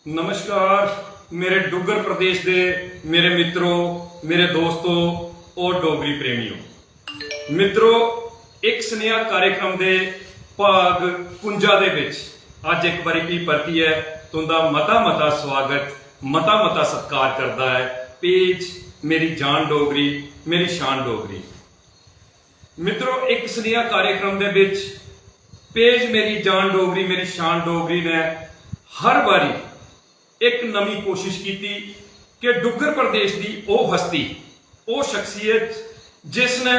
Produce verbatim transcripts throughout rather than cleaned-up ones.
नमस्कार मेरे डुग्गर प्रदेश दे मेरे मित्रो, मेरे दोस्तो और डोगरी प्रेमियो। मित्रो, इक सनेहा कार्यक्रम दे भाग कुंजा दे बिच अज्ज इक बारी फ्ही परतियै तुंदा मता मता स्वागत, मता मता सत्कार करदा ऐ पेज मेरी जान डोगरी, मेरी शान डोगरी। मित्रो, इक सनेहा कार्यक्रम दे बिच पेज मेरी जान डोगरी, मेरी शान डोगरी ने हर बारी इक नमीं कोशिश कीती कि डुग्गर प्रदेश दी ओह् हस्ती, ओह् शख्सियत जिसने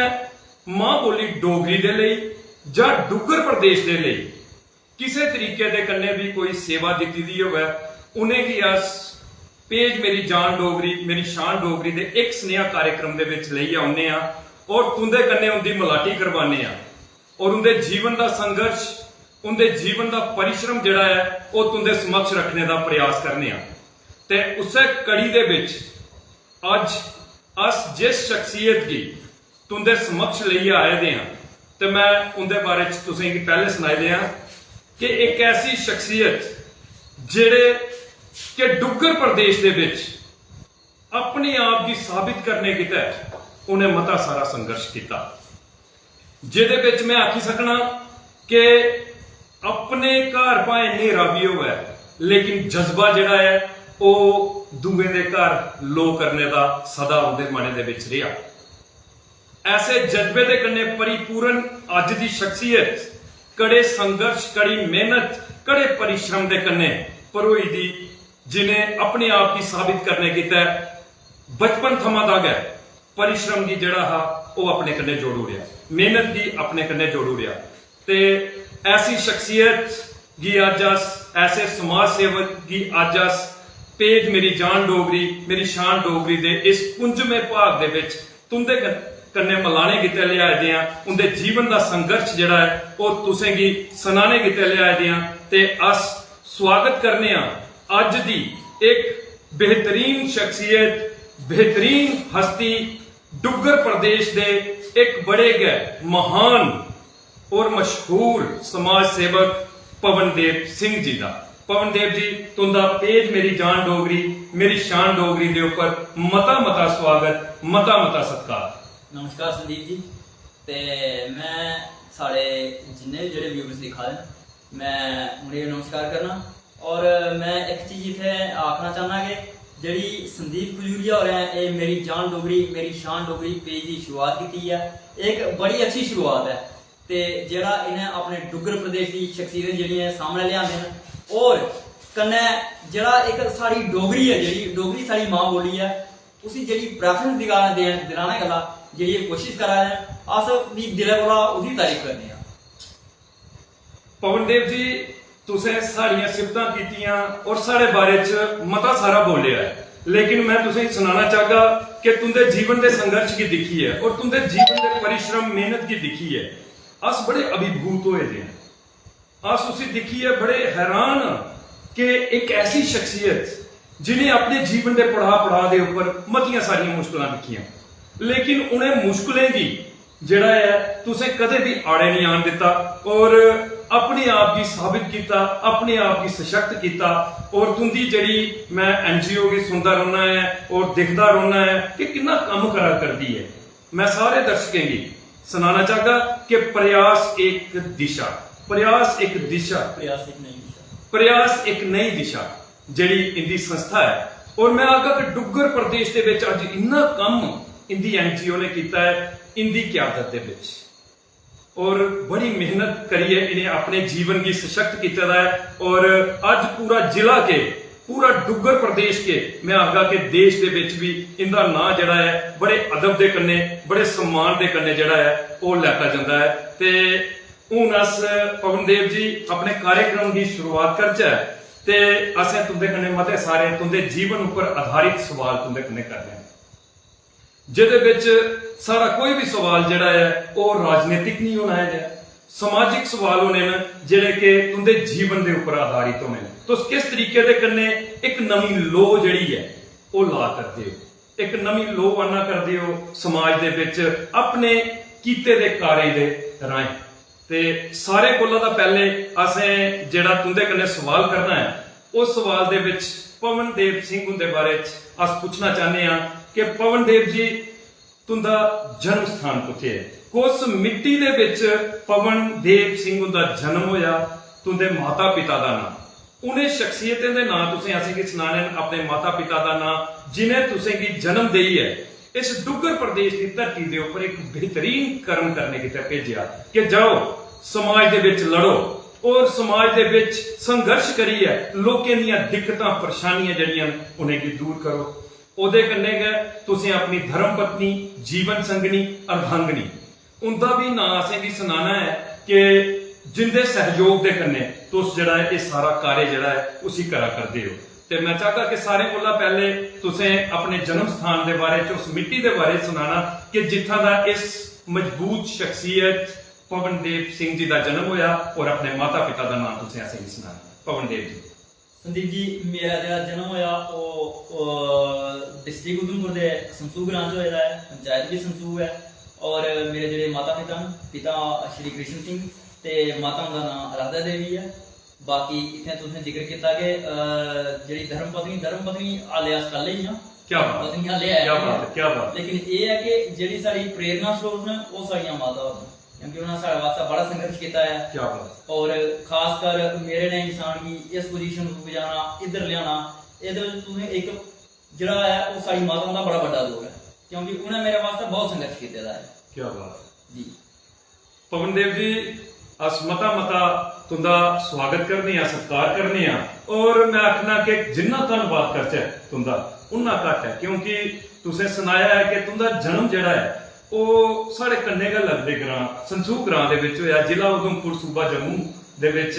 मां बोली डोगरी दे लेई जां डुग्गर प्रदेश दे लेई किसे तरीके दे कन्नै बी कोई सेवा दित्ती दी होवै, उ'नेंगी अस पेज मेरी जान डोगरी, मेरी शान डोगरी दे इक सनेहा कार्यक्रम दे बिच लेइयै औन्ने आं और तुं'दे कन्नै उं'दी मलाटी करवाने आं और उं'दे जीवन दा संघर्ष, उं'दे जीवन दा परिश्रम जेह्ड़ा ऐ, ओह् तुं'दे समक्ष रक्खने दा प्रयास करने आं। ते उस्सै कड़ी दे बिच अज्ज अस जिस शख्सियत गी तुं'दे समक्ष लेइयै आए दे आं, ते में उं'दे बारे च तुसें गी पैह्ले सनाई देआं कि इक ऐसी शख्सियत जेह्ड़े कि डुग्गर प्रदेश दे बिच अपने आप गी साबित करने गितै उ'नें मता सारा संघर्ष कीता, जेह्दे बिच में आखी सकना कि अपने घर भाएं न्हेरा बी होऐ, लेकिन जज्बा जेह्ड़ा ऐ, ओह् दूएं दे घर लो करने दा सदा उं'दे मनै दे बिच रेहा। ऐसे जज्बे दे कन्नै परिपूर्ण अज्ज दी शख्सियत कड़े संघर्ष, कड़ी मेहनत, कड़े परिश्रम दे कन्नै भरोई दी, जि'नें अपने आप गी साबित करने गितै बचपन थमां दा गै परिश्रम गी जेह्ड़ा हा, ओह् अपने कन्नै जोड़ी ओड़ेआ, मेहनत गी अपने कन्नै जोड़ी ओड़ेआ। ते ऐसी शख्सियत गी अज्ज अस, ऐसे समाज सेवक गी अज्ज अस पेज मेरी जान डोगरी, मेरी शान डोगरी दे इस कुंजमें भाग दे बिच तुं'दे कन-, कन्नै मलाने गितै लेआए दे आं। उं'दे जीवन दा संघर्ष जेह्ड़ा ऐ, ओह् तुसें गी सनाने गितै लेआए दे आं। ते अस स्वागत करने आं अज्ज दी इक बेहतरीन शख्सियत, बेहतरीन हस्ती, डुग्गर प्रदेश दे इक बड़े गै महान और मशहूर समाज सेवक पवनदेव सिंह जी दा। पवनदेव जी, तुं'दा पेज मेरी जान डोगरी, मेरी शान डोगरी दे उप्पर मता मता स्वागत, मता मता सत्कार। नमस्कार संदीप जी, ते में साढ़े जिन्ने बी जेह्ड़े व्यूअर्स दिक्खा दे न, में उ'नेंगी नमस्कार करना। और में इक चीज इत्थै आखना चाह्न्नां कि जेह्ड़ी संदीप खजूरिया होरें एह् मेरी जान डोगरी, मेरी शान डोगरी पेज दी शुरुआत कीती ऐ, एह् इक बड़ी अच्छी शुरुआत ऐ। ते जेह्ड़ा इ'नें अपने डुग्गर प्रदेश दी शख्सियतें जेह्ड़ियां सामनै लेआंदे न, और कन्नै जेह्ड़ा इक साढ़ी डोगरी ऐ, जेह्ड़ी डोगरी साढ़ी मां बोली ऐ, उसी जेह्ड़ी प्रेफरेंस दिला-, दे-, दिलाने गल्ला जेह्ड़ी एह् कोशिश करा दे न, अस बी दिलै कोला उं'दी तारीफ करने आं। पवनदेव जी, तुसें साढ़ियां सिफतां कीतियां और साढ़े बारे च मता सारा बोलेआ ऐ, लेकिन में तुसें गी सनाना चाहगा कि तुं'दे जीवन दे संघर्ष गी दिक्खियै और तुं'दे जीवन दे परिश्रम, मेहनत गी दिक्खियै अस बड़े अभिभूत होए दे आं। अस उसी दिक्खियै बड़े हैरान आं कि इक ऐसी शख्सियत जि'नें अपने जीवन दे पड़ाऽ-पड़ाऽ दे उप्पर मतियां सारियां मुश्कलां दिक्खियां, लेकिन उ'नें मुश्कलें गी जेह्ड़ा ऐ, तुसें कदें बी आड़े निं आन दित्ता और अपने आप गी साबित कीता, अपने आप गी सशक्त कीता। और तुं'दी जेह्ड़ी, में एनजीओ गी सुनदा रौह्न्ना ऐ और दिखदा रौह्न्ना ऐ कि किन्ना कम्म करा करदी ऐ। में सारे दर्शकें गी सनाना चाहगा कि प्रयास इक दिशा, प्रयास इक दिशा, प्रयास इक नई दिशा। प्रयास इक नई दिशा, जेह्ड़ी इंदी संस्था ऐ। और में आखगा कि डुग्गर प्रदेश दे बिच अज्ज इन्ना कम्म इंदी एनजीओ ने कीता ऐ, इंदी क्यादत दे बिच। और बड़ी मेहनत करियै इ'नें अपने जीवन गी सशक्त कीते दा ऐ। और अज्ज पूरा जिला के, पूरा डुग्गर प्रदेश के, में आखगा कि देश दे बिच भी इंदा नांऽ जेह्ड़ा ऐ, बड़े अदब दे कन्नै, बड़े सम्मान दे कन्नै जेह्ड़ा ऐ, ओह् लैता जंदा ऐ। ते हून अस, पवन देव जी, अपने कार्यक्रम दी शुरुआत करचै ते असें तुं'दे कन्नै मते सारे तुं'दे जीवन उप्पर आधारित सवाल तुं'दे कन्नै करने न, जेह्दे बिच साढ़ा कोई बी सवाल जेह्ड़ा ऐ, ओह् राजनीतिक निं होना ऐ, समाजिक सवाल होने न, जेह्ड़े कि तुं'दे जीवन दे उप्पर आधारित होने न। तुस किस तरीके दे कन्नै इक नमीं लोऽ जेह्ड़ी ऐ, ओह् ला करदे ओ, इक नमीं लोऽ आना करदे ओ समाज दे बिच अपने कीते दे कार्य दे राहें। ते सारें कोला दा पैह्लें असें जेह्ड़ा तुं'दे कन्नै सवाल करना ऐ, उस सवाल दे विच पवनदेव सिंह हुंदे बारे च अस पुच्छना चाहने आं कि पवनदेव जी, तुंदा जन्म स्थान कुत्थै ऐ? कुस मिट्टी दे विच पवनदेव सिंह हुंदा जन्म होया? तुंदे माता पिता दा नां, उ'नें शख्सियतें दे नां तुसें असेंगी सनाने न, अपने माता पिता दा नां, जिनें तुसेंगी जन्म देइयै इस डुग्गर प्रदेश दी धरती दे उप्पर इक बेहतरीन कर्म करने गितै भेजेआ कि जाओ, समाज दे विच लड़ो और समाज दे विच संघर्ष करियै लोकें दियां दिक्कतां, परेशानियां जेह्ड़ियां न, उ'नेंगी दूर करो। ओह्दे कन्नै गै तुसें अपनी धर्म पत्नी, जीवन संगनी, अर्धांगिनी, उंदा बी नांऽ असेंगी सनाना ऐ कि जिंदे सैहयोग दे कन्नै तुस जेह्ड़ा ऐ, एह् सारा कार्य जेह्ड़ा ऐ, उसी करा करदे ओ। ते मैं चाहगा कि सारें कोला पैह्ले तुसें अपने जन्म स्थान दे बारे च, उस मिट्टी दे बारे च सनाना कि जित्थां दा इस मजबूत शख्सियत पवनदेव सिंह जी दा जन्म होया और अपने माता पिता दा नांऽ तुसें असेंगी सनाना। पवनदेव जी। संदीप जी, मेरा जेह्ड़ा जन्म होया, ओह्, ओह् डिस्ट्रिक्ट उधमपुर दे संसू ग्रां च होए दा ऐ, पंचायत बी संसू ऐ। और मेरे जेह्ड़े माता पिता न, पिता श्री कृष्ण सिंह ते माता हुंदा नांऽ राधा देवी ऐ। बाकी इत्थें तुसें जिक्र कीता कि, अ, जेह्ड़ी धर्म पत्नी, धर्म पत्नी हाले अस कल्ले ही आं। क्या बात। पत्नी हाले ऐ क्या नहीं बात ऐ। है, क्या बात। लेकिन एह् ऐ कि जेह्ड़ी साढ़ी प्रेरणा स्रोत न, ओह् साढ़ियां माता होर न, क्योंकि उ'नें साढ़े वास्तै बड़ा संघर्ष कीता ऐ। क्या बात। और खासकर मेरे नेह् इंसान गी इस पोजीशन पर पजाना, इद्धर लेआना, एह्दे बिच तुसें इक जेह्ड़ा ऐ, ओह् साढ़ी माता हुंदा बड़ा बड्डा रोल ऐ, क्योंकि उ'नें मेरे वास्तै बहुत संघर्ष कीते दा ऐ। क्या बात है। जी। पवन देव जी, अस मता मता तुंदा स्वागत करने आं, सत्कार करने आं, और मैं आखना कि जिन्ना धन्नवाद करचै तुंदा, उन्ना घट्ट ऐ, क्योंकि तुसें सनाया ऐ कि तुंदा जन्म जेह्ड़ा ऐ, ओह् साढ़े कन्नै गै लगदे ग्रां, संसू ग्रां दे बिच होया, जिला उधमपुर, सूबा जम्मू दे बिच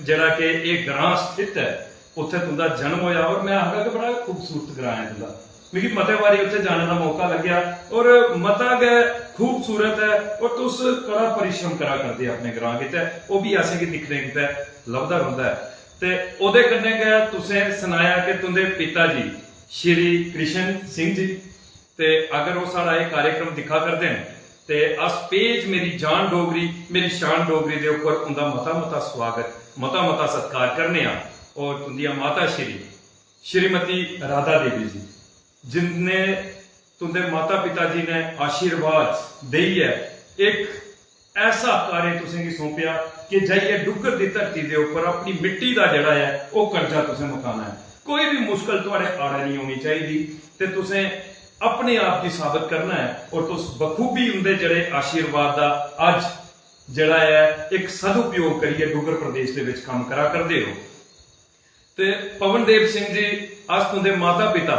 जेह्ड़ा कि एह् ग्रां स्थित ऐ। उत्थै तुंदा जन्म होया और मैं आखगा कि बड़ा खूबसूरत ग्रां ऐ तुंदा। मिगी मते बारी उत्थै जाने दा मौका लग्गेआ और मता गै खूबसूरत ऐ और तुस बड़ा परिश्रम करा करदे अपने ग्रां गितै, ओह् बी असेंगी दिक्खने गितै लभदा रौंह्दा ऐ। ते ओह्दे कन्नै गै तुसें सनाया कि तुंदे पिता जी श्री कृष्ण सिंह जी ते अगर ओह् साढ़ा एह् कार्यक्रम दिक्खा करदे न, ते अस पेज मेरी जान डोगरी, मेरी शान डोगरी दे उप्पर उं'दा मता-मता सुआगत, मता-मता सत्कार करने आं। और तुं'दियां माता श्री, श्रीमती राधा देवी जी, जिन्ने तुं'दे माता-पिता जी ने आशीर्वाद देइयै इक ऐसा कार्य तुसेंगी सौंपेआ कि जाइयै डुग्गर दी धरती दे उप्पर अपनी मिट्टी दा जेह्ड़ा ऐ, ओह् कर्जा तुसें मकाना ऐ। कोई बी मुश्कल थुआढ़े आड़ै निं औनी चाहिदी ते तुसें अपने आप गी साबत करना ऐ और तुस बखूबी उं'दे जेह्ड़े आशीर्वाद दा अज्ज जेह्ड़ा ऐ, इक सदुपयोग करियै डुग्गर प्रदेश दे बिच कम्म करा करदे ओ। ते पवन देव सिंह जी, अस तुं'दे माता-पिता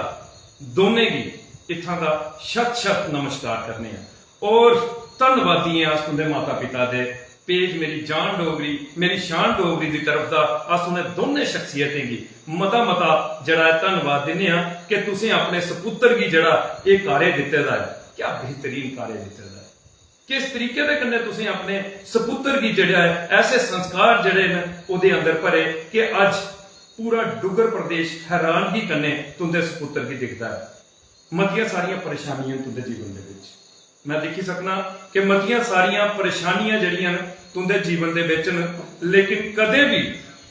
दोनें गी इत्थां दा शत-शत नमस्कार करने आं और धन्नवादी आं अस तुं'दे माता-पिता दे, पेज मेरी जान डोगरी, मेरी शान डोगरी दी तरफ दा अस उ'नें दोनें शख्सियतें गी मता-मता जेह्ड़ा ऐ धन्नवाद दिन्ने आं कि तुसें अपने सपुत्तर गी जेह्ड़ा एह् कार्य दित्ते दा ऐ, क्या बेहतरीन कार्य दित्ते दा ऐ। किस तरीके दे कन्नै तुसें अपने सपुत्तर गी जेह्ड़ा ऐ, ऐसे संस्कार जेह्ड़े न ओह्दे अंदर भरे कि अज्ज पूरा डुग्गर प्रदेश हैरानगी कन्नै तुं'दे सपुत्तर गी दिखदा ऐ। मतियां सारियां परेशानियां न तुं'दे जीवन दे बिच। मैं दिक्खी सकना कि मतियां सारियां परेशानियां जेह्ड़ियां न तुं'दे जीवन दे बिच न, लेकिन कदें बी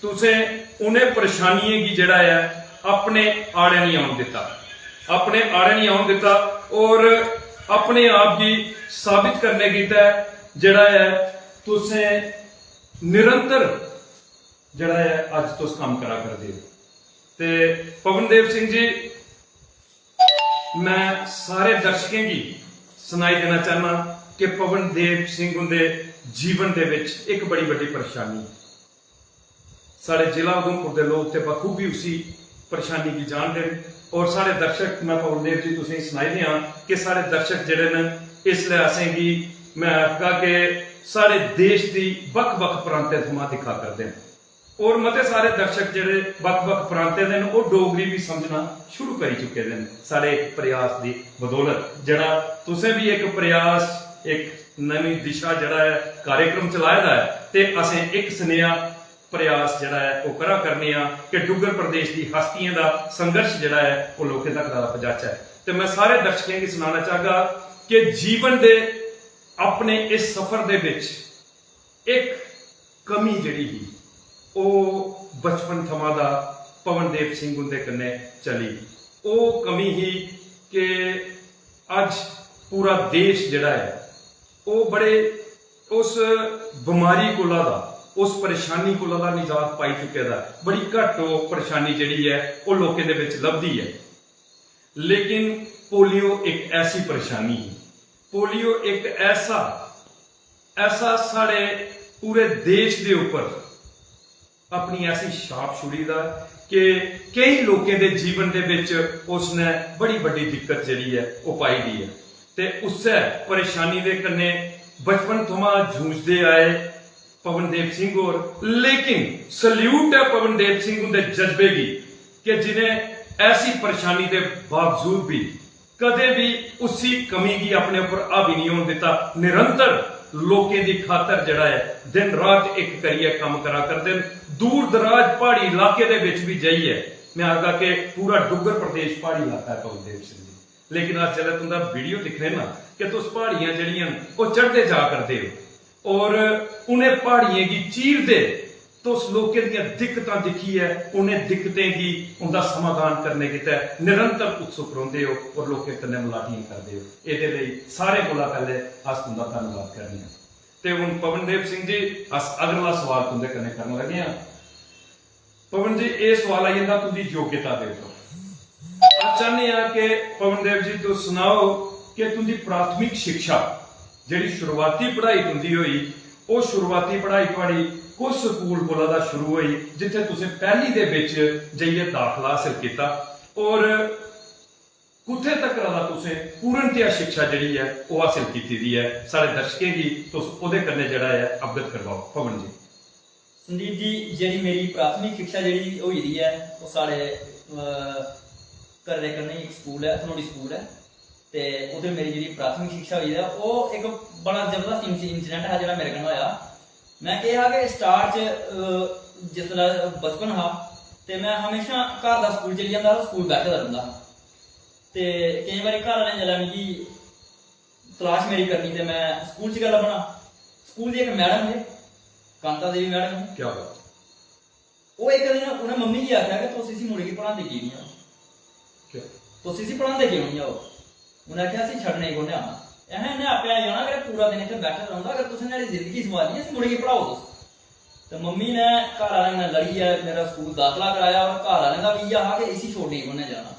तुसें उ'नें परेशानियें गी जेह्ड़ा ऐ अपने आड़ै निं औन दित्ता, अपने आड़ै निं औन दित्ता और अपने आप गी साबित करने गितै जेह्ड़ा ऐ तुसें निरंतर जेह्ड़ा ऐ अज्ज तुस कम्म करा करदे ओ। ते पवन देव सिंह जी, मैं सारे दर्शकें गी सनाई देना चाहना कि पवन देव सिंह हुंदे जीवन दे विच इक बड़ी बड्डी परेशानी ऐ। साढ़े जिला उधमपुर दे लोक ते बखूबी उसी परेशानी गी जानदे न और साढ़े दर्शक, मैं पवन देव जी तुसेंगी सनाई देआं कि साढ़े दर्शक जेह्ड़े न, इसलै असेंगी, मैं आखगा कि साढ़े देश दी बक्ख-बक्ख प्रांतें थमां दिक्खा करदे न। और मते सारे दर्शक जेह्ड़े बक्ख-बक्ख प्रांतें दे न, ओह् डोगरी बी समझना शुरू करी चुके दे न। साढ़े इक प्रयास दी बदौलत, जेह्ड़ा तुसें बी इक प्रयास, इक नमीं दिशा जेह्ड़ा ऐ, कार्यक्रम चलाए दा ऐ, ते असें इक सनेहा प्रयास जेह्ड़ा ऐ, ओह् करा करने आं कि डुग्गर प्रदेश दी हस्तियें दा संघर्ष जेह्ड़ा ऐ, ओह् लोकें तक पजाचै। ते मैं सारे दर्शकें गी सनाना चाहगा कि जीवन दे अपने इस सफर दे बिच इक कमी जेह्ड़ी ही, ओह् बचपन थमां दा पवनदेव सिंह उंदे कन्नै चली। ओह् कमी ही कि अज्ज पूरा देश जेह्ड़ा ऐ, ओह् बड़े उस बमारी कोला दा, उस परेशानी कोला दा निजात पाई चुके दा ऐ। बड़ी घट्ट ओह् परेशानी जेह्ड़ी ऐ, ओह् लोकें दे बिच लभदी ऐ। लेकिन पोलियो इक ऐसी परेशानी ही, पोलियो इक ऐसा, ऐसा साढ़े पूरे देश दे उप्पर अपनी ऐसी छाप छोड़ी दा कि केई लोकें दे जीवन दे बिच उसने बड़ी बड्डी दिक्कत जेह्ड़ी ऐ, ओह् पाई दी ऐ। ते उस्सै परेशानी दे कन्नै बचपन थमां जूझदे आए पवनदेव सिंह होर। लेकिन सल्यूट ऐ पवनदेव सिंह उंदे जज्बे गी कि जिनें ऐसी परेशानी दे बावजूद बी कदें भी उसी कमी गी अपने उप्पर हावी नहीं होन दित्ता। निरंतर लोकें दी खातर जेह्ड़ा ऐ, दिन रात इक करियै कम्म करा करदे न। दूर दराज प्हाड़ी इलाके दे बिच बी जाइयै, मैं आखगा कि पूरा डुग्गर प्रदेश प्हाड़ी इलाका ऐ पवनदेव सिंह जी। लेकिन अस जिसलै तुंदा वीडियो दिक्खने ना कि तुस प्हाड़ियां जेह्ड़ियां न, ओह् चढ़दे जा करदे ओ, और उ'नें प्हाड़ियें गी चीरदे तुस लोकें दियां दिक्कतां दिक्खियै उ'नें दिक्कतें गी, उं'दा समाधान करने गितै निरंतर उत्सुक रौंह्दे ओ और लोकें कन्नै मलाटियां करदे ओ। एह्दे लेई सारें कोला पैह्ले अस तुं'दा धन्नवाद करने आं। ते हून पवनदेव सिंह जी, अस अगला सवाल तुं'दे कन्नै करन लगे आं। पवन जी, एह् सवाल आई जंदा तुं'दी योग्यता दे उप्पर। अस चाह्न्ने आं कि पवनदेव जी, तुस सनाओ कि तुं'दी प्राथमिक शिक्षा, जेह्ड़ी शुरुआती पढ़ाई तुं'दी होई, ओह् शुरुआती पढ़ाई थुआढ़ी कुस स्कूल कोला दा शुरू होई, जित्थै तुसें पैह्ली दे बिच जाइयै दाखला हासल कीता, और कुत्थै तक्कर दा तुसें पूर्णतया शिक्षा जेह्ड़ी ऐ, ओह् हासल कीती दी ऐ? साढ़े दर्शकें गी तुस ओह्दे कन्नै जेह्ड़ा ऐ, अवगत करवाओ, पवन जी। संदीप जी, जेह्ड़ी मेरी प्राथमिक शिक्षा जेह्ड़ी होई दी ऐ, ओह् साढ़े, अ, घरै दे कन्नै इक स्कूल ऐ, धनोड़ी स्कूल ऐ, ते उद्धर मेरी जेह्ड़ी प्राथमिक शिक्षा होई ऐ, ओह् इक बड़ा जबरदस्त इंस-, incident हा जेह्ड़ा मेरे कन्नै होआ। में केह् हा कि start च, अ, जिसलै बचपन हा, ते में हमेशा घर दा स्कूल चली जंदा हा, स्कूल बैठे दा रौंह्दा हा। ते केईं बारी घर आह्लें जिसलै मिगी तलाश मेरी करनी ते में स्कूल च गै लब्भना। स्कूल दी इक मैडम हे, कांता देवी मैडम हे। क्या बात। ओह् इक दिन उ'नें मम्मी गी आखेआ कि तुस इसी मुड़े गी पढ़ांदे की निं ओ? क्या? तुस इसी पढ़ांदे क्यों निं ओ? उ'नें आखेआ, "असें छड्डने गी कु'न्नै आना? अहें, इ'न्नै आपे आई जाना, अगर पूरा दिन इत्थै बैठे दा रौंह्दा, अगर तुसें न्हाड़ी जिंदगी संभालनी ऐ, इस मुड़े गी पढ़ाओ तुस।" ते मम्मी ने घर आह्लें कन्नै लड़ियै मेरा स्कूल दाखला कराया, और घर आह्लें दा बी इ'यै हा कि इसी छोड़ने गी कु'न्नै जाना।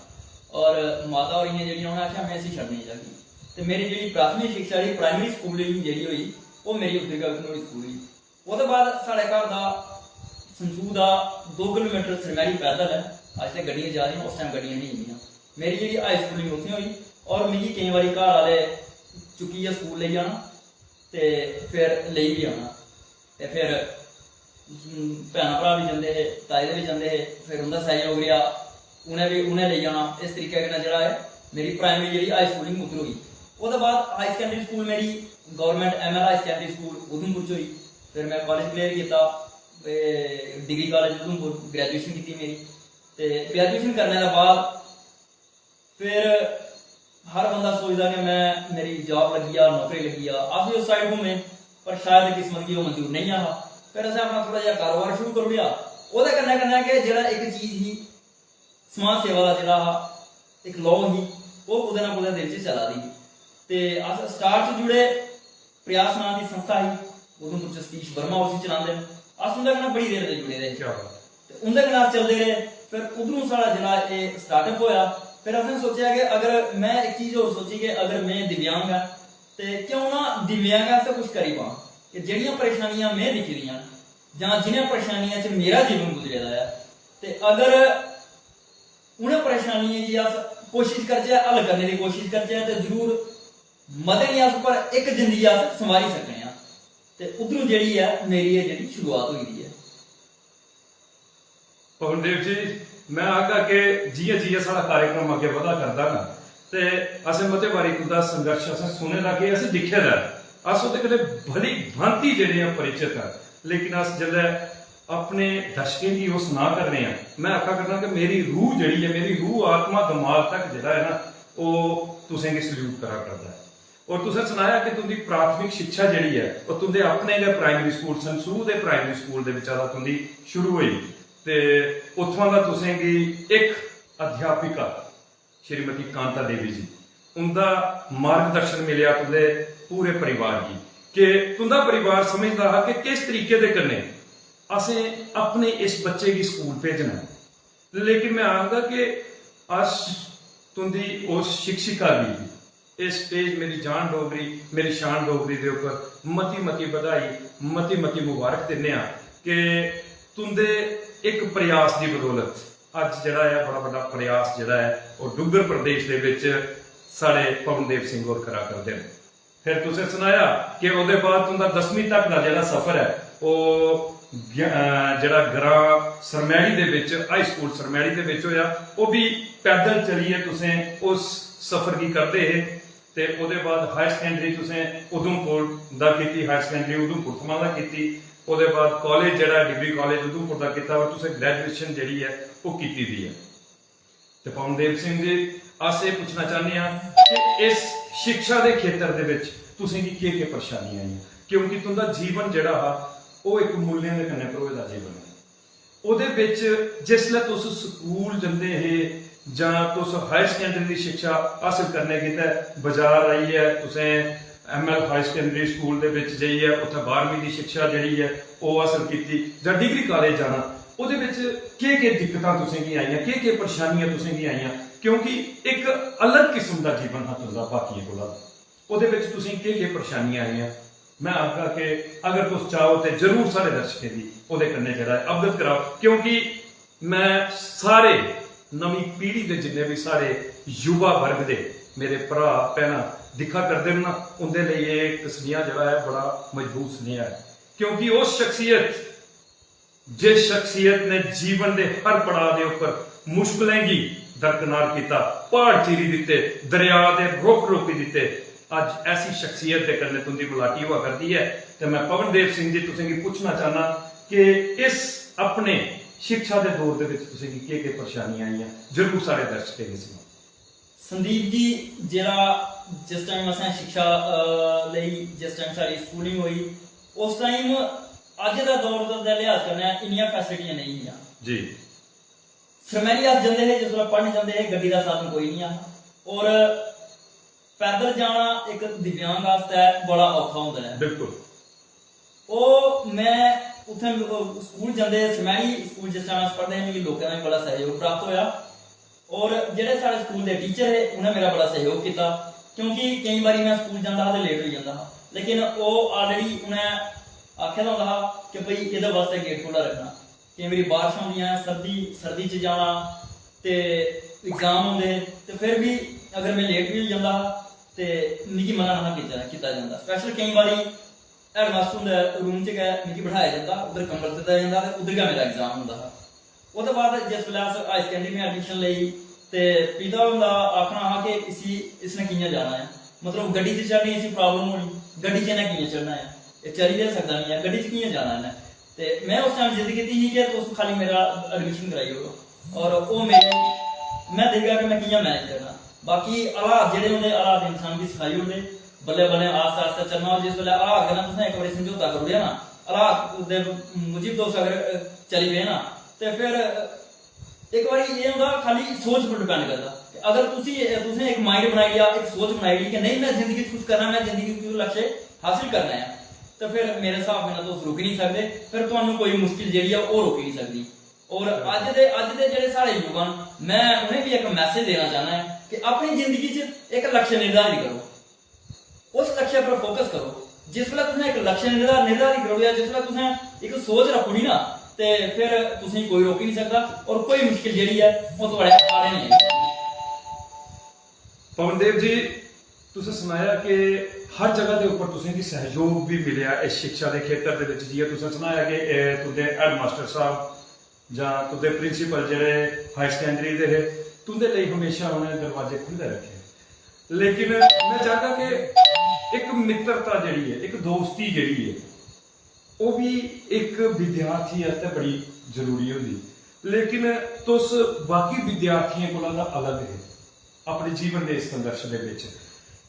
और माता होर इ'यां जेह्ड़ियां, उ'नें आखेआ, "में इसी छड्डने गी जागी।" ते मेरी जेह्ड़ी प्राथमिक शिक्षा जेह्ड़ी primary स्कूल दी जेह्ड़ी होई, ओह् मेरी उद्धर गै, उद्धर स्कूल होई। ओह्दे बाद साढ़े घर दा संजू दा दो किलोमीटर सरमैरी पैदल ऐ। अज्ज ते गड्डियां जा दियां, उस time गड्डियां नेईं हियां। मेरी जेह्ड़ी high schooling उत्थें होई, और मिगी केईं बारी घर आह्ले चुक्कियै स्कूल लेई जाना ते फिर लेई बी आना। ते फिर, हम्म, भैनां भ्राऽ बी जंदे हे, ताए दे बी जंदे हे, फिर उं'दा सैह्योग रेहा, उ'नें बी, उ'नें लेई जाना। इस तरीके कन्नै जेह्ड़ा ऐ, मेरी primary जेह्ड़ी high schooling उद्धर होई। ओह्दे बाद high secondary school मेरी Government M L high secondary school Udhampur च होई। फिर में college clear कीता, ते degree college उधमपुर graduation कीती मेरी। ते graduation करने दे बाद फिर हर बंदा सोचदा कि में, मेरी job लग्गी जा, नौकरी लग्गी जा। अस बी उस side घूमे, पर शायद किस्मत गी ओह् मंजूर नेईं हा। फिर असें अपना थोह्ड़ा जेहा कारोबार शुरू करी ओड़ेआ। ओह्दे कन्नै कन्नै गै जेह्ड़ा इक चीज ही, समाज सेवा दा जेह्ड़ा हा इक लौ ही, ओह् कुतै ना कुतै दिल च चला दी ही। ते अस start च जुड़े, प्रयास नांऽ दी संस्था ही, उधमपुर च सतीश वर्मा उसी चलांदे न। अस उं'दे कन्नै बड़ी देर दे जुड़े दे हे। क्या बात। ते उं'दे कन्नै अस चलदे रेह्। फिर उद्धरों साढ़ा जेह्ड़ा एह् startup होएआ। फिर असें सोचेआ कि अगर में इक चीज होर सोची कि अगर में दिव्यांग आं, ते क्यों ना दिव्यांग आस्तै कुछ करी पां, कि जेह्ड़ियां परेशानियां में दिक्खी दियां न, जां जि'नें परेशानियें च मेरा जीवन गुजरे दा ऐ, ते अगर उ'नें परेशानियें गी अस कोशिश करचै, हल करने दी कोशिश करचै, ते जरूर मते निं अस, पर इक जिंदगी अस संवारी सकने आं। ते उद्धरों जेह्ड़ी ऐ, मेरी एह् जेह्ड़ी शुरुआत होई दी ऐ। पवनदेव जी, में आखगा कि जि'यां जि'यां साढ़ा कार्यक्रम अग्गें बधा करदा ना, ते असें मते बारी तुं'दा संघर्ष असें सुने दा, कि असें दिक्खे दा ऐ, अस ओह्दे कन्नै भली भांति जेह्ड़े आं परिचित आं, लेकिन अस जिसलै अपने दर्शकें गी ओह् सनाऽ करने आं, में आखा करना कि मेरी रूह जेह्ड़ी ऐ, मेरी रूह, आत्मा, दमाग तक जेह्ड़ा ऐ ना, ओह् तुसेंगी सल्यूट करा करदा ऐ। और तुसें सनाया कि तुं'दी प्राथमिक शिक्षा जेह्ड़ी ऐ, ओह् तुं'दे अपने गै primary school, संसू दे primary school दे बिच्चा दा तुं'दी शुरू होई। ते उत्थुआं दा तुसेंगी इक अध्यापिका श्रीमती कांता देवी जी, उंदा मार्गदर्शन मिलेआ तुंदे पूरे परिवार गी, कि तुंदा परिवार समझदा हा कि किस तरीके दे कन्नै असें अपने इस बच्चे गी स्कूल भेजना ऐ। लेकिन मैं आखगा कि अस तुंदी उस शिक्षिका गी इस पेज मेरी जान डोगरी, मेरी शान डोगरी दे उप्पर मती मती बधाई, मती मती मुबारक दिन्ने आं कि तुंदे इक प्रयास दी बदौलत अज्ज जेह्ड़ा ऐ, बड़ा बड्डा प्रयास जेह्ड़ा ऐ, ओह् डुग्गर प्रदेश दे बिच साढ़े पवनदेव सिंह होर करा करदे न। फिर तुसें सनाया कि ओह्दे बाद तुंदा दसमीं तक दा जेह्ड़ा सफर ऐ, ओह् ग-, अ, जेह्ड़ा ग्रां सरमैड़ी दे बिच, हाई स्कूल सरमैड़ी दे बिच होया, ओह् बी पैदल चलियै तुसें उस सफर गी करदे हे। ते ओह्दे बाद हायर सकैंडरी तुसें उधमपुर दा कीती, हायर सकैंडरी उधमपुर थमां दा कीती। ओह्दे बाद कालेज जेह्ड़ा डिग्री कालेज उधमपुर दा कीता और तुसें ग्रेजुएशन जेह्ड़ी ऐ ओह् कीती दी ऐ। ते पवनदेव सिंह जी, अस एह् पुच्छना चाह्न्ने आं कि इस शिक्षा दे खेतर दे बिच तुसें गी केह् केह् परेशानियां आइयां, क्योंकि तुंदा जीवन जेह्ड़ा हा ओह् इक मुल्लें दे कन्नै भरोए दा जीवन ऐ। ओह्दे बिच जिसलै तुस स्कूल जंदे हे जां तुस हायर सकैंडरी दी शिक्षा हासल करने गितै बजार आइयै तुसें M L higher secondary school दे बिच जाइयै उत्थै बारहमीं दी शिक्षा जेह्ड़ी ऐ ओह् हासल कीती जां डिग्री कालेज जाना, ओह्दे बिच केह् केह् दिक्कतां तुसेंगी आइयां, केह् केह् परेशानियां तुसेंगी आइयां? क्योंकि इक अलग किस्म दा जीवन हा तुंदा बाकियें कोला। ओह्दे बिच तुसेंगी केह् केह् परेशानियां आइयां? मैं आखगा कि अगर तुस चाहो ते जरूर साढ़े दर्शकें गी ओह्दे कन्नै जेह्ड़ा ऐ अवगत कराओ, क्योंकि मैं सारे नमीं पीढ़ी दे जिन्ने बी साढ़े युवा वर्ग दे मेरे भ्राऽ भैनां दिक्खा करदे न ना, उं'दे लेई एह् इक सनेहा जेह्ड़ा ऐ बड़ा मजबूत सनेहा ऐ, क्योंकि उस शख्सियत जिस शख्सियत ने जीवन दे हर पड़ाव दे उप्पर मुश्कलें गी दरकनार कीता, प्हाड़ चीरी दित्ते, दरिया दे रुख रोकी दित्ते, अज्ज ऐसी शख्सियत दे कन्नै तुंदी मलाटी होआ करदी ऐ। ते मैं पवन देव सिंह जी तुसेंगी पुच्छना चाहना कि इस अपने शिक्षा दे दौर दे विच तुसेंगी केह-केह परेशानियां आइयां, जरूर साढ़े दर्शकें गी सनाओ। संदीप जी, जेह्ड़ा जिस टाइम असें शिक्षा, अ, लेई, जिस टाइम साढ़ी स्कूलिंग होई, उस टाइम अज्ज दा दौर दा लिहाज कन्नै इन्नियां फैसिलिटियां नेईं हियां। जी। सरमैली अस जंदे हे, जिस बेल्लै पढ़न जंदे हे, गड्डी दा साधन कोई निं हा। और पैदल जाना इक दिव्यांग आस्तै बड़ा औखा होंदा ऐ। बिल्कुल। ओह् मैं उत्थें लो-, स्कूल जंदे, सरमैली स्कूल जिस टाइम अस पढ़दे हे, मिगी लोकें दा बी बड़ा सैह्योग प्राप्त होएआ। और जेह्ड़े साढ़े स्कूल दे टीचर हे, उ'नें मेरा बड़ा सैह्योग कीता, क्योंकि केईं बारी मैं स्कूल जंदा हा ते लेट होई जंदा हा, लेकिन ओह् already उ'नें आखे दा होंदा हा कि भई एह्दे बास्तै गेट खु'ल्ला रक्खना। केईं बारी बारिशां होंदियां, सर्दी, सर्दी च जाना ते एग्जाम होंदे हे, ते फिर बी अगर मैं लेट बी होई जंदा हा ते मिगी मना नेहा कीता, कीता जंदा। स्पैशल केईं बारी हैडमास्टर हुंदे रूम च गै मिगी बठाया जंदा, उद्धर कमरा दित्ता जंदा ते उद्धर गै मेरा एग्जाम होंदा हा। ओह्दे बाद जिस बेल्लै अस हाई सकैंडरी में एडमिशन लेई ते पिता हुंदा आखना हा कि इसी, इसने कि'यां जाना ऐ, मतलब गड्डी च चढ़ने दी इसी प्रॉब्लम होनी, गड्डी च इ'नें कि'यां चढ़ना ऐ, एह् चली ते सकदा निं ऐ, गड्डी च कि'यां जाना इ'नें? ते में उस टाइम जिद्द कीती ही कि तुस खाली मेरा एडमिशन कराई ओड़ो, और ओह् मेरी, में दिखगा कि में कि'यां मैनेज करना। बाकी हालात जेह्ड़े होंदे, हालात इंसान गी सखाई ओड़दे। बल्लें बल्लें, आस्ता आस्ता चलना। और जिस बेल्लै हालात कन्नै तुसें इक बारी समझौता करी ओड़ेआ ना, हालात दे मुजब तुस अगर, अ, चली पे ना, ते फिर, अ, इक बारी एह् होंदा, खाली सोच पर डिपेंड करदा। ते अगर तुसी, तुसें इक माइंड बनाई लेआ, इक सोच बनाई लेई कि नेईं, में जिंदगी च कुछ करना, में जिंदगी च कुछ लक्ष्य हासिल करना ऐ, ते फिर मेरे स्हाब कन्नै तुस रुकी निं सकदे। फिर तुहानू कोई मुश्किल जेह्ड़ी ऐ, ओह् रोकी निं सकदी। और अज्ज दे, अज्ज दे जेह्ड़े साढ़े युवा न, में उ'नें गी इक मैसेज देना चाह्न्ना ऐ कि अपनी जिंदगी च इक लक्ष्य निर्धारित करो, उस लक्ष्य पर फोकस करो। जिस बेल्लै तुसें इक लक्ष्य निर्धा-, निर्धारित करी ओड़ेआ, जिस बेल्लै तुसें इक सोच रक्खी ओड़ी ना, ते फिर तुसें कोई रोकी निं सकदा और कोई मुश्किल जेह्ड़ी ऐ, ओह् थुआढ़े आड़े निं आई सकदी। पवनदेव जी, तुसें सनाया कि हर जगह दे उप्पर तुसेंगी सैहयोग बी मिलेआ इस शिक्षा दे खेतर दे विच। जि'यां तुसें सनाया कि एह् तुंदे हैडमास्टर साहब जां तुंदे प्रिंसिपल जेह्ड़े हाई सकैंडरी दे हे, तुंदे लेई हमेशा उ'नें दरवाजे खु'ल्ले रक्खे। लेकिन में चाहगा कि इक मित्रता जेह्ड़ी ऐ, इक दोस्ती जेह्ड़ी ऐ, ओह् बी इक विद्यार्थी आस्तै बड़ी जरूरी होंदी। लेकिन तुस बाकी विद्यार्थियें कोला तां अलग हे अपने जीवन दे इस संघर्ष दे बिच।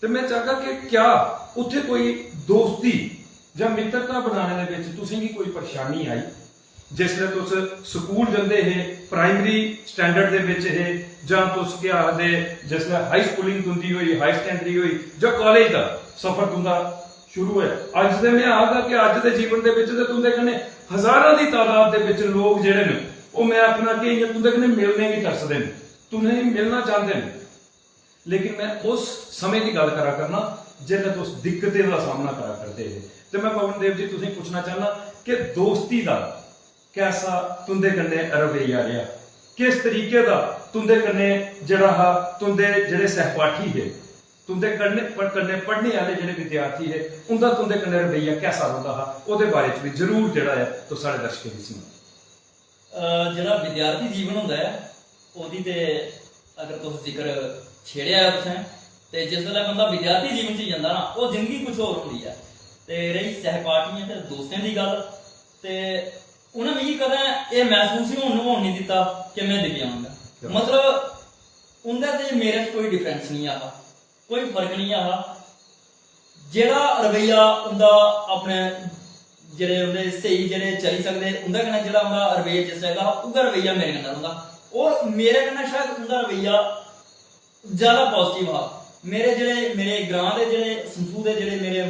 ते में चाहगा कि क्या उत्थे कोई दोस्ती जां मित्रता बनाने दे बिच तुसेंगी कोई परेशानी आई? जिसलै तुस स्कूल जंदे हे, प्राइमरी स्टैंडर्ड दे बिच हे, जां तुस केह् आखदे, जिसलै हाई स्कूलिंग तुंदी होई, हाई सकैंडरी होई, जां कालेज दा सफर तुंदा शुरू होया, अज्ज दे में आखगा कि अज्ज दे जीवन दे बिच ते तुंदे कन्नै हजारां दी तादाद दे बिच लोक जेह्ड़े न, ओह्, में आखना कि इ'यां तुंदे कन्नै मिलने गी तरसदे न, तुसेंगी मिलना चांह्दे न। लेकिन में उस समें दी गल्ल करा करना, जिसलै तुस दिक्कतें दा सामना करा करदे हे। ते में पवन देव जी तुसेंगी पुच्छना चाहना कि दोस्ती दा कैसा तुंदे कन्नै रवैया रेहा, किस तरीके दा तुंदे कन्नै जेह्ड़ा हा, तुंदे जेह्ड़े सहपाठी हे, तुंदे कन्नै, प-, कन्नै पढ़ने आह्ले जेह्ड़े विद्यार्थी हे, उंदा तुंदे कन्नै रवैया कैसा रौंह्दा हा, ओह्दे बारे च बी जरूर जेह्ड़ा ऐ, तुस साढ़े दर्शकें गी सनाओ। अ, जेह्ड़ा विद्यार्थी जीवन होंदा ऐ, ओह्दी ते अगर तुस जिक्र छेड़ेआ ऐ तुसें, ते जिस बेल्लै बंदा विद्यार्थी जीवन च जंदा ना, ओह् जिंदगी कुछ होर होंदी ऐ। ते रेही सहपाठियें ते दोस्तें दी गल्ल, ते उ'नें मिगी कदें एह् मसूस ही होन होन निं दित्ता कि में दिव्यांग आं। मतलब, उं'दे ते मेरे च कोई डिफरेंस निं हा, कोई फर्क निं हा। जेह्ड़ा रवैया उं'दा अपने, जेह्ड़े उं'दे स्हेई, जेह्ड़े चली सकदे, उं'दे कन्नै जेह्ड़ा उं'दा रवैया जिस जगह हा, उ'ऐ रवैया मेरे कन्नै रौंह्दा। और मेरे कन्नै शायद उं'दा रवैया ज्यादा पॉजिटिव हा। मेरे जेह्ड़े, मेरे ग्रां दे जेह्ड़े संतू दे जेह्ड़े मेरे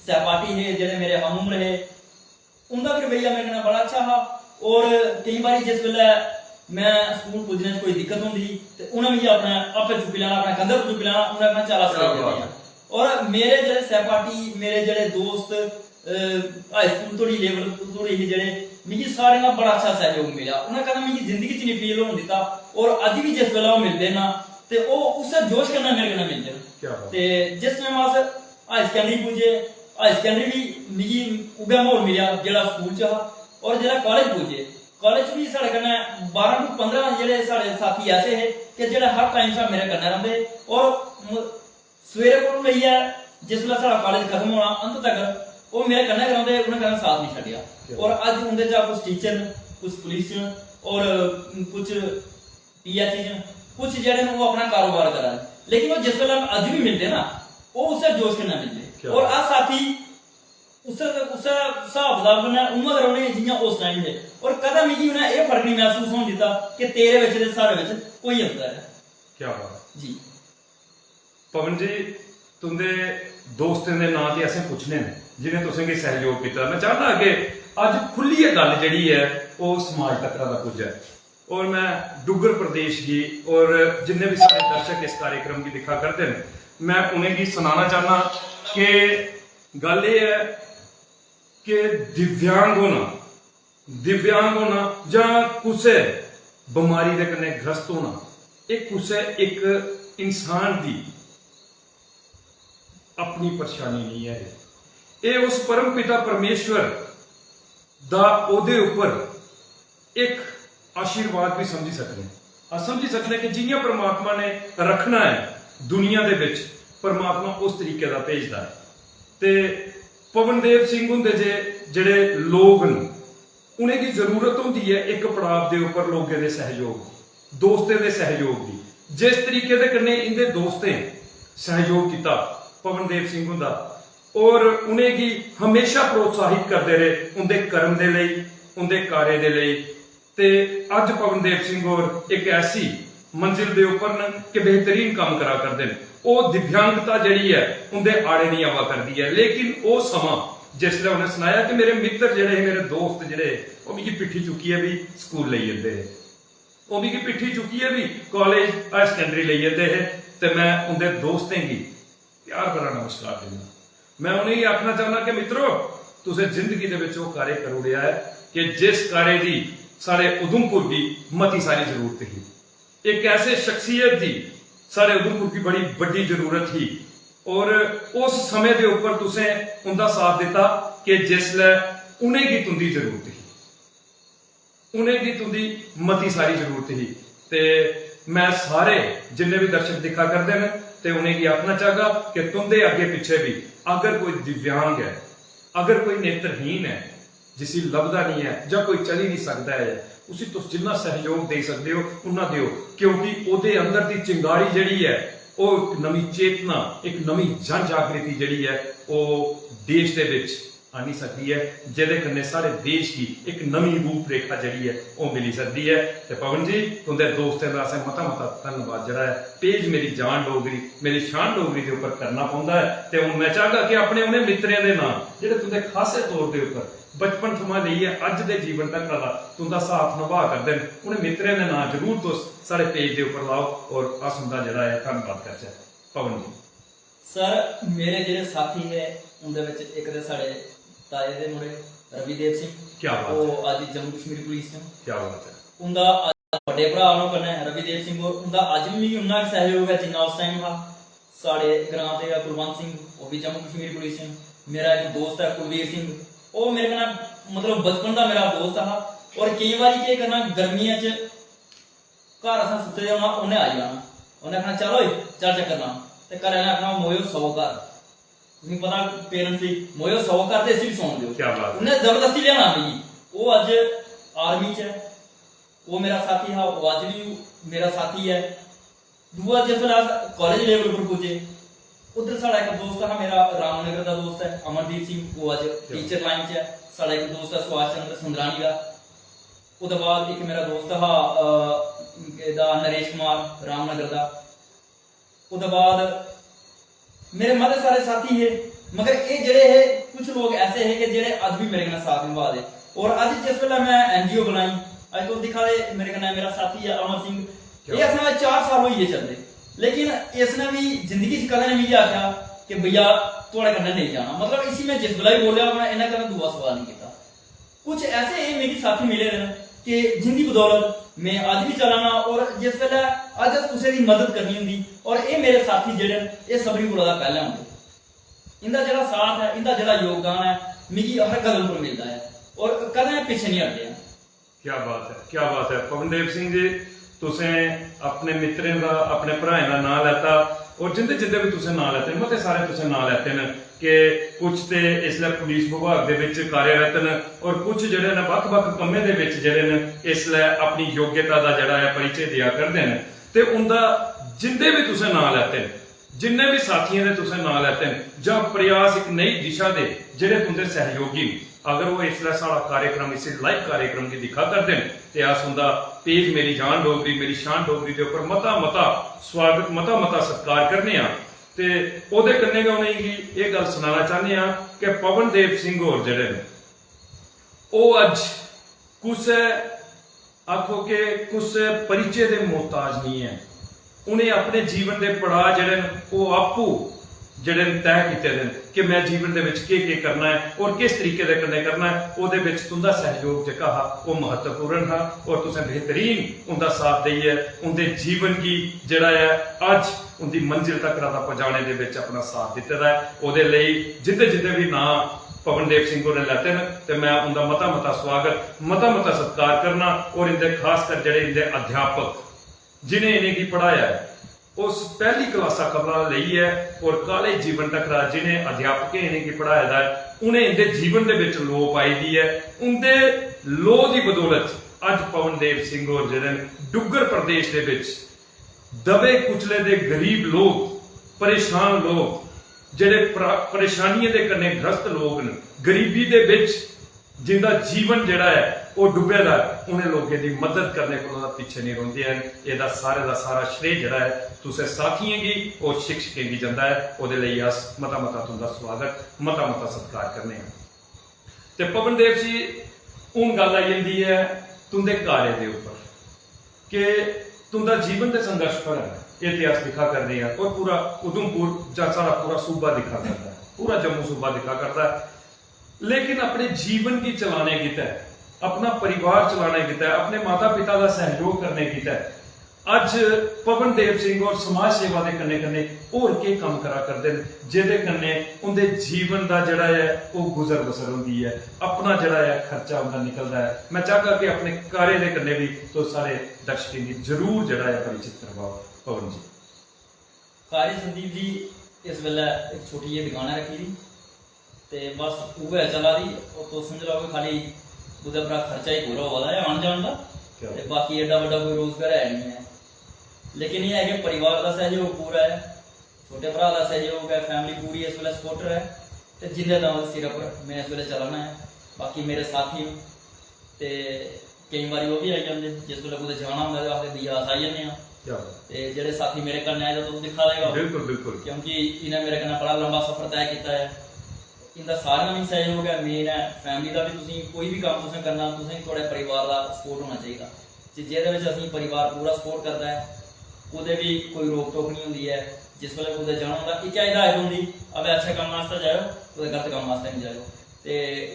सहपाठी हे, जेह्ड़े मेरे हम उम्र हे, उं'दा बी रवैया मेरे कन्नै बड़ा अच्छा हा। और केईं बारी जिस बेल्लै में स्कूल पुज्जने च कोई दिक्कत होंदी ही, ते उ'नें मिगी अपने आपै चुक्की लैना, अपने कंधे पर चुक्की लैना, उ'नें आखना, "चल, अस क्या लेई जन्ने बात आं।" और मेरे जेह्ड़े सहपाठी, मेरे जेह्ड़े दोस्त, अ, हाई स्कूल धोड़ी, लेवल धोड़ी हे जेह्ड़े, मिगी सारें दा बड़ा अच्छा सैह्योग मिलेआ। उ'नें कदें मिगी जिंदगी च निं फेल होन दित्ता। और अज्ज बी जिस बेल्लै ओह् मिलदे न, ते ओह् उस्सै जोश कन्नै मेरे कन्नै मिलदे न। क्या बात। ते जिस टाइम अस हाई सकैंडरी पुज्जे, हाई सकैंडरी बी मिगी उ'ऐ म्हौल मिलेआ जेह्ड़ा स्कूल च हा। और जेल्लै कालेज पुज्जे, कालेज च बी साढ़े कन्नै बारां टू पंदरां जेह्ड़े साढ़े साथी ऐसे हे कि जेह्ड़े हर टाइम शा मेरे कन्नै रौंह्दे हे। और म-, सवेरे कोलू लेइयै जिसलै साढ़ा कालेज खत्म होना, अंत तगर ओह् मेरे कन्नै गै रौंह्दे हे, उ'नें कदें साथ निं छड्डेआ। और अज्ज उं'दे चा कुछ टीचर न, कुछ पुलिस च न, और कुछ पीएचई च न, कुछ जेह्ड़े न ओह् अपना कारोबार करा दे, लेकिन ओह् जिस बेल्लै अज्ज बी मिलदे ना, ओह् उस्सै जोश कन्नै मिलदे। और अस साथी उस्सै, उस्सै स्हाब कताब कन्नै उ'आं गै रौह्ने जि'यां उस टाइम हे। और कदें मिगी उ'नें एह् फर्क निं मसूस होन दित्ता कि तेरे बिच ते साढ़े बिच कोई अंतर ऐ। क्या बात। जी। पवन जी, तुंदे दोस्तें दे नांऽ ते असें पुच्छने न जि'नें तुसेंगी सैह्योग कीता। में चाह्न्नां कि अज्ज खु'ल्लियै गल्ल जेह्ड़ी ऐ, ओह् समाज तक्कर दा पुज्जै। और में डुग्गर प्रदेश गी और जिन्ने बी साढ़े दर्शक इस कार्यक्रम गी दिक्खा करदे न, में उ'नेंगी सनाना चाह्न्नां कि गल्ल एह् ऐ कि दिव्यांग होना, दिव्यांग होना जां कुसै बमारी दे कन्नै ग्रस्त होना, एह् कुसै इक इंसान दी अपनी परेशानी नेईं ऐ। एह् उस परम पिता परमेश्वर दा ओह्दे उप्पर इक आशीर्वाद बी समझी सकने। अस समझी सकने कि जि'यां परमात्मा ने रक्खना ऐ दुनिया दे बिच, परमात्मा उस तरीके दा भेजदा ऐ। ते पवनदेव सिंह हुंदे जे जेह्ड़े लोग न, उ'नेंगी जरूरत होंदी ऐ इक पड़ाव दे उप्पर लोकें दे सैह्योग दी, दोस्तें दे सैह्योग दी। जिस तरीके दे कन्नै इं'दे दोस्तें सैह्योग कीता पवनदेव सिंह हुंदा, और उ'नेंगी हमेशा प्रोत्साहित करदे रेह् उं'दे कर्म दे लेई, उं'दे कार्य दे लेई। ते अज्ज पवनदेव सिंह होर इक ऐसी मंजिल दे उप्पर न कि बेहतरीन कम्म करा करदे न। ओह् दिव्यांगता जेह्ड़ी ऐ, उं'दे आड़े निं आवा करदी ऐ, लेकिन ओह् समां जिसलै उ'नें सनाया कि मेरे मित्तर जेह्ड़े हे, मेरे दोस्त जेह्ड़े हे, ओह् मिगी पिट्ठी चुक्कियै बी स्कूल लेई जंदे हे, ओह् मिगी पिट्ठी चुक्कियै बी कालेज, हायर सकैंडरी लेई जंदे हे, ते में उं'दे दोस्तें गी प्यार भरा नमस्कार दिन्ना। में उ'नेंगी आखना चाह्न्नां कि मित्रो, तुसें जिंदगी दे बिच ओह् कार्य करी ओड़ेआ ऐ कि जिस कार्य दी साढ़े उधमपुर गी मती सारी जरूरत ही। इक ऐसे शख्सियत दी साढ़े उधमपुर गी बड़ी बड्डी जरूरत ही, और उस समें दे उप्पर तुसें उं'दा साथ दित्ता कि जिसलै उ'नेंगी तुं'दी जरूरत ही, उ'नेंगी तुं'दी मती सारी जरूरत ही। ते में सारे जिन्ने बी दर्शक दिक्खा करदे न, ते उ'नेंगी आखना चाहगा कि तुं'दे अग्गें पिच्छें बी अगर कोई दिव्यांग ऐ, अगर कोई नेत्रहीन ऐ, जिसी लभदा निं ऐ जां कोई चली निं सकदा ऐ, उसी तुस जिन्ना सैह्योग देई सकदे ओ, उन्ना देओ, क्योंकि ओह्दे अंदर दी चिंगारी जेह्ड़ी ऐ, ओह् इक नमीं चेतना, इक नमीं जन जागृति जेह्ड़ी ऐ, ओह् देश दे बिच आनी सकदी ऐ, जेह्दे कन्नै साढ़े देश गी इक नमीं रूपरेखा जेह्ड़ी ऐ, ओह् मिली सकदी ऐ। ते पवन जी, तुं'दे दोस्तें दा असें मता मता धन्नवाद जेह्ड़ा ऐ, पेज मेरी जान डोगरी, मेरी शान डोगरी दे उप्पर करना पौंदा ऐ। ते हून में चाहगा कि अपने उ'नें मित्तरें दे नांऽ, जेह्ड़े तुं'दे खासे तौर दे उप्पर बचपन थमां लेइयै अज्ज दे जीवन तक दा तुं'दा साथ नभाऽ करदे न, उ'नें मित्तरें दे नांऽ जरूर तुस साढ़े पेज दे उप्पर लाओ और अस उं'दा जेह्ड़ा ऐ, धन्नवाद करचै। पवन जी। सर, मेरे जेह्ड़े साथी हे, उं'दे बिच इक ते साढ़े ताए दे मुड़े रविदेव सिंह, क्या बात ओह् अज्ज जम्मू कश्मीर पुलिस च न। क्या बात है। उं'दा अज्ज बड्डे भ्राऽ न कन्नै रविदेव सिंह होर, उं'दा अज्ज बी मिगी उन्ना गै सैह्योग ऐ जिन्ना उस टाइम हा। साढ़े ग्रांऽ दे गै कुलवंत सिंह, ओह् बी जम्मू कश्मीर पुलिस च न। मेरा इक दोस्त ऐ कुलवीर सिंह, ओह् मेरे कन्नै मतलब बचपन दा मेरा दोस्त हा। और केईं बारी केह् करना, गर्मियें च घर असें सुत्ते दे होना, उन्नै आई जाना, उन्नै आखना, "चल ओए, चल चक्कर लान।" ते घरै आह्लें आखना, "मोयो, सौ घर।" तुसेंगी पता पेरेंट्स दी, "मोयो, सौ घर ते इसी बी सौन देओ।" क्या बात है। उन्नै जबरदस्ती लेआना मिगी। ओह् अज्ज आर्मी च ऐ, ओह् मेरा साथी हा, ओह् अज्ज बी मेरा साथी ऐ। दूआ, जिसलै अस कालेज लेवल पर पुज्जे, उद्धर साढ़ा इक दोस्त हा, मेरा रामनगर दा दोस्त ऐ अमरदीप सिंह, ओह् अज्ज टीचर लाइन च ऐ। साढ़ा इक दोस्त ऐ सुभाष चंद्र सुंदरानी दा। ओह्दे बाद इक मेरा दोस्त हा, अ, एह्दा नरेश कुमार रामनगर दा। ओह्दे बाद मेरे मते सारे साथी हे, मगर एह् जेह्ड़े हे, कुछ लोक ऐसे हे कि जेह्ड़े अज्ज बी मेरे कन्नै साथ नभा दे। और अज्ज जिस बेल्लै में एनजीओ बनाई, अज्ज तुस दिक्खा दे मेरे कन्नै मेरा साथी ऐ अमर सिंह, एह् असें चार साल होई गे चलदे, लेकिन इसने बी जिंदगी च कदें नहीं मिगी आखेआ कि भैया, थुआढ़े कन्नै नेईं जाना। मतलब, इसी में जिस बेल्लै बी बोलेआ, उन्नै इन्ना कदें दूआ सवाल नहीं कीता। कुछ ऐसे एह् मिगी साथी मिले दे न कि जिंदी बदौलत में अज्ज बी चला ना। और जिस बेल्लै अज्ज अस कुसै दी मदद करनी होंदी, और एह् मेरे साथी जेह्ड़े न, एह् सभनें कोला पैह्लें होंदे। इंदा जेह्ड़ा साथ ऐ, इंदा जेह्ड़ा योगदान ऐ, मिगी हर कदम पर मिलदा ऐ और कदें पिच्छे नहीं हटदे न। क्या बात है, क्या बात है पवनदेव सिंह जी, तुसें अपने मित्रें दा, अपने भ्राएं दा नांऽ लैता और जिंदे जिंदे बी तुसें नांऽ लैते, मते सारे तुसें नांऽ लैते न कि कुछ ते इसलै पुलिस विभाग दे बिच कार्यरत न और कुछ जेह्ड़े न बक्ख-बक्ख कम्में दे बिच जेह्ड़े न इसलै अपनी योग्यता दा जेह्ड़ा ऐ परिचे देआ करदे न। ते उंदा जिंदे बी तुसें नांऽ लैते न, जिन्ने बी साथियें दे तुसें नांऽ लैते न जां प्रयास इक नई दिशा दे जेह्ड़े तुंदे सहयोगी न, अगर ओह् इसलै साढ़ा कार्यक्रम, इस लाइव कार्यक्रम गी दिक्खा करदे न ते अस उंदा पेज मेरी जान डोगरी, मेरी शान डोगरी दे उप्पर मता मता स्वागत, मता मता सत्कार करने आं। ते ओह्दे कन्नै गै उ'नेंगी एह् गल्ल सनाना चाह्न्ने आं कि पवन देव सिंह होर जेह्ड़े न, ओह् अज्ज कुसै, आखो कि कुसै परिचे दे मोहताज नेईं ऐ। उ'नें अपने जीवन दे पड़ाऽ जेह्ड़े न, ओह् आपूं जेह्ड़े न, तय कीते दे न कि में जीवन दे बिच केह् केह् करना ऐ और किस तरीके दे कन्नै करना ऐ। ओह्दे बिच तुं'दा सैह्योग जेह्का हा, ओह् म्हत्तवपूर्ण हा और तुसें बेहतरीन उं'दा साथ देइयै उं'दे जीवन गी जेह्ड़ा ऐ, अज्ज उं'दी मंजिल तक्कर दा पजाने दे बिच अपना साथ दित्ते दा ऐ। ओह्दे लेई जिं'दे जिं'दे बी नांऽ पवन देव सिंह होरें लैते न ते में उं'दा मता मता स्वागत, मता मता सत्कार करना और इं'दे खास कर जेह्ड़े इं'दे अध्यापक जि'नें इ'नेंगी पढ़ाया ऐ, उस पैह्ली क्लासा कोला लेइयै और कालेज जीवन तक्कर जि'नें अध्यापकें इ'नेंगी पढ़ाए दा ऐ, उ'नें इं'दे जीवन दे बिच लोऽ पाई दी ऐ। उं'दे लोऽ दी बदौलत अज्ज पवन देव सिंह होर जेह्ड़े न, डुग्गर प्रदेश दे बिच दबे कुचले दे गरीब लोक, परेशान लोक, जेह्ड़े प्र-, परेशानियें दे कन्नै ग्रस्त लोक न, गरीबी दे बिच जिंदा जीवन जेह्ड़ा ऐ, ओह् डुब्बे दा ऐ, उ'नें लोकें दी मदद करने कोला पिच्छे नेईं रौंह्दे हैन। एह्दा सारे दा सारा श्रेय जेह्ड़ा ऐ, तुसें साथियें गी और शिक्षकें गी जंदा ऐ। ओह्दे लेई अस मता मता तुं'दा स्वागत, मता मता सत्कार करने आं। ते पवन देव जी, हून गल्ल आई जंदी ऐ तुं'दे कार्य दे उप्पर कि तुं'दा जीवन ते संघर्ष भरा ऐ। एह् ते अस दिक्खा करने आं और पूरा उधमपुर जां साढ़ा पूरा सूबा दिक्खा करदा ऐ, पूरा जम्मू सूबा दिक्खा करदा ऐ। लेकिन अपने जीवन गी चलाने गितै, अपना परिवार चलाने गितै, अपने माता पिता दा सैह्योग करने गितै अज्ज पवन देव सिंह होर समाज सेवा दे कन्नै कन्नै होर केह् कम्म करा करदे न, जेह्दे कन्नै उं'दे जीवन दा जेह्ड़ा ऐ, ओह् गुजर बसर होंदी ऐ, अपना जेह्ड़ा ऐ, खर्चा उं'दा निकलदा ऐ। में चाहगा कि अपने कार्य दे कन्नै बी तुस सारे दर्शकें गी जरूर जेह्ड़ा ऐ, परिचित करवाओ पवन जी। कार्य संदीप जी, इस बेल्लै इक छोटी जेही दकान ऐ रक्खी दी, ते बस उ'ऐ चला दी। और तुस समझी लैओ कि खाली ओह्दे परा खर्चा ही पूरा होआ दा ऐ आन जान दा, क्या? ते बाकी एड्डा बड्डा कोई रोजगार है नहीं ऐ। लेकिन एह् ऐ कि परिवार दा सैह्योग पूरा ऐ, छोटे भ्राऽ दा सैह्योग ऐ, फैमिली पूरी इस बेल्लै सपोर्टर ऐ। ते जिंदे दम दे सिरै पर में इस बेल्लै चला ना ऐ। बाकी मेरे साथी न, ते केईं बारी ओह् बी आई जंदे, जिस बेल्लै कुतै जाना होंदा ते आखदे, "भैया, अस आई जन्ने आं।" क्या बात। ते जेह्ड़े साथी मेरे कन्नै आए दे, तुस दिक्खा दे गै ओ। बिल्कुल, बिल्कुल। क्योंकि इ'नें मेरे कन्नै बड़ा लंबा सफर तय कीता ऐ। इं'दा सारें दा मिगी सैह्योग ऐ, मेन ऐ फैमिली दा बी। तुसें कोई बी कम्म तुसें करना, तुसें थुआढ़े परिवार दा सपोर्ट होना चाहिदा। जे-, जेह्दे बिच असेंगी परिवार पूरा सपोर्ट करदा ऐ, कुतै बी कोई रोक टोक निं होंदी ऐ। जिस बेल्लै कुतै जाना होंदा, इक्कै हिदायत होंदी, "अबे, अच्छे कम्म आस्तै जाएओ, कुतै गलत कम्म आस्तै निं जाएओ।" ते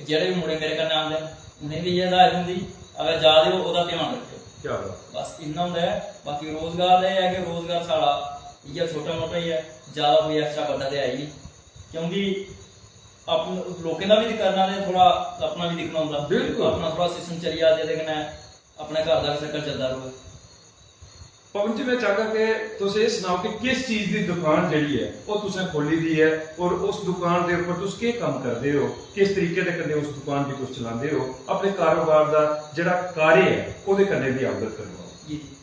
जेह्ड़े बी मुड़े मेरे कन्नै आंदे न, उ'नेंगी बी इ'यै हिदायत होंदी, "अबे, जा दे ओ, ओह्दा ध्यान रक्खेओ।" क्या बात। बस इन्ना होंदा ऐ। बाकी रोजगार दा एह् ऐ कि रोजगार साढ़ा इ'यै छोटा मोटा ही ऐ, ज्यादा कोई एक्स्ट्रा बड्डा ते है ही निं। क्योंकि अपने लोकें दा बी करना ते थोह्ड़ा अपना बी दिक्खना होंदा। बिल्कुल। अपना थोह्ड़ा सिस्टम चली जा, जेह्दे कन्नै अपने घर दा बी सर्कल चलदा र'वै। पवन जी, में चाहगा कि तुस एह् सनाओ कि किस चीज दी दुकान जेह्ड़ी ऐ, ओह् तुसें खोह्ल्ली दी ऐ, और उस दुकान दे उप्पर तुस केह् कम्म करदे ओ, किस तरीके दे कन्नै उस दुकान गी तुस चलांदे ओ, अपने कारोबार दा जेह्ड़ा कार्य ऐ, ओह्दे कन्नै बी अवगत करवाओ। जी, जी।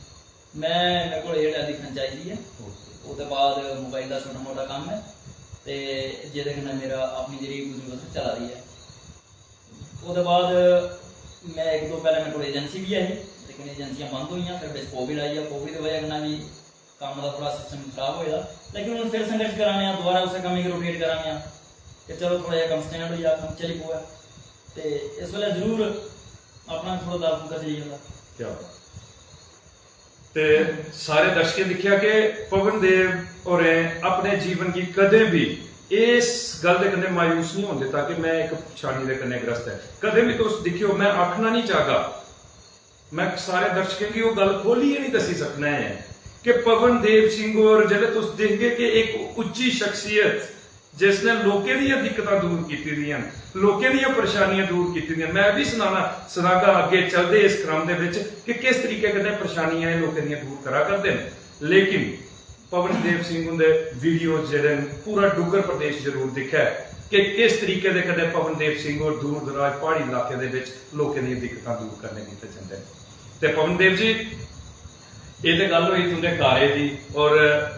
में, मेरे कोल एह् टैली फ्रेंचाइजी ऐ। ओके। ओह्दे बाद मोबाइल दा छोटा मोटा कम्म ऐ, ते जेह्दे कन्नै मेरा अपनी जेह्ड़ी गुजर बसर चला दी ऐ। ओह्दे बाद में इक दो, पैह्लें मेरे कोल एजेंसी बी ऐ ही, लेकिन एजेंसियां बंद होइयां, फिर बिच कोविड आई गेआ, कोविड दी बजह कन्नै बी कम्म दा थोह्ड़ा सिस्टम खराब होए दा। लेकिन हून फिर संघर्श करा ने आं, दोबारा उस्सै कम्मै गी रोटेट करा ने आं कि चलो, थोह्ड़ा जेहा कम्म स्टैंड होई जा, कम्म चली पवै। ते इस बेल्लै जरूर अपना थोह्ड़ा दाल फुल्का चली जंदा। क्या बात। ते सारे दर्शकें दिक्खेआ कि पवन देव होरें अपने जीवन गी कदें बी इस गल्ल दे कन्नै मायूस निं होन दित्ता कि में इक परेशानी दे कन्नै ग्रस्त ऐ। कदें बी तुस दिक्खेओ, में आखना निं चाहगा, में सारे दर्शकें गी ओह् गल्ल खोह्लियै निं दस्सी सकना ऐ कि पवन देव सिंह होर, जेल्लै तुस दिखगे कि इक उच्ची शख्सियत, जिसने लोकें दियां दिक्कतां दूर कीती दियां न, लोकें दियां परेशानियां दूर कीती दियां न। में बी सनाना, सनागा अग्गें चलदे इस क्रम दे बिच कि किस तरीके कन्नै परेशानियां एह् लोकें दियां दूर करा करदे न। लेकिन पवन देव सिंह हुंदे वीडियो जेह्ड़े न, पूरा डुग्गर प्रदेश जरूर दिक्खै कि किस तरीके दे कन्नै पवन देव सिंह होर दूर दराज प्हाड़ी इलाके दे बिच लोकें दियां दिक्कतां दूर करने गितै जंदे न। ते पवन देव जी, एह् ते गल्ल होई तुं'दे कार्य दी और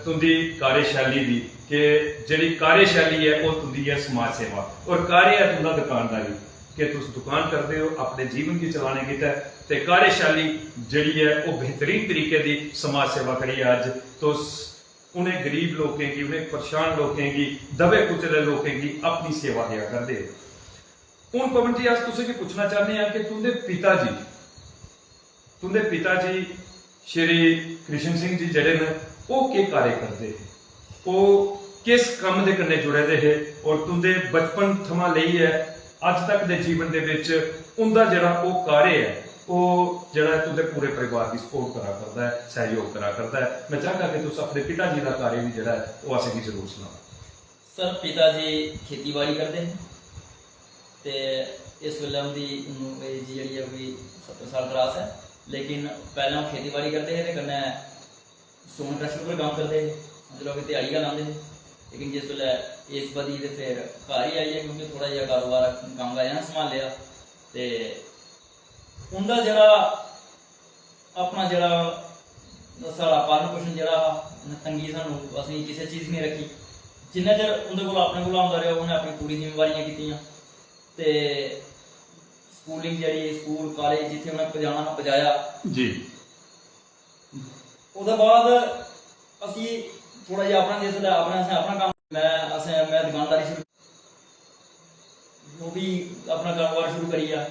तुं'दी कार्यशैली दी, कि जेह्ड़ी कार्यशैली ऐ, ओह् तुं'दी ऐ समाज सेवा, और कार्य ऐ तुं'दा दुकानदारी, कि तुस दुकान करदे ओ अपने जीवन गी चलाने गितै, ते कार्यशैली जेह्ड़ी ऐ, ओह् बेहतरीन तरीके दी समाज सेवा करियै अज्ज तुस उ'नें गरीब लोकें गी, उ'नें परेशान लोकें गी, दबे कुचले लोकें गी अपनी सेवा देआ करदे ओ। हून पवन जी, अस तुसें गी पुच्छना चाह्न्ने आं कि तुं'दे पिता जी, तुं'दे पिता जी श्री कृष्ण सिंह जी जेह्ड़े न, ओह् केह् कार्य करदे हे, ओह् किस कम्म दे कन्नै जुड़े दे हे, और तुं'दे बचपन थमां लेइयै अज्ज तक दे जीवन दे बिच उं'दा जेह्ड़ा ओह् कार्य ऐ, ओह् जेह्ड़ा ऐ तुं'दे पूरे परिवार गी सपोर्ट करा करदा ऐ, सैह्योग करा करदा ऐ। में चाहगा कि तुस अपने पिता जी दा कार्य बी जेह्ड़ा ऐ, ओह् असेंगी जरूर सनाओ। सर, पिता जी खेतीबाड़ी करदे हे ते इस बेल्लै उं'दी उम्र, एज जेह्ड़ी ऐ, कोई सत्तर साल क्रॉस ऐ। लेकिन पैह्लें ओह् खेतीबाड़ी करदे हे ते कन्नै स्टोन क्रशर पर कम्म करदे हे, मतलब कि ध्याड़ी गै लांदे हे। लेकिन जिस बेल्लै एज बधी ते फिर घर ही आई गे, क्योंकि थोह्ड़ा जेहा कारोबार, कम्म काज इ'नें संभालेआ। ते उं'दा जेह्ड़ा अपना जेह्ड़ा साढ़ा पालन पोशन जेह्ड़ा हा, उ'नें तंगी सानूं, असेंगी किसै चीज निं रक्खी। जिन्ना चिर उं'दे कोल अपने कोला होंदा रेहा, उ'नें अपनी पूरी जिम्मेवारियां कीतियां। ते स्कूलिंग जेह्ड़ी, स्कूल, कालेज जित्थै उ'नें पजाना हा, पजाया। जी। ओह्दे बाद असी थोह्ड़ा जेहा अपना, जिसलै अपना, असें अपना कम्म, में, असें, में दुकानदारी शुरू, ओह् बी अपना कारोबार शुरू करी गेआ।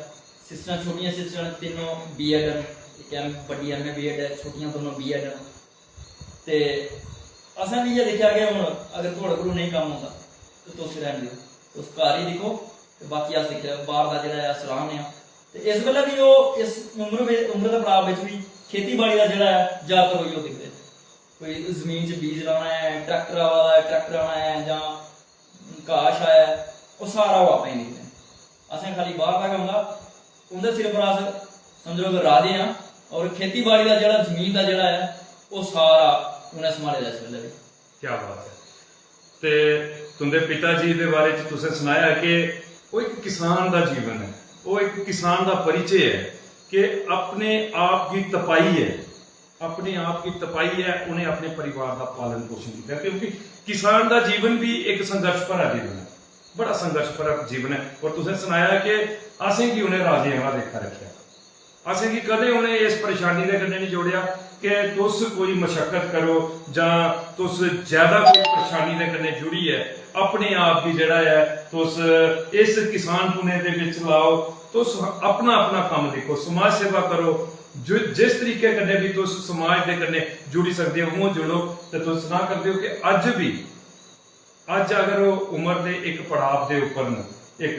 सिस्टरां, छोटियां सिस्टरां न, तिन्नों बीएड न, इक एम, बड्डी एमए बीएड ऐ, छोटियां दोनों बीएड न। ते असें बी इ'यै दिक्खेआ कि हून अगर थुआढ़े कोलूं नेईं कम्म होंदा ते तुस रैह्न देओ, तुस घर ही दिक्खो, ते बाकी अस दिक्खी लैओ, बाह्र दा जेह्ड़ा ऐ अस चलाने आं। ते इस बेल्लै बी ओह् इस उम्र बि-, उम्र दे पड़ाव बिच बी खेतीबाड़ी दा जेह्ड़ा ऐ, जैदातर ओही ओह् दिखदे न। कोई जमीन च बीज लाना ऐ, ट्रैक्टर आवा दा ऐ, ट्रैक्टर आना ऐ, जां घाऽ शाऽ ऐ, ओह् सारा ओह् आपें ही दिखदे न। असें खाली बाह्र दा गै होंदा, उं'दे सिर पर अस समझो कि राजे आं, और खेतीबाड़ी दा जेह्ड़ा, जमीन दा जेह्ड़ा ऐ, ओह् सारा उ'नें सम्हाले दा इस बेल्लै बी। क्या बात ऐ। ते तुं'दे पिता जी दे बारे च तुसें सनाया कि ओह् इक किसान दा जीवन ऐ, ओह् इक किसान दा परिचे ऐ कि अपने आप गी तपाइयै, अपने आप गी तपाइयै उ'नें अपने परिवार दा पालन पोशन कीता, क्योंकि किसान दा जीवन बी इक संघर्ष भरा जीवन ऐ। बड़ा संघर्ष भरा जीवन ऐ। और तुसें सनाया कि असेंगी उ'नें राजें आह्ला लेखा रक्खेआ, असेंगी कदें उ'नें इस परेशानी दे कन्नै निं जोड़ेआ कि तुस कोई मशक्कत करो जां तुस ज्यादा कोई परेशानी दे कन्नै जुड़ियै अपने आप गी जेह्ड़ा ऐ तुस इस किसान पुने दे बिच लाओ। तुस अपना अपना कम्म दिक्खो, समाज सेवा करो, जो जिस तरीके कन्नै भी तुस समाज दे कन्नै जुड़ी सकदे ओ उ'आं जुड़ो। ते तुस सनाऽ करदे ओ कि अज्ज बी अज्ज अगर ओह् उम्र दे इक पड़ाव दे उप्पर न, इक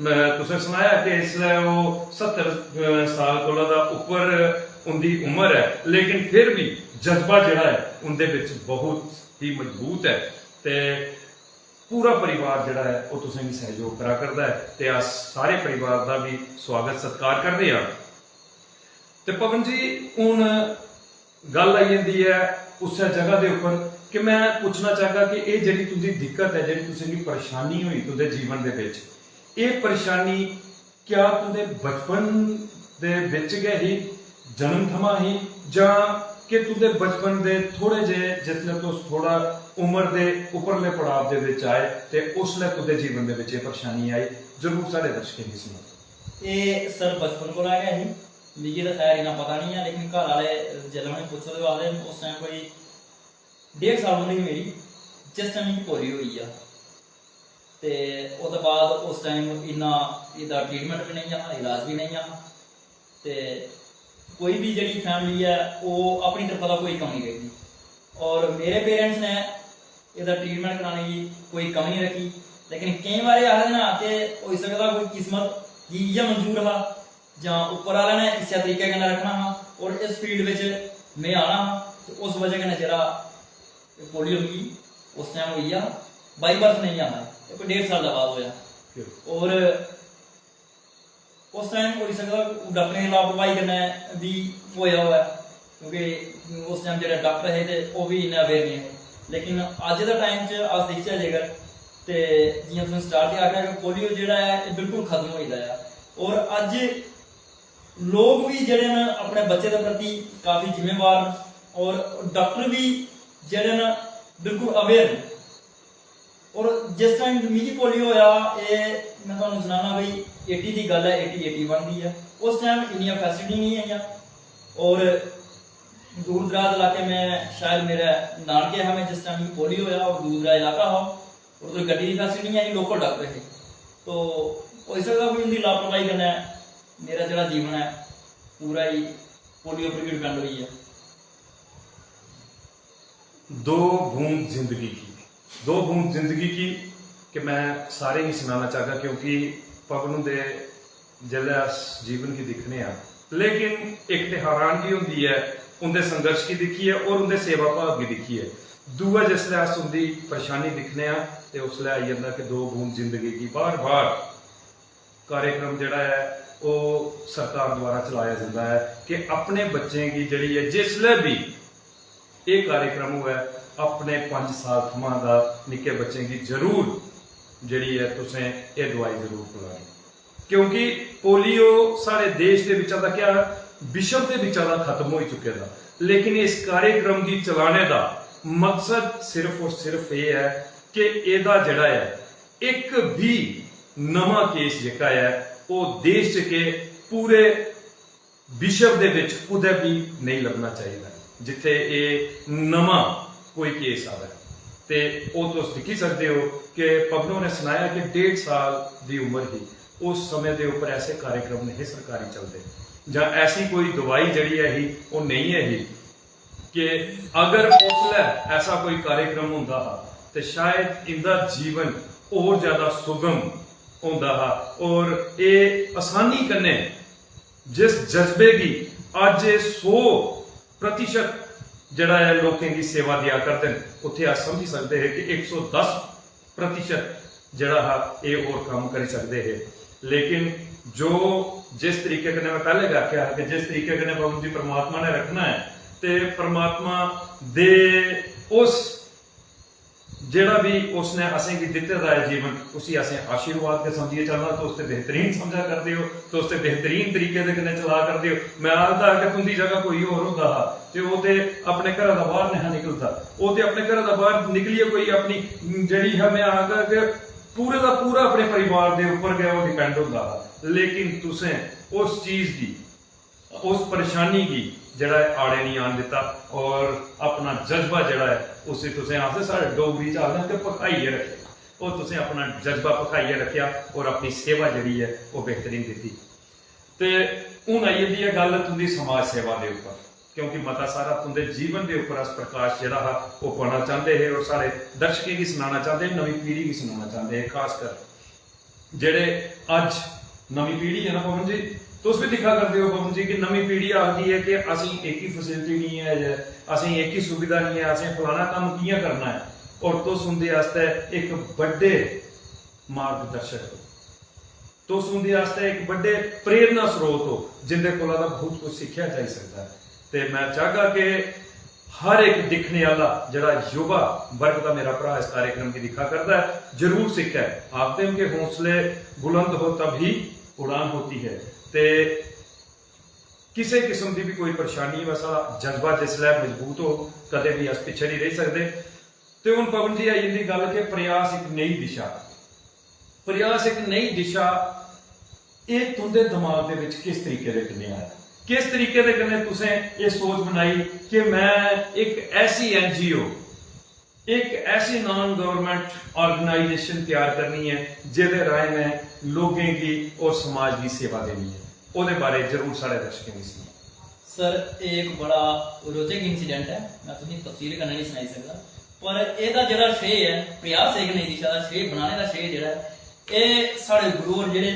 म- तुसें सनाया कि इसलै ओह् सत्तर साल कोला दा उप्पर उं'दी उम्र ऐ, लेकिन फिर बी जज्बा जेह्ड़ा ऐ उं'दे बिच बहुत ही मजबूत ऐ। ते पूरा परिवार जेह्ड़ा ऐ ओह् तुसेंगी सैह्योग करा करदा ऐ ते अस सारे परिवार दा बी स्वागत सत्कार करदे आं। ते पवन जी, हून गल्ल आई जंदी ऐ उस्सै जगह दे उप्पर कि में पुच्छना चाहगा कि एह् जेह्ड़ी तुं'दी दिक्कत ऐ, जेह्ड़ी तुसेंगी परेशानी होई तुं'दे जीवन दे बिच, एह् परेशानी क्या तुं'दे बचपन दे बिच गै ही, जन्म थमां ही, जां कि तुं'दे बचपन दे थोड़े जे जिसलै तुस थोड़ा उम्र दे उप्परले पड़ाव दे बिच आए ते उसलै तुं'दे जीवन दे बिच एह् परेशानी आई? जरूर साढ़े दर्शकें गी सनाओ। एह् सर बचपन कोला गै ही। मिगी ते खैर इन्ना पता निं ऐ, लेकिन घर आह्ले जेल्लै उ'नेंगी पुच्छो ते ओह् आखदे न, उस टाइम कोई डेढ़ साल उम्र ही मेरी, जिस टाइम मिगी पोलियो होई गेआ। ते ओह्दे बाद उस टाइम इन्ना एह्दा ट्रीटमेंट बी नेईं हा, इलाज बी नेईं हा। ते कोई बी जेह्ड़ी फैमिली ऐ, ओह् अपनी तरफा दा कोई कमी रखदी। और मेरे पेरेंट्स ने एह्दा ट्रीटमेंट कराने दी कोई कमी नहीं रखी। लेकिन केईं बारी आखदे ना कि होई सकदा कोई किस्मत गी इ'यै मंजूर हा जां उप्पर आह्ले ने इस्सै तरीके कन्नै रक्खना हा और इस फील्ड बिच में आना हा। ते उस वजह कन्नै जेह्ड़ा पोलियो मिगी उस टाइम होई गेआ, बाई बर्थ नेईं आना, एह् कोई डेढ़ साल दे बाद होया। और उस टाइम होई सकदा डाक्टरें दी लापरवाही कन्नै बी होया होऐ, क्योंकि उस टाइम जेह्ड़े डाक्टर हे ते ओह् बी इन्ने अवेयर नेईं हे। लेकिन अज्ज दे टाइम च अस दिखचै जेकर, ते जि'यां तुसें स्टार्ट च आखेआ कि पोलियो जेह्ड़ा ऐ, एह् बिल्कुल खत्म होई दा ऐ। और अज्ज लोक बी जेह्ड़े न, अपने बच्चे दे प्रति काफी जिम्मेवार न, और डाक्टर बी जेह्ड़े न, बिल्कुल अवेयर न। और जिस टाइम मिगी पोलियो होया, एह् में तुहानू सनाना भाई, एटी दी गल्ल ऐ, एटी, एटी वन दी ऐ। उस टाइम इन्नियां फैसिलिटी नहीं हियां, और दूर दराज इलाके में, शायद मेरे नानके हा, में जिस टाइम मिगी पोलियो होया, और दूर दराज इलाका हा, और उद्धर गड्डी दी फैसिलिटी नहीं आई, लोकल डाक्टर हे। तो होई सकदा कोई उं'दी लापरवाही कन्नै मेरा जेह्ड़ा जीवन ऐ, पूरा ही पोलियो पर गै डिपेंड होई गेआ। दो बूंद जिंदगी की, दो बूंद जिंदगी की कि मैं सारें गी सनाना चाहगा, क्योंकि पवन हुंदे जेल्लै अस जीवन गी दिक्खने आं, लेकिन इक ते हैरानगी होंदी ऐ उं'दे संघर्ष गी दिक्खियै और उं'दे सेवा भाव गी दिक्खियै। दूआ, जिसलै अस उं'दी परेशानी दिक्खने आं ते उसलै आई जंदा कि दो बूंद जिंदगी की। बार-बार कार्यक्रम जेह्ड़ा ऐ, ओह् सरकार द्वारा चलाया जंदा ऐ कि अपने बच्चें गी जेह्ड़ी ऐ, जिसलै बी एह् कार्यक्रम होऐ, अपने पंज साल थमां दा निक्के बच्चें गी जरूर जेह्ड़ी ऐ, तुसें एह् दोआई जरूर पलानी, क्योंकि पोलियो साढ़े देश दे बिच्चा दा क्या, विश्व दे बिच्चा दा खत्म होई चुके दा, लेकिन इस कार्यक्रम गी चलाने दा मकसद सिर्फ और सिर्फ एह् ऐ कि एह्दा जेह्ड़ा ऐ, इक बी नमां केस जेह्का ऐ, ओह् देश च के पूरे विश्व दे बिच कुतै बी नेईं लब्भना चाहिदा जित्थै एह् नमां कोई केस आवै। ते ओह् तुस दिक्खी सकदे ओ कि पवन होरें सनाया कि डेढ़ साल दी उम्र ही, उस समें दे उप्पर ऐसे कार्यक्रम नेहे सरकारी चलदे जां ऐसी कोई दवाई जेह्ड़ी ऐ ही, ओह् नेईं ऐ ही। कि अगर उसलै ऐसा कोई कार्यक्रम होंदा हा ते शायद इंदा जीवन होर ज्यादा सुगम होंदा हा और एह् आसानी कन्नै जिस जज्बे गी अज्ज एह् सौ प्रतिशत जेह्ड़ा ऐ लोकें गी सेवा देआ करदे न, उत्थै अस समझी सकदे हे कि इक सौ दस प्रतिशत जेह्ड़ा हा, एह् होर कम्म करी सकदे हे। लेकिन जो, जिस तरीके कन्नै मैं पैह्ले गै आखेआ हा कि जिस तरीके कन्नै पवन जी परमात्मा ने रक्खना ऐ, ते परमात्मा दे उस, जेह्ड़ा बी उसने असेंगी दित्ते दा ऐ जीवन, उसी असें आशीर्वाद गै समझियै चलना। तुस ते बेहतरीन समझा करदे ओ, तुस ते बेहतरीन तरीके दे कन्नै चला करदे ओ। मैं आखदा हा कि तुं'दी जगह कोई होर होंदा हा, ते ओह् ते अपने घरा दा बाहर नेहा निकलदा। ओह् ते अपने घरा दा बाहर निकलियै कोई अपनी, जेह्ड़ी हा, मैं आखगा कि पूरे दा पूरा अपने परिवार दे उप्पर गै ओह् डिपेंड होंदा हा, लेकिन तुसें उस चीज गी, उस परेशानी गी जेह्ड़ा ऐ आड़े निं आन दित्ता और अपना जज्बा जेह्ड़ा ऐ उसी तुसें, आखदे साढ़े डोगरी च आखदे कि भखाइयै रक्खेआ, ओह् तुसें अपना जज्बा भखाइयै रक्खेआ और अपनी सेवा जेह्ड़ी ऐ ओह् बेहतरीन दित्ती। ते हून आई जंदी ऐ गल्ल तुं'दी समाज सेवा दे उप्पर, क्योंकि मता सारा तुं'दे जीवन दे उप्पर अस प्रकाश जेह्ड़ा हा ओह् पाना चांह्दे हे और साढ़े दर्शकें गी सनाना चांह्दे हे, नमीं पीढ़ी गी सनाना चांह्दे हे, खासकर जेह्ड़े अज्ज नमीं पीढ़ी ऐ ना पवन जी, तुस बी दिक्खा करदे ओ पवन जी कि नमीं पीढ़ी आखदी ऐ कि असें एह्की फैसिलिटी निं ऐ, असें एह्की सुविधा निं ऐ, असें फलाना कम्म कि'यां करना ऐ, और तुस उं'दे आस्तै इक बड्डे मार्गदर्शक ओ। तुस उं'दे आस्तै इक बड्डे प्रेरणा स्रोत ओ, जिं'दे कोला दा बहुत कुछ सिक्खेआ जाई सकदा ऐ। ते मैं चाहगा कि हर इक दिक्खने आह्ला जेह्ड़ा युवा वर्ग दा मेरा भ्राऽ इस कार्यक्रम गी दिक्खा करदा ऐ, जरूर सिक्खै। आखदे न कि हौसले बुलंद हो तभी उड़ान होती है। ते किसे किस्म दी बी कोई परेशानी होऐ, साढ़ा जज्बा जिसलै मजबूत हो, कदें बी अस पिच्छे नहीं रेही सकदे। ते हून पवन जी आई जंदी गल्ल कि प्रयास इक नई दिशा, प्रयास इक नई दिशा, एह् तुं'दे दमाग दे बिच किस तरीके दे कन्नै आया? किस तरीके दे कन्नै तुसें एह् सोच बनाई कि मैं इक ऐसी एनजीओ, इक ऐसी नॉन गवर्नमेंट ऑर्गेनाइजेशन त्यार करनी ऐ जेह्दे राहें मैं लोकें गी और समाज गी सेवा देनी ऐ? ओह्दे बारे जरूर साढ़े दर्शकें गी सनाओ। सर, एह् इक बड़ा रोचक इंसिडेंट ऐ, मैं तुसेंगी तफसील कन्नै नहीं सनाई सकदा, पर एह्दा जेह्ड़ा श्रेय ऐ, प्रयास इक नई दिशा दा श्रेय, बनाने दा श्रेय जेह्ड़ा ऐ, एह् साढ़े गुरु होर जेह्ड़े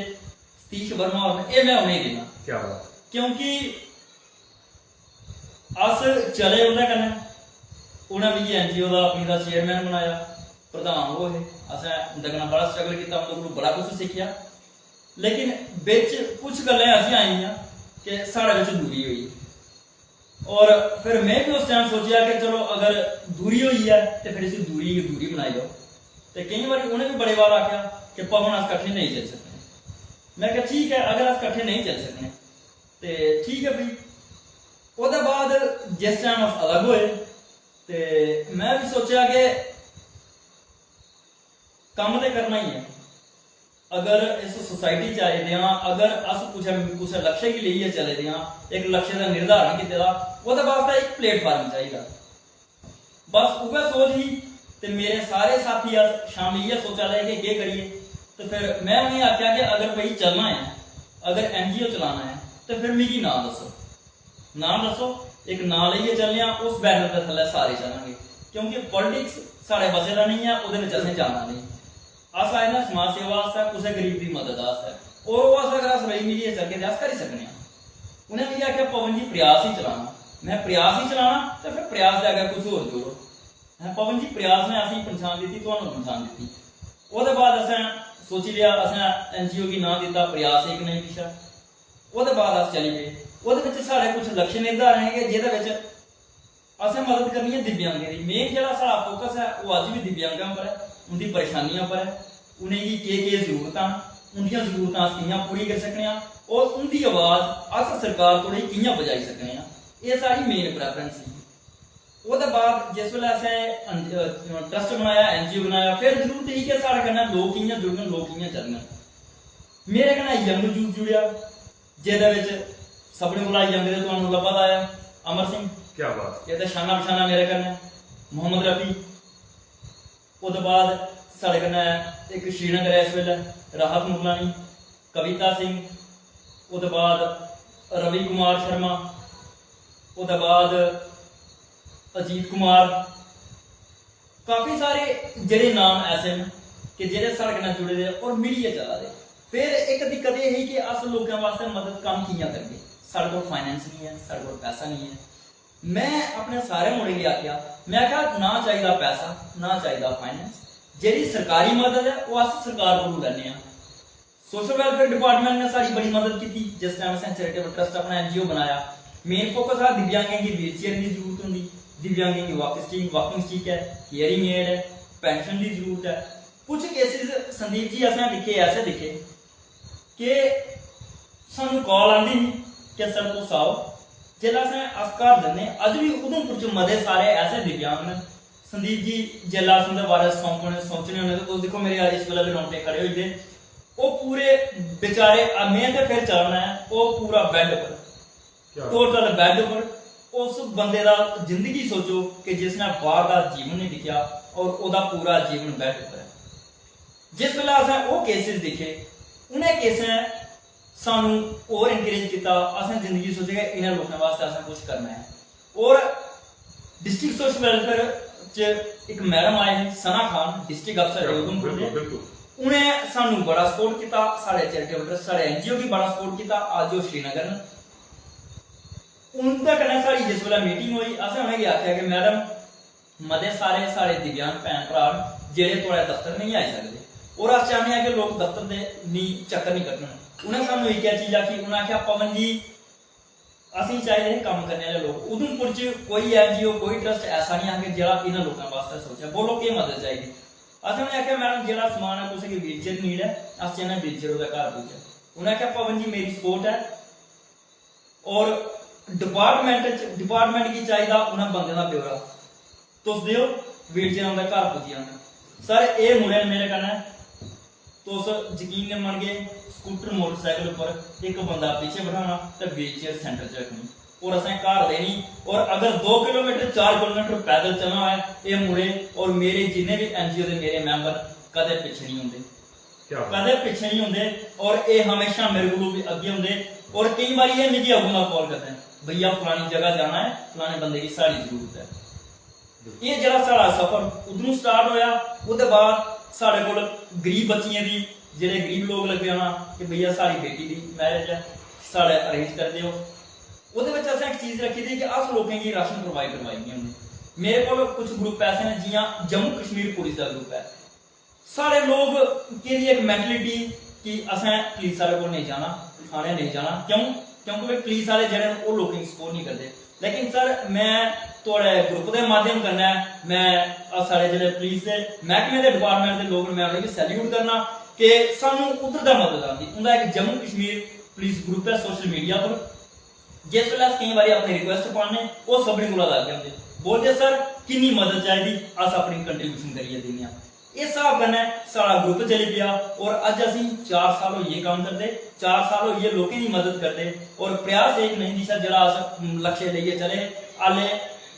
सतीश वर्मा होर न, एह् मैं उ'नेंगी दिन्ना। क्या बात। क्योंकि अस चले उं'दे कन्नै, उ'नें मिगी एनजीओ दा अपनी दा चेयरमैन बनाया, प्रधान ओह् हे। असें उं'दे कन्नै बड़ा स्ट्रगल कीता, उं'दे कोलू बड़ा कुछ सिक्खेआ, लेकिन बिच कुछ गल्लां ऐसियां आई गेइयां कि साढ़े बिच दूरी होई। और फिर में बी उस टाइम सोचेआ कि चलो अगर दूरी होई ऐ ते फिर इसी दूरी गी दूरी बनाई लैओ। ते केईं बारी उ'नें बी बड़े बार आखेआ कि पवन अस कट्ठे नेईं चली सकने। में आखेआ ठीक ऐ, अगर अस कट्ठे नेईं चली सकने ते ठीक ऐ भाई। ओह्दे बाद जिस टाइम अस अलग होए ते में बी सोचेआ कि कम्म ते करना ही ऐ। अगर इस सोसाइटी च आए दे आं, अगर अस कुसै कुसै लक्ष्य गी लेइयै चले दे आं, इक लक्ष्य दा निर्धारण कीते दा, ओह्दे बास्तै इक प्लेटफार्म चाहिदा। बस उ'ऐ सोच ही। ते मेरे सारे साथी अस शामी इ'यै सोचा दे हे कि केह् करिए। ते फिर में उ'नेंगी आखेआ कि अगर भाई चलना ऐ, अगर एनजीओ चलाना ऐ, ते फिर मिगी नांऽ दस्सो। नांऽ दस्सो, इक नांऽ लेइयै चलने आं, उस बैनर दे थल्लै सारे चलांगे, क्योंकि पॉलिटिक्स साढ़े बसे दा नेईं ऐ, ओह्दे बिच असें जाना नेईं। अस आए दे आं समाज सेवा आस्तै, कुसै गरीब दी मदद आस्तै, और ओह् अस अगर अस रली मिलियै चलगे ते अस करी सकने आं। उ'नें मिगी आखेआ, "पवन जी, प्रयास ही चलाना।" में प्रयास ही चलाना ते फिर प्रयास दे अग्गें कुछ होर जोड़ो। हैं, पवन जी, प्रयास ने असेंगी पंछान दित्ती, तुहानू पंछान दित्ती। ओह्दे बाद असें सोची लेआ, असें एनजीओ गी नांऽ दित्ता प्रयास इक नई दिशा। ओह्दे बाद अस चली पे। ओह्दे बिच साढ़े कुछ लक्ष्य निर्धारण हे कि जेह्दे बिच असें मदद करनी ऐ दिव्यांगें दी। मेन जेह्ड़ा साढ़ा फोकस ऐ, ओह् अज्ज बी दिव्यांगें उप्पर ऐ, उं'दी परेशानियें उप्पर ऐ, उ'नेंगी केह् केह् जरूरतां न, उं'दियां जरूरतां अस कि'यां पूरी करी सकने आं और उं'दी अवाज अस सरकार तोड़ी कि'यां पजाई सकने आं। एह् साढ़ी मेन प्रेफरेंस ही। ओह्दे बाद जिस बेल्लै असें ट्रस्ट बनाया, एनजीओ बनाया, फिर जरूरत ही कि साढ़े कन्नै लोक कि'यां जुड़ङन, लोक कि'यां चलङन। मेरे कन्नै यंग यूथ जुड़ेआ, जेह्दे बिच सभनें कोला यंग ते तुहानू लब्भा दा ऐ अमर सिंह। क्या बात। एह् ते शाना बशाना मेरे कन्नै, मोहम्मद रफी। ओह्दे बाद साढ़े कन्नै इक श्रीनगर ऐ इस बेल्लै, राहत मुगलानी, कविता सिंह, ओह्दे बाद रवि कुमार शर्मा, ओह्दे बाद अजीत कुमार। काफी सारे जेह्ड़े नाम ऐसे न कि जेह्ड़े साढ़े कन्नै जुड़े दे और मिलियै चला दे। फिर इक दिक्कत एह् ही कि अस लोकें वास्तै मदद कम्म कि'यां करगे? साढ़े कोल फाइनेंस निं ऐ, साढ़े कोल पैसा निं ऐ। में अपने सारे मुड़ें गी आखेआ, में आखेआ, "ना चाहिदा पैसा, ना चाहिदा फाइनेंस, जेह्ड़ी सरकारी मदद ऐ, ओह् अस सरकार कोलू लैन्ने आं।" सोशल वेलफेयर डिपार्टमेंट ने साढ़ी बड़ी मदद कीती जिस टाइम असें चैरिटेबल ट्रस्ट अपना एनजीओ बनाया। मेन फोकस हा दिव्यांगें गी व्हील चेयर दी जरूरत होंदी, दिव्यांगें गी वॉकिंग स्टिक, वॉकिंग स्टिक ऐ, हियरिंग एड ऐ, पेंशन दी जरूरत ऐ। कुछ केसेस संदीप जी असें दिक्खे, ऐसे दिक्खे कि सानू कॉल आंदी ही कि सर तुस आओ। जिसलै असें, अस घर जन्ने, अज्ज बी उधमपुर च मते सारे ऐसे दिव्यांग न संदीप जी, जेल्लै अस उं'दे बारे च सौंकने सोचने होन्ने, ते तुस दिक्खो, मेरे इस बेल्लै बी रोंगटे खड़े होई गे। ओह् पूरे बेचारे, आ, में ते फिर चलना ऐ, ओह् पूरा बैड पर, क्या बात। टोटल बैड पर। उस बंदे दा जिंदगी सोचो कि जिसने बाहर दा जीवन नहीं दिक्खेआ और ओह्दा पूरा जीवन बैड पर ऐ। जिस बेल्लै असें ओह् केसेस दिक्खे, उ'नें केसें सानू होर एनकरेज कीता। असें जिंदगी सोचेआ कि इ'नें लोकें वास्तै असें कुछ करना ऐ। और डिस्ट्रिक्ट सोशल वेलफेयर च इक मैडम आए हे, सना खान, डिस्ट्रिक्ट अफसर हे उधमपुर दे। बिल्कुल, बिल्कुल। उ'नें सानू बड़ा सपोर्ट कीता, साढ़े चैरिटेबल ट्रस्ट, साढ़े एनजीओ गी बड़ा सपोर्ट कीता। अज्ज ओह् श्रीनगर न। उं'दे कन्नै साढ़ी जिस बेल्लै मीटिंग होई, असें उ'नेंगी आखेआ कि मैडम, मते सारे साढ़े दिव्यांग भैन भ्राऽ न जेह्ड़े थुआढ़े दफ्तर नेईं आई सकदे, और अस चाह्न्ने आं कि लोक दफ्तर दे नी चक्कर निं कट्टन। उ'नें सानू इक्कै चीज आखी, उ'नें आखेआ, "पवन जी, असें चाहिदे हे कम्म करने आह्ले लोक। उधमपुर च कोई एनजीओ, कोई ट्रस्ट ऐसा निं हा कि जेह्ड़ा इ'नें लोकें वास्तै सोचै। बोलो, केह् मदद चाहिदी?" असें उ'नें आखेआ, "मैडम, जेह्ड़ा समान ऐ, कुसै गी व्हीलचेयर नीड ऐ, अस चाह्न्ने व्हीलचेयर ओह्दे घर पुज्जै।" उ'नें आखेआ, "पवन जी, मेरी सपोर्ट ऐ।" और डिपार्टमेंट च, डिपार्टमेंट गी चाहिदा उ'नें बंदे दा ब्यौरा। तुस देओ, व्हीलचेयर उं'दे घर पुज्जी जाङन। सर, एह् मुड़े न मेरे कन्नै, तुस यकीन निं मनगे, स्कूटर मोटरसाइकिल उप्पर इक बंदा पिच्छे बठाना ते व्हीलचेयर सेंटर च रक्खनी, और असें घर लेनी, और अगर दो किलोमीटर, चार किलोमीटर पैदल चलना होऐ, एह् मुड़े और मेरे जिन्ने बी एनजीओ दे मेरे मैंबर कदें पिच्छे निं होंदे। क्या बात। कदें पिच्छे निं होंदे, और एह् हमेशा मेरे कोलू बी अग्गें होंदे। और केईं बारी एह् मिगी अग्गों दा कॉल करदे न, "भैया, फलानी जगह जाना ऐ, फलाने बंदे गी साढ़ी जरूरत ऐ।" एह् जेह्ड़ा साढ़ा सफर उद्धरों स्टार्ट होया, ओह्दे बाद साढ़े कोल गरीब बच्चियें दी, जेह्ड़े गरीब लोक लग्गे जाना कि, "भैया, साढ़ी बेटी दी मैरिज ऐ, साढ़े अरेंज करी देओ।" ओह्दे बिच असें इक चीज रक्खी दी कि अस लोकें गी राशन प्रोवाइड करवाई दियां होंदियां। मेरे कोल कुछ ग्रुप ऐसे न, जि'यां जम्मू कश्मीर पुलिस दा ग्रुप ऐ, साढ़े लोक केह् दी इक मैंटलिटी कि असें पुलिस आह्ले कोल नेईं जाना, थाने नेईं जाना। क्यों? क्योंकि भाई पुलिस आह्ले जेह्ड़े न, ओह् लोकें गी सपोर्ट नेईं करदे। लेकिन सर, में थुआढ़े ग्रुप दे माध्यम कन्नै, में, अस साढ़े जेह्ड़े पुलिस दे मैह्कमे दे, डिपार्टमेंट दे लोक न, में उ'नेंगी सैल्यूट करना कि सानू उद्धर दा मदद आंदी। उं'दा इक जम्मू कश्मीर पुलिस ग्रुप ऐ सोशल मीडिया पर, जिस बेल्लै अस केईं बारी अपनी रिक्वेस्ट पाने, ओह् सभनें कोला लाग्गै होंदे, बोलदे, "सर, किन्नी मदद चाहिदी, अस अपनी कंट्रीब्यूशन करियै दिन्ने आं।" इस स्हाब कन्नै साढ़ा ग्रुप चली पेआ और अज्ज असें चार साल होई गे कम्म करदे, चार साल होई गे लोकें दी मदद करदे। और प्रयास एक नई दिशा, जेह्ड़ा अस लक्ष्य लेइयै चले, हाले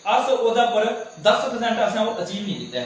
अस ओह्दे पर दस परसेंट असें ओह् अचीव नेईं कीता ऐ।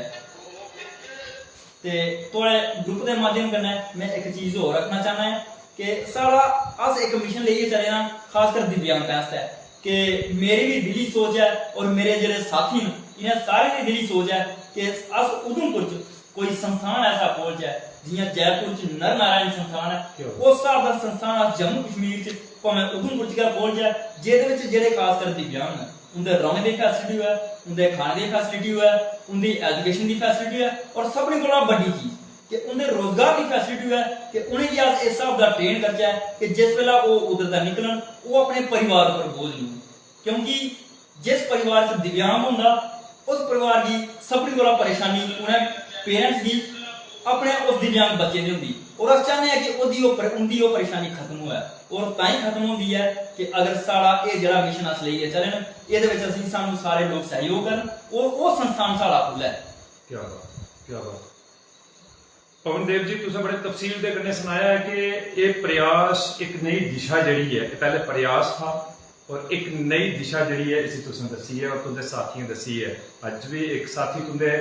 ते थुआढ़े ग्रुप दे माध्यम कन्नै में इक चीज होर आखना चाह्न्ना ऐ कि साढ़ा, अस इक मिशन लेइयै चले आं, खासकर दिव्यांगता आस्तै, कि मेरी बी दिली सोच ऐ और मेरे जेह्ड़े साथी न, इ'नें सारें दी दिली सोच ऐ कि अस उधमपुर च कोई संस्थान ऐसा खोलचै, जि'यां जयपुर च नर नारायण संस्थान ऐ, क्या? उस स्हाब दा संस्थान अस जम्मू कश्मीर च, भामें उधमपुर च गै खोलचै, जेह्दे बिच जेह्ड़े खासकर दिव्यांग न, उं'दे रौह्ने दी फैसिलिटी होऐ, उं'दे खाने दी फैसिलिटी होऐ, उं'दी एजुकेशन दी फैसिलिटी होऐ, और सभनें कोला बड्डी चीज कि उं'दे रोजगार दी फैसिलिटी होऐ, कि उ'नेंगी अस इस स्हाब दा ट्रेन करचै कि जिस बेल्लै ओह् उद्धर दा निकलन, ओह् अपने परिवार पर बोझ नेईं होन। क्योंकि जिस परिवार च दिव्यांग होंदा, उस परिवार गी सभनें कोला परेशानी उ'नें पेरेंट्स गी अपने उस दिव्यांग बच्चे दी होंदी, और अस चाह्न्ने आं कि ओह्दी ओह् पर-, उं'दी ओह् परेशानी खत्म होऐ। और तां ही खत्म होंदी ऐ कि अगर साढ़ा एह् जेह्ड़ा मिशन अस लेइयै चले न, एह्दे बिच असें, सानू सारे लोक सैह्योग करन और ओह् संस्थान साढ़ा खु'ल्लै। क्या बात, क्या बात। पवन देव जी, तुसें बड़े तफसील दे कन्नै सनाया ऐ कि एह् प्रयास इक नई दिशा जेह्ड़ी ऐ, एह् पैह्ले प्रयास हा और इक नई दिशा जेह्ड़ी ऐ, इसी तुसें दस्सी ऐ और तुं'दे साथियें दस्सी ऐ। अज्ज बी इक साथी तुं'दे,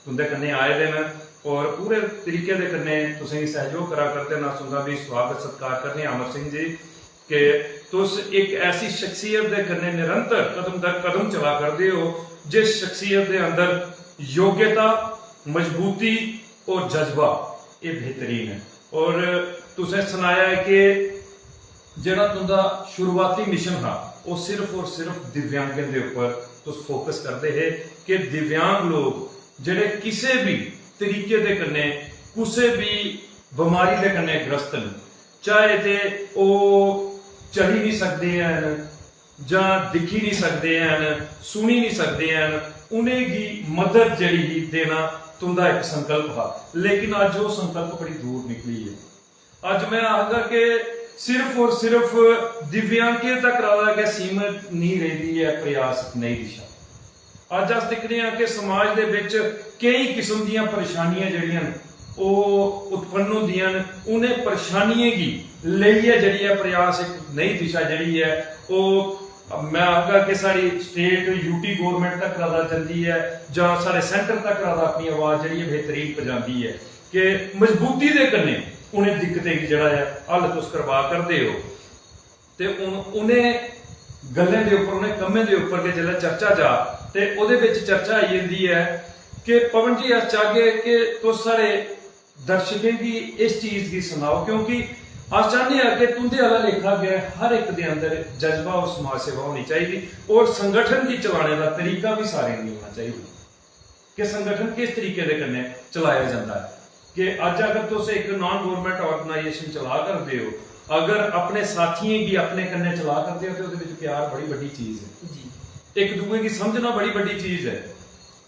तुं'दे कन्नै आए दे न और पूरे तरीके दे कन्नै तुसेंगी सैह्योग करा करदे न। अस उं'दा बी सुआगत सत्कार करने आं, अमर सिंह जी, कि तुस इक ऐसी शख्सियत दे कन्नै निरंतर कदम दर कदम चला करदे ओ, जिस शख्सियत दे अंदर योग्यता, मजबूती और जज्बा, एह् बेहतरीन ऐ। और तुसें सनाया ऐ कि जेह्ड़ा तुं'दा शुरुआती मिशन हा, ओह् सिर्फ और सिर्फ दिव्यांगें दे उप्पर तुस फोकस करदे हे कि दिव्यांग लोक जेह्ड़े किसे बी तरीके दे कन्नै, कुसै बी बमारी दे कन्नै ग्रस्त न, चाहे ते ओह् चली निं सकदे हैन, जां दिक्खी निं सकदे हैन, सुनी निं सकदे हैन, उ'नेंगी मदद जेह्ड़ी ही देना तुं'दा इक संकल्प हा। लेकिन अज्ज ओह् संकल्प बड़ी दूर निकली गेआ। अज्ज में आखगा कि सिर्फ और सिर्फ दिव्यांगें तक गै सीमत निं रेही दी ऐ प्रयास नई दिशा। अज्ज अस दिक्खने आं कि समाज दे बिच केई किस्म दियां परेशानियां जेह्ड़ियां न, ओह् उत्पन्न होंदियां न। उ'नें परेशानियें गी लेइयै जेह्ड़ी ऐ प्रयास, इक नई दिशा जेह्ड़ी ऐ, ओह्, में आखगा कि साढ़ी स्टेट यूटी गौरमेंट तक दा जंदी ऐ जां साढ़े सेंटर तक दा अपनी आवाज़ जेह्ड़ी ऐ बेहतरीन पजांदी ऐ कि मजबूती दे कन्नै उ'नें दिक्कतें गी जेह्ड़ा ऐ हल तुस करवा करदे ओ। ते हून उ'नें गल्लें दे उप्पर, उ'नें कम्में दे उप्पर गै जेल्लै चर्चा जा, ते ओह्दे बिच चर्चा आई जंदी ऐ कि पवन जी, अस चाहगे कि तुस साढ़े दर्शकें गी इस चीज गी सनाओ, क्योंकि अस चाहने आं कि तुं'दे आह्ला लेखा गै हर इक दे अंदर जज्बा और समाज सेवा होनी चाहिदी और संगठन गी चलाने दा तरीका बी सारें गी होना चाहिदा कि संगठन किस तरीके दे कन्नै चलाया जंदा ऐ। कि अज्ज अगर तुस इक नॉन गवर्नमेंट ऑर्गेनाइजेशन चला करदे ओ, अगर अपने साथियें गी अपने कन्नै चला करदे ओ, ते ओह्दे बिच प्यार बड़ी बड्डी चीज ऐ। जी। इक दूए गी समझना बड़ी बड्डी चीज ऐ।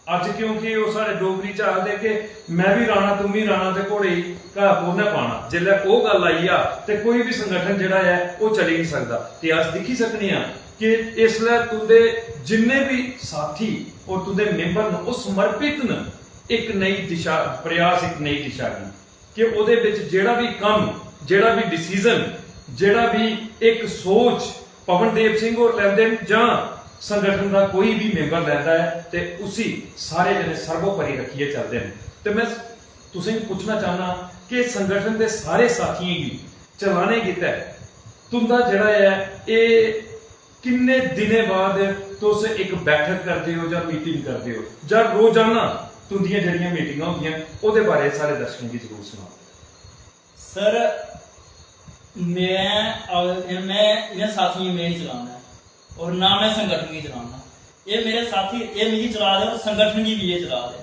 अज्ज क्योंकि ओह् साढ़े डोगरी च आखदे कि "मैं बी राणा, तुम बी राणा, ते घोड़े गी घाऽ कु'न ने पाना?" जेल्लै ओह् गल्ल आई जा, ते कोई बी संगठन जेह्ड़ा ऐ, ओह् चली निं सकदा। ते अस दिक्खी सकने आं कि इसलै तुं'दे जिन्ने बी साथी और तुं'दे मेंबर न, ओह् समर्पित न इक नई दिशा, प्रयास, इक नई दिशा गी, कि ओह्दे बिच जेह्ड़ा बी कम्म, जेह्ड़ा बी डिसीजन, जेह्ड़ा बी इक सोच पवन देव सिंह होर लैंदे न जां संगठन दा कोई बी मेंबर लैंदा ऐ, ते उसी सारे जने सर्वोपरि रक्खियै चलदे न। ते में तुसें गी पुच्छना चाहना कि संगठन दे सारे साथियें गी चलाने गितै तुं'दा जेह्ड़ा ऐ, एह् किन्ने दिनें बाद तुस इक बैठक करदे ओ जां मीटिंग करदे ओ, जां रोजाना तुं'दियां जेह्ड़ियां मीटिंगां होंदियां न, ओह्दे बारे च साढ़े दर्शकें गी जरूर सनाओ। सर, मैं, मैं इ'नें साथियें गी में निं चलाना ऐ और ना मैं संगठन गी चलाना। एह् मेरे साथी, एह् मिगी चला दे और संगठन गी बी एह् चला दे,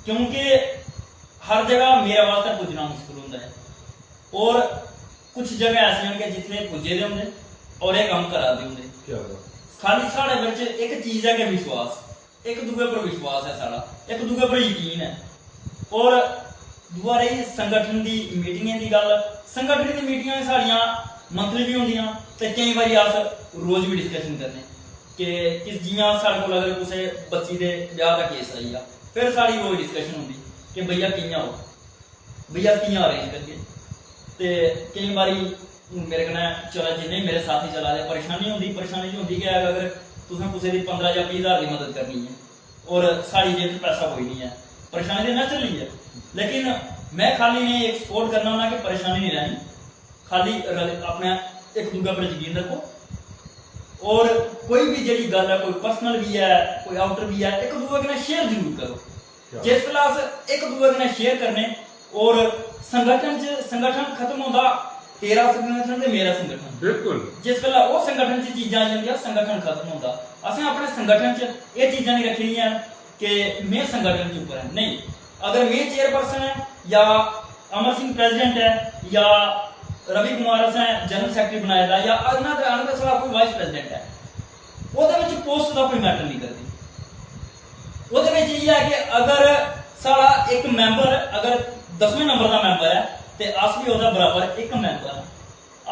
क्योंकि हर जगह मेरे आस्तै पुज्जना मुश्कल होंदा ऐ और कुछ जगह ऐसियां न कि जित्थै एह् पुज्जे दे होंदे और एह् कम्म करा दे होंदे। क्या बात। खाली साढ़े बिच इक चीज ऐ कि विश्वास, इक दूए पर विश्वास ऐ साढ़ा, इक दूए पर यकीन ऐ। और दूआ रेही संगठन दी मीटिंगें दी गल्ल। संगठन दी मीटिंगां साढ़ियां मंथली बी होंदियां ते केईं बारी अस रोज बी डिस्कशन करने कि किस, जि'यां साढ़े कोल अगर कुसै बच्ची दे ब्याह दा केस आई जा, फिर साढ़ी रोज डिस्कशन होंदी कि भैया कि'यां हो, भैया अस कि'यां अरेंज करगे। ते केईं बारी हून मेरे कन्नै चला, जिन्ने बी मेरे साथी चला दे, परेशानी होंदी, परेशानी ते होंदी गै ऐ। अगर तुसें कुसै दी पंदरां जां बीह् ज्हार दी मदद करनी ऐ और साढ़ी जेब च पैसा कोई निं ऐ, परेशानी ते नैचुरली ऐ। लेकिन में खाली इ'नें इक सपोर्ट करना होन्ना कि परेशानी निं लैनी, खाली रल-, अपने इक दूए पर यकीन रक्खो। और कोई बी जेह्ड़ी गल्ल ऐ, कोई पर्सनल बी ऐ, कोई आउटर बी ऐ, इक दूए कन्नै शेयर जरूर करो। जिस बेल्लै अस इक दूए कन्नै शेयर करने और संगठन च, संगठन खत्म होंदा, तेरा संगठन ते मेरा संगठन। बिल्कुल। जिस बेल्लै ओह् संगठन च चीजां आई जंदियां, संगठन खत्म होंदा। असें अपने संगठन च एह् चीजां निं रक्खी दियां कि में संगठन च उप्पर ऐ, नेईं। अगर में चेयरपर्सन ऐ जां अमर सिंह प्रेसिडेंट ऐ जां रवि कुमार असें जनरल सैक्रेटरी बनाए दा जां अगना ते अनंत साढ़ा कोई वाइस प्रेसिडेंट ऐ, ओह्दे बिच पोस्ट दा कोई मैटर निं करदी। ओह्दे बिच इ'यै ऐ कि अगर साढ़ा इक मैंबर अगर दसमें नंबर दा मैंबर ऐ ते अस बी ओह्दे बराबर इक मैंबर आं।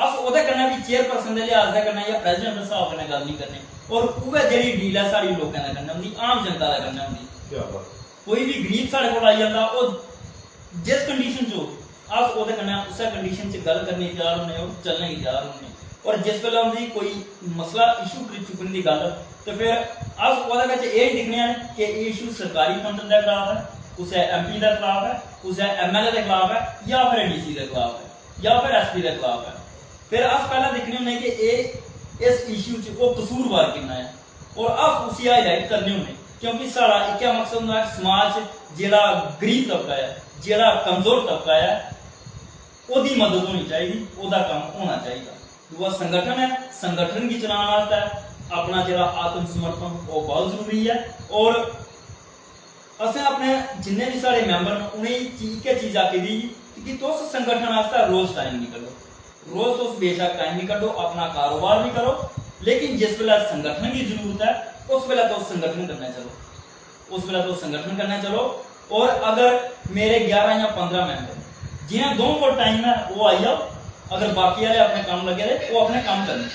अस ओह्दे कन्नै बी चेयरपर्सन दे लिहाज दे कन्नै जां प्रेसिडेंट दे स्हाब कन्नै गल्ल निं करने। और उ'ऐ जेह्ड़ी डील ऐ साढ़ी लोकें दे कन्नै होंदी, आम जनता दे कन्नै होंदी। क्या बात। कोई बी गरीब साढ़े कोल आई जंदा, ओह् जिस कंडीशन च होग, अस ओह्दे कन्नै उस्सै कंडीशन च गल्ल करने गी त्यार होन्ने और चलने गी त्यार होन्ने। और जिस बेल्लै उं'दी कोई मसला, इशू चुक्कने दी गल्ल, ते फिर अस ओह्दे बिच एह् निं दिक्खने आं कि एह् इशू सरकारी तंत्र दे खलाफ ऐ, कुसै एमपी दे खलाफ ऐ, कुसै एमएलए दे खलाफ ऐ जां फिर डीसी दे खलाफ ऐ जां फिर एसपी दे खलाफ ऐ। फिर अस पैह्लें दिक्खने होन्ने कि एह्, इस इशू च ओह् कसूरवार किन्ना ऐ और अस उसी हाईलाइट करने होन्ने, क्योंकि साढ़ा इक्कै मकसद होंदा कि समाज च जेह्ड़ा गरीब तबका ऐ, जेह्ड़ा कमजोर तबका ऐ, ओह्दी मदद होनी चाहिदी, ओह्दा कम्म होना चाहिदा। दूआ संगठन ऐ, संगठन गी चलाने आस्तै अपना जेह्ड़ा आत्म समर्पण ओह् बहुत जरूरी ऐ। और असें अपने जिन्ने बी साढ़े मैंबर न, उ'नेंगी ची-, इक्कै चीज आखी दी कि तुस संगठन आस्तै रोज टाइम निकलो। रोज तुस बेशक टाइम निकलो, अपना कारोबार बी करो, लेकिन जिस बेल्लै संगठन गी जरूरत ऐ, उस बेल्लै तुस संगठन कन्नै चलो। उस बेल्लै तुस संगठन कन्नै चलो। और अगर मेरे ग्यारह जां पंदरां मैंबर, जि'नें दो कोल टाइम ऐ, ओह् आई जाओ। अगर बाकी आह्ले अपने कम्म लग्गे दे, ओह् अपने कम्म करन।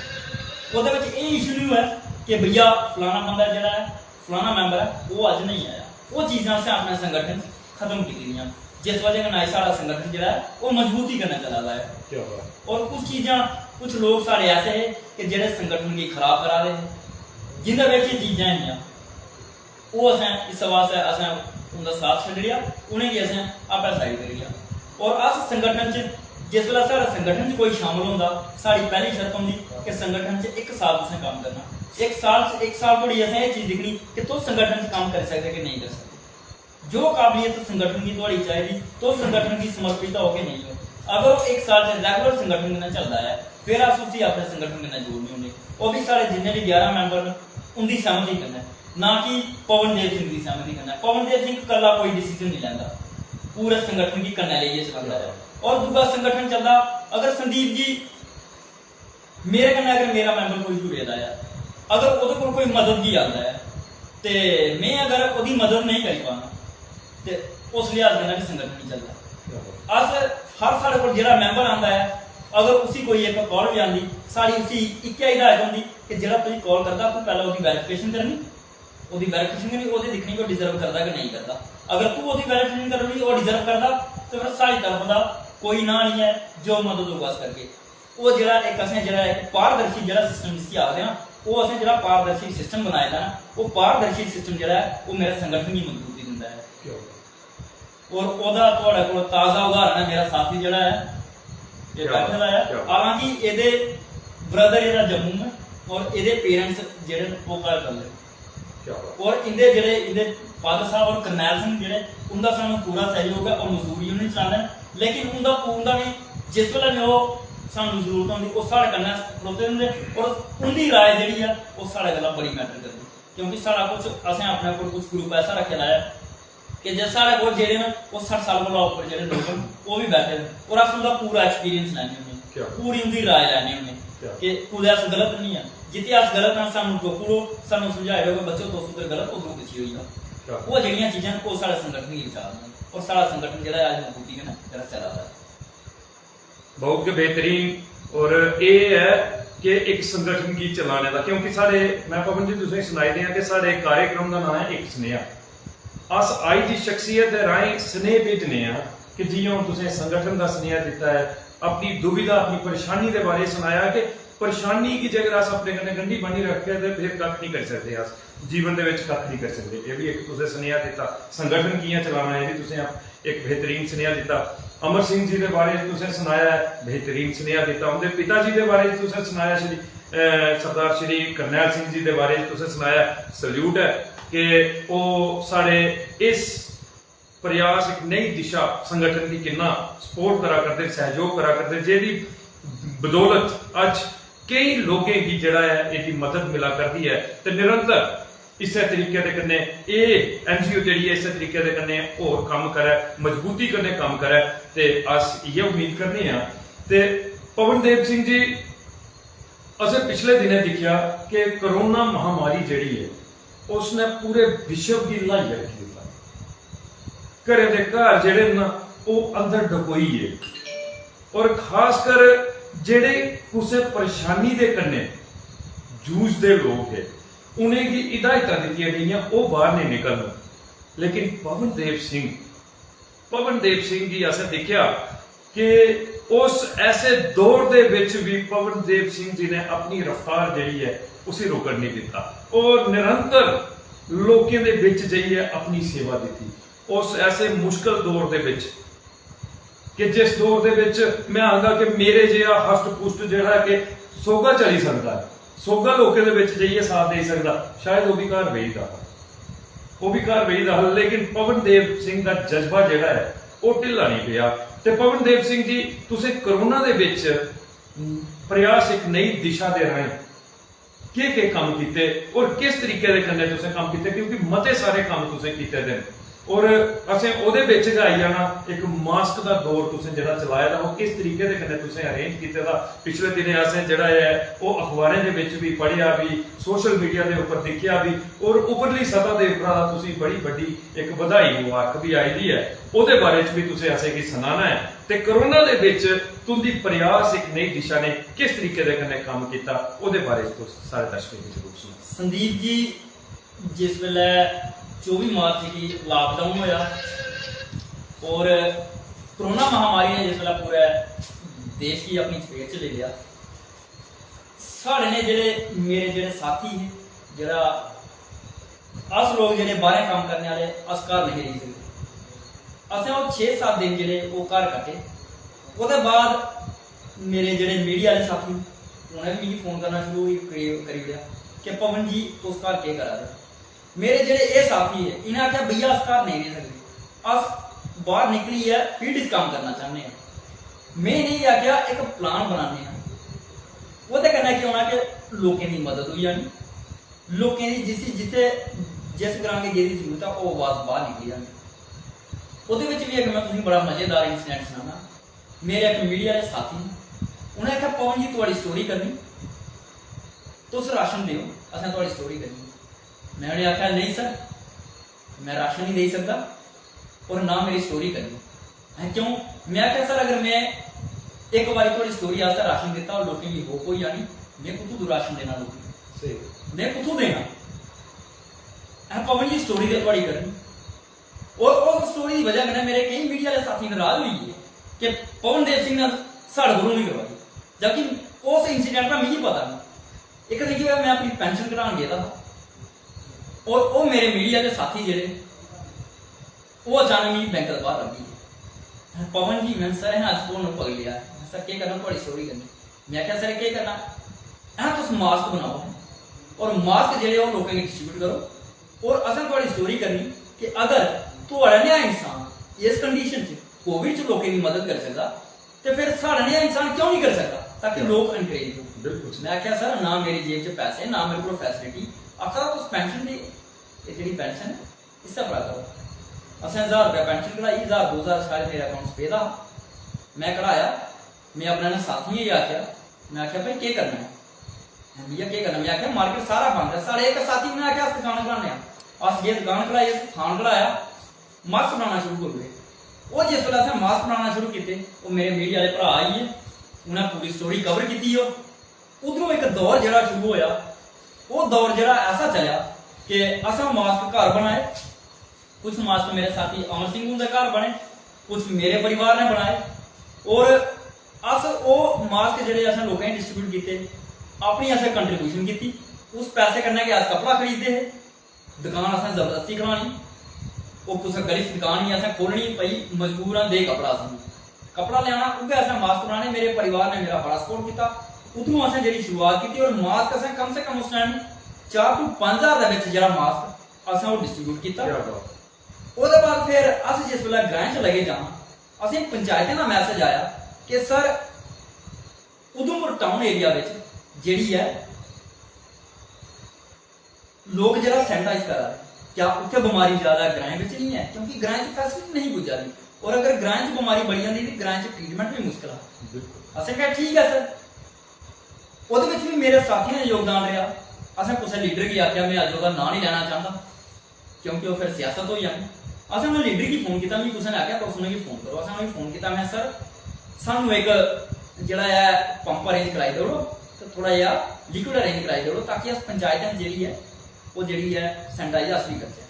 ओह्दे बिच एह् इशू निं होऐ कि भैया फलाना बंदा जेह्ड़ा ऐ, फलाना मैंबर ऐ, ओह् अज्ज नेईं आया। ओह् चीजां असें अपने संगठन च खत्म कीती दियां, जिस वजह कन्नै अज्ज साढ़ा संगठन जेह्ड़ा ऐ, ओह् मजबूती कन्नै चला दा ऐ। क्या बात। और कुछ चीजां, कुछ लोक साढ़े ऐसे हे कि जेह्ड़े संगठन गी खराब करा दे हे, जिंदे बिच एह् चीजां हियां, ओह् असें इस वास्तै असें उं'दा साथ छड्डी ओड़ेआ, उ'नेंगी असें आपै साइड करी ओड़ेआ। और अस संगठन च, जिस बेल्लै साढ़ा संगठन च कोई शामिल होंदा, साढ़ी पैह्ली शर्त होंदी कि संगठन च इक साल तुसें कम्म करना। इक साल च, इक साल धोड़ी असें एह् चीज दिक्खनी कि तुस संगठन च कम्म करी सकदे कि नेईं करी सकदे। जो काबलियत संगठन गी थुआढ़ी चाहिदी, तुस संगठन गी समर्पित हो कि नेईं हो। अगर ओह् इक साल च रेगुलर संगठन कन्नै चलदा ऐ, फिर अस उसी अपने संगठन कन्नै जोड़ने होन्ने। ओह् बी साढ़े जिन्ने बी ग्यारह मैंबर न, उं'दी सैह्मती कन्नै, ना कि पवन देव सिंह दी सैह्मती कन्नै। पवन देव सिंह कल्ला कोई डिसीजन निं लैंदा, पूरे संगठन गी कन्नै लेइयै चलांदा ऐ। और दूआ संगठन चलदा, अगर संदीप जी मेरे कन्नै, अगर मेरा मैंबर कोई जुड़े दा ऐ, अगर ओह्दे कोल कोई मदद गी आंदा ऐ, ते में अगर ओह्दी मदद नेईं करी पाना, ते उस लिहाज कन्नै बी संगठन निं चलदा। अस हर, साढ़े कोल जेह्ड़ा मैंबर आंदा ऐ, अगर उसी कोई इक कॉल बी आंदी, साढ़ी उसी इक्कै हिदायत होंदी कि जेह्ड़ा तुगी कॉल करदा, तूं पैह्लें ओह्दी वेरिफिकेशन करनी, ओह्दी वेरिफिकेशन करनी, ओह्दी दिक्खनी कि ओह् डिजर्व करदा कि नेईं करदा। अगर तूं ओह्दी वेरिफिकेशन करी ओड़ी, ओह् डिजर्व करदा, ते फिर साढ़ी तरफ दा कोई नांऽ निं ऐ, जो मदद होग अस करगे। ओह् जेह्ड़ा इक असें जेह्ड़ा इक पारदर्शी जेह्ड़ा सिस्टम जिसी आखदे ना, ओह् असें जेह्ड़ा पारदर्शी सिस्टम बनाए दा ना, ओह् पारदर्शी सिस्टम जेह्ड़ा ऐ, ओह् मेरे संगठन गी मजबूती दिंदा ऐ। क्या बात। और ओह्दा थुआढ़े कोल ताज़ा उदाहरण ऐ, मेरा साथी जेह्ड़ा ऐ, एह् क्या बैठे दा ऐ। क्या बात। हालांकि एह्दे ब्रदर एह्दा जम्मू ऐ और एह्दे पेरेंट्स जेह्ड़े न, ओह् घर कल्ले। क्या बात। और इंदे जेह्ड़े, इंदे फादर साहब और करनैल सिंह जेह्ड़े, उंदा सानू पूरा सैह्योग ऐ और मजदूरी यूनियन चलांदे न, लेकिन उंदा, उंदा बी जिस बेल्लै बी ओह् सानू जरूरत होंदी, ओह् साढ़े कन्नै खड़ोते दे होंदे और उंदी राय जेह्ड़ी ऐ, ओह् साढ़े गल्ला बड़ी मैटर करदी, क्योंकि साढ़ा कुछ, असें अपने उप्पर कुछ ग्रुप ऐसा रक्खे दा ऐ कि जे साढ़े कोल जेह्ड़े न, ओह् सट्ठ साल कोला उप्पर जेह्ड़े लोक न, ओह् बी बैठे दे न और अस उंदा पूरा एक्सपीरियंस लैने होन्ने, क्या? पूरी उंदी राय लैने होन्ने क्या? कि कुतै अस गलत निं आं। जित्थै अस गलत आं, सानू टोकी ओड़ो, सानू समझाई ओड़ो कि बच्चो, तुस उद्धर गलत, उद्धरों पिच्छे होई जाओ। क्या? ओह् जेह्ड़ियां चीजां न, ओह् साढ़े संगठन गी बचादियां न और साढ़ा संगठन जेह्ड़ा ऐ, अज्ज मजबूती कन्नै जेह्ड़ा चला दा ऐ। बहुत गै बेहतरीन। और एह् ऐ कि इक संगठन गी चलाने दा, क्योंकि साढ़े, में पवन जी तुसेंगी सनाई देआं कि साढ़े कार्यक्रम दा नांऽ ऐ इक सनेहा। अस आई दी शख्सियत दे राहें सनेह भेजने आं कि जि'यां हून तुसें संगठन दा सनेहा दित्ता ऐ, अपनी दुविधा, अपनी परेशानी दे बारे च सनाया कि परेशानी गी जेकर अस अपने कन्नै गंढी बन्नी रखगे ते फिर कक्ख निं करी सकदे अस, जीवन दे बिच कक्ख निं करी सकदे। एह् बी इक तुसें सनेहा दित्ता, संगठन कि'यां चलाना, एह् बी तुसें इक बेहतरीन सनेहा दित्ता। अमर सिंह जी दे बारे च तुसें सनाया ऐ, बेहतरीन सनेहा दित्ता। उं'दे पिता जी दे बारे च तुसें सनाया, श्री, अ, सरदार श्री करनैल सिंह जी दे बारे च तुसें सनाया, सल्यूट ऐ कि ओह् साढ़े इस प्रयास, इक नई दिशा संगठन दी किन्ना सपोर्ट करा करदे, सैह्योग करा करदे, जेह्दी बदौलत अज्ज केईं लोकें गी जेह्ड़ा ऐ, एह्दी मदद मिला करदी ऐ ते निरंतर इस्सै तरीके दे कन्नै एह् एनजीओ जेह्ड़ी ऐ, इस्सै तरीके दे कन्नै होर कम्म करै, मजबूती कन्नै कम्म करै, ते अस इ'यै उम्मीद करने आं। ते पवन देव सिंह जी, असें पिछले दिनें दिक्खेआ कि कोरोना महामारी जेह्ड़ी ऐ, उसने पूरे विश्व गी ल्हाइयै रक्खी दित्ता। घरें दे घर जेह्ड़े न, ओह् अंदर डकोई गे। और खासकर जेह्ड़े कुसै परेशानी दे कन्नै जूझदे लोक हे, उ'नेंगी हिदायतां दित्तियां गेइयां, ओह् बाह्र नेईं निकलन। लेकिन पवन देव सिंह, पवन देव सिंह गी असें दिक्खेआ कि उस ऐसे दौर दे बिच बी पवन देव सिंह जी ने अपनी रफ्तार जेह्ड़ी ऐ, उसी रुकन नहीं दित्ता और निरंतर लोकें दे बिच जाइयै अपनी सेवा दित्ती। उस ऐसे मुश्कल दौर दे बिच, कि जिस दौर दे बिच मैं आखगा कि मेरे जेहा हष्ट पुष्ट जेह्ड़ा ऐ कि सोहगा चली सकदा ऐ, सोहगा लोकें दे बिच जाइयै साथ देई सकदा, शायद ओह् बी घर बेही दा हा, ओह् बी घर बेही दा हा। लेकिन पवन देव सिंह दा जज्बा जेह्ड़ा ऐ, ओह् ढिल्ला नेईं पेआ। ते पवन देव सिंह जी, तुसें कोरोना दे बिच प्रयास इक नई दिशा दे राहें केह् केह् कम्म कीते और किस तरीके दे कन्नै तुसें कम्म कीते, क्योंकि मते सारे कम्म तुसें कीते दे न। और असें ओह्दे बिच गै आई जाना, इक मास्क दा दौर तुसें जेह्ड़ा चलाए दा, ओह् किस तरीके दे कन्नै तुसें अरेंज कीते दा। पिछले दिनें असें जेह्ड़ा ऐ, ओह् अखबारें दे बिच बी पढ़ेआ बी, सोशल मीडिया दे उप्पर दिक्खेआ बी, और उप्परली सतह दे उप्परा दा तुसें बड़ी बड्डी इक बधाई मुबारक बी आई दी ऐ। ओह्दे बारे च बी तुसें असेंगी सनाना ऐ। ते कोरोना दे बिच तुं'दी प्रयास इक नई दिशा ने किस तरीके दे कन्नै कम्म कीता, ओह्दे बारे च तुस सारे दर्शकें गी जरूर सनाओ। संदीप जी, जिस बेल्लै चौबी मार्च गी लॉकडाउन होया और कोरोना महामारी ने जिस बेल्लै पूरे देश गी अपनी चपेट च लेई लेआ, साढ़े ने जेह्ड़े, मेरे जेह्ड़े साथी हे, जेह्ड़ा अस लोग जेह्ड़े बाह्रें कम्म करने आह्ले, अस घर नेईं रेही सकदे। असें ओह् छे सत्त दिन जेह्ड़े ओह् घर कट्टे। ओह्दे बाद मेरे जेह्ड़े मीडिया आह्ले साथी न, उ'नें बी मिगी फोन करना शुरू होई, करी, करी ओड़ेआ कि "पवन जी, तुस घर केह् करा दे?" मेरे जेह्ड़े एह् साथी हे, इ'नें आखेआ, "भैया, अस घर नेईं रेही सकदे, अस बाह्र निकलियै फील्ड च कम्म करना चाह्न्ने आं।" में इ'नेंगी आखेआ, "इक प्लान बनाने आं, ओह्दे कन्नै केह् होना कि लोकें दी मदद होई जानी, लोकें दी जिसी, जित्थै, जिस ग्रां गी जेह्दी जरूरत ऐ, ओह् आवाज बाह्र निकली जानी।" ओह्दे बिच बी इक में तुसेंगी बड़ा मजेदार इंसिडेंट सनाना। मेरे इक मीडिया आह्ले साथी न, उ'नें आखेआ, "पवन जी, थुआढ़ी स्टोरी करनी, तुस राशन देओ, असें थुआढ़ी स्टोरी करनी।" में उ'नेंगी आखेआ, "नेईं सर, में राशन नहीं देई सकदा और ना मेरी स्टोरी करनी।" "हैं, क्यों?" में आखेआ, "सर, अगर में इक बारी थुआढ़ी स्टोरी आस्तै राशन दित्ता और लोकें गी होप होई जानी, में कुत्थूं दूं राशन देना लोकें गी? स्हेई। में कुत्थूं देना? हैं, पवन जी, स्टोरी ते थुआढ़ी करनी।" और उस स्टोरी दी वजह कन्नै मेरे केईं मीडिया आह्ले साथी नाराज होई गे कि पवन देव सिंह ने साढ़े कोलों नहीं करवाई, जबकि उस इंसिडेंट दा मिगी पता नहीं। इक दिन केह् होआ, में अपनी पेंशन कढान गेदा हा और ओह् मेरे मीडिया दे साथी जेह्ड़े, ओह् अचानक मिगी बैंक दे बाह्र लब्भी गे। "पवन जी," में, "सर, असें अज्ज तुहानू पकड़ी लेआ।" में, "सर, केह् करना, थुआढ़ी स्टोरी करनी।" में आखेआ, "सर, केह् करना?" "हैं, तुस मास्क बनाओ और मास्क जेह्ड़े ओह् लोकें गी डिस्ट्रीब्यूट करो और असें थुआढ़ी स्टोरी करनी कि अगर थुआढ़े नेहा इंसान इस कंडीशन च कोविड च लोकें दी मदद करी सकदा ते फिर साढ़े नेहा इंसान क्यों नहीं करी सकदा, ताकि क्या? लोक एनकरेज होन।" बिल्कुल। में आखेआ, "सर, ना मेरी जेब च पैसे, ना मेरे कोल फैसिलिटी।" आखा दा, "तुस पेंशन दी, एह् जेह्ड़ी पेंशन ऐ, इस्सै परा करो।" असें ज्हार रपेआ पेंशन कढाई, ज्हार दो ज्हार शायद मेरे अकाउंट च पेदा हा। में कढाया, में अपने आह्लें साथियें गी आखेआ, में आखेआ, "भाई, केह् करना ऐ?" "हैं भैया, केह् करना?" में आखेआ, "मार्केट सारा बंद ऐ।" साढ़े इक साथी ने आखेआ, "अस दकान कढाने आं।" अस गे दकान कढाई, अस थान कढाया, मास्क बनाना शुरू करी ओड़े। ओह् जिस बेल्लै असें मास्क बनाना शुरू कीते, ओह् मेरे मीडिया आह्ले भ्राऽ आई गे, उ'नें पूरी स्टोरी कवर कीती। ओह् उद्धरों इक दौर जेह्ड़ा शुरू होआ, ओह् दौर जेह्ड़ा ऐसा चलेआ कि असें मास्क घर बनाए, कुछ मास्क मेरे साथी अमर सिंह हुंदे घर बने, कुछ मेरे परिवार ने बनाए, और अस ओह् मास्क जेह्ड़े असें लोकें गी डिस्ट्रीब्यूट कीते, अपनी असें कंट्रीब्यूशन कीती, उस पैसे कन्नै गै अस कपड़ा खरीददे हे। दकान असें जबरदस्ती खलानी, ओह् कुसै गली च दकान ही असें खोलनी, भाई मजबूर आं, दे कपड़ा असेंगी। कपड़ा लेआना, उ'ऐ असें मास्क बनाने, मेरे परिवार ने मेरा बड़ा सपोर्ट कीता। उद्धरों असें जेह्ड़ी शुरुआत कीती और मास्क असें कम से कम उस टाइम चार टू पंज ज्हार दे बिच जेह्ड़ा मास्क असें ओह् डिस्ट्रीब्यूट कीता। क्या बात। ओह्दे बाद फिर अस जिस बेल्लै ग्राएं च लगे जाना, असें पंचायतें दा मैसेज आया कि सर, उधमपुर टाउन एरिया बिच जेह्ड़ी ऐ लोक जेह्ड़ा सैनिटाइज करा दे, क्या उत्थै बमारी ज्यादा ग्राएं बिच नहीं है? क्योंकि ग्राएं च फैसिलिटी नहीं पुज्जा दी, और अगर ग्राएं च बमारी बढ़ी जाती तो ग्राएं च ट्रीटमेंट भी मुश्किल है। बिल्कुल। असें कहा, "ठीक है सर।" ओह्दे बिच भी मेरे साथियें दा योगदान रेहा। असें कुसै लीडर गी आखेआ, में अज्ज ओह्दा नांऽ नहीं लैना चांह्दा, क्योंकि ओह् फिर सियासत होई जानी। असें उ'नें लीडर गी फोन कीता, मिगी कुसै ने आखेआ, "तुस उ'नेंगी फोन करो।" असें उ'नेंगी फोन कीता, में, "सर, सानू इक जेह्ड़ा ऐ पंप अरेंज कराई देई ओड़ो ते थोह्ड़ा जेहा लिक्विड अरेंज कराई देई ओड़ो, ताकि अस पंचायतें च जेह्ड़ी ऐ, ओह् जेह्ड़ी ऐ सैनिटाइज अस बी करचै।"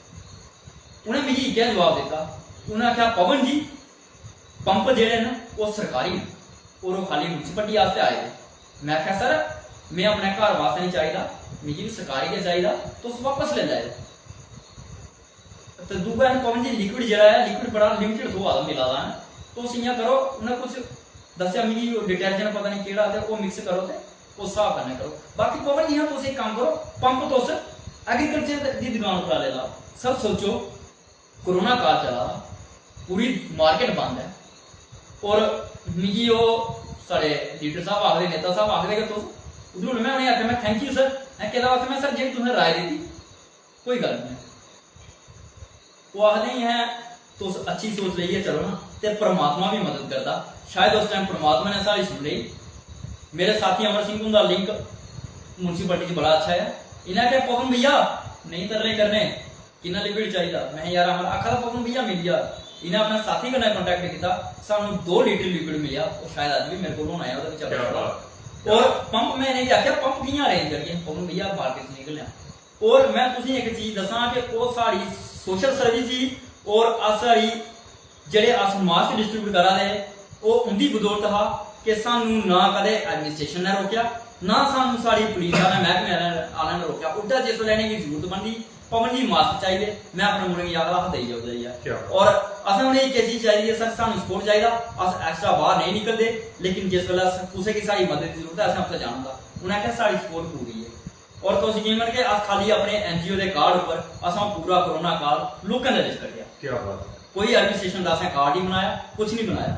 उ'नें मिगी इक्कै जवाब दित्ता, उ'नें आखेआ, "पवन जी, पंप जेह्ड़े न, ओह् सरकारी न और ओह् खाल्ली म्युनिसिपैलिटी आस्तै आए दे।" में आखेआ, "सर, में अपने घर वास्तै निं चाहिदा, मिगी बी सरकारी गै चाहिदा, तुस वापस लेई लैओ।" ते दूआ असें, "पवन जी, लिक्विड जेह्ड़ा ऐ, लिक्विड बड़ा लिमिटेड थ्होआ दा, मिला दा ऐ, तुस इ'यां करो," उ'नें कुछ दस्सेआ मिगी, ओह् डिटर्जेंट पता निं केह्ड़ा, ते ओह् मिक्स करो ते उस स्हाब कन्नै करो। बाकी पवन जी, हां, तुस इक कम्म करो, पंप तुस एग्रीकल्चर दी दकान उप्परा लेई लैओ। सर, सोचो, कोरोना काल चला दा, पूरी मार्केट बंद ऐ, और मिगी ओह् साढ़े लीडर साहब आखदे, नेता साहब आखदे कि तुस उद्धरूं, में उ'नेंगी आखेआ, में, "थैंक यू सर।" में केह्दे वास्तै? में, "सर, जेह्ड़ी तुसें राय दित्ती, कोई गल्ल निं।" ओह् आखदे ही हैं, "तुस अच्छी सोच लेइयै चलो ना, ते परमात्मा बी मदद करदा।" शायद उस टाइम परमात्मा ने साढ़ी सुन लेई। मेरे साथी अमर सिंह हुंदा लिंक म्युनिसिपैलिटी च बड़ा अच्छा ऐ। इ'नें आखेआ, "पवन भैया, नेईं तरले करने, किन्ना लिक्विड चाहिदा?" में, "यार, अमर," आखा दा, "पवन भैया मिली जा।" इ'नें अपने साथी कन्नै कांटैक्ट कीता, सानू दो लीटर लिक्विड मिलेआ, ओह् शायद अज्ज बी मेरे कोल होना ऐ, ओह्दे बिच क्या बात। और पंप, में इ'नेंगी आखेआ, "पंप कि'यां अरेंज करगे?" "पवन भैया, मार्केट च निकलने आं।" और मैं तुसें इक चीज दस्सां कि ओह् साढ़ी सोशल सर्विस ही और अस साढ़ी जेह्ड़े अस मास्क डिस्ट्रीब्यूट करा दे हे, ओह् उं'दी बदौलत हा कि सानू ना कदें एडमिनिस्ट्रेशन ने रोकेआ, ना सानू साढ़ी पुलिस आह्ले मैह्कमे आह्ले, आह्लें ने रोकेआ। उल्टा जिस बेल्लै इ'नेंगी जरूरत बनदी, "पवन जी मास्क चाहिदे", में अपने मुड़े गी आखदा हा, "देई जाओ, देई जाओ।" क्या बात। और असें उ'नेंगी इक्कै चीज चाहिदी ऐ, "सर, सानू सपोर्ट चाहिदा, अस एक्स्ट्रा बाहर नेईं निकलदे, लेकिन जिस बेल्लै अस, कुसै गी साढ़ी मदद दी जरूरत ऐ, असें उत्थै जाना होंदा।" उ'नें आखेआ, "साढ़ी सपोर्ट पूरी ऐ।" और तुस यकीन मन्नगे, अस खाली अपने एनजीओ दे कार्ड उप्पर असां पूरा कोरोना काल लोकें दे बिच कड्ढेआ। क्या बात है। कोई एडमिनिस्ट्रेशन दा असें कार्ड नहीं बनाया, कुछ नहीं बनाया।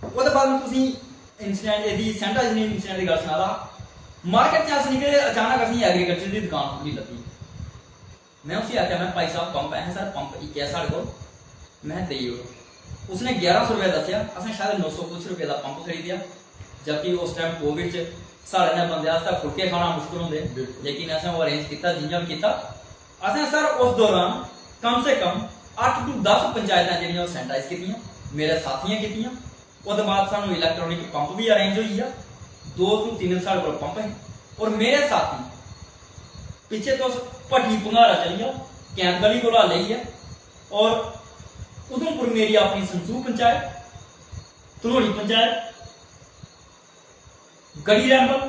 ओह्दे बाद में तुसें इंसिडेंट, एह्दी सैनिटाइजेशन इंसिडेंट दी गल्ल सना दा हा। मार्केट च अस निकले, अचानक असेंगी एग्रीकल्चर दी दुकान खु'ल्ली लब्भी। में उसी आखेआ, में, "भाई साहब, पंप है?" "सर, पंप इक ऐ साढ़े कोल।" "में, देई ओड़ो।" उसने ग्यारह सौ रुपया दस्सेआ, असें शायद नौ सौ कुछ रुपये दा पंप खरीदेआ, जबकि उस टाइम कोविड च साढ़े ने बंदे आस्तै फुलके खाना मुश्कल होंदे, बिल्कुल। लेकिन असें ओह् अरेंज कीता, जि'यां बी कीता। असें, सर, उस दौरान कम से कम अट्ठ टू दस पंचायतां जेह्ड़ियां, ओह् सैनिटाइज कीतियां, मेरे साथियें कीतियां। ओह्दे बाद सानू इलैक्ट्रॉनिक पंप बी अरेंज होई गेआ, दो टू तिन्न साढ़े कोल पंप हे। और मेरे साथी, पिच्छे तुस भट्टी भंगारा चली जाओ, कैंथ गली कोला लेइयै, और उधमपुर मेरी अपनी संसू पंचायत, धनोड़ी पंचायत, गढ़ी रैंबल,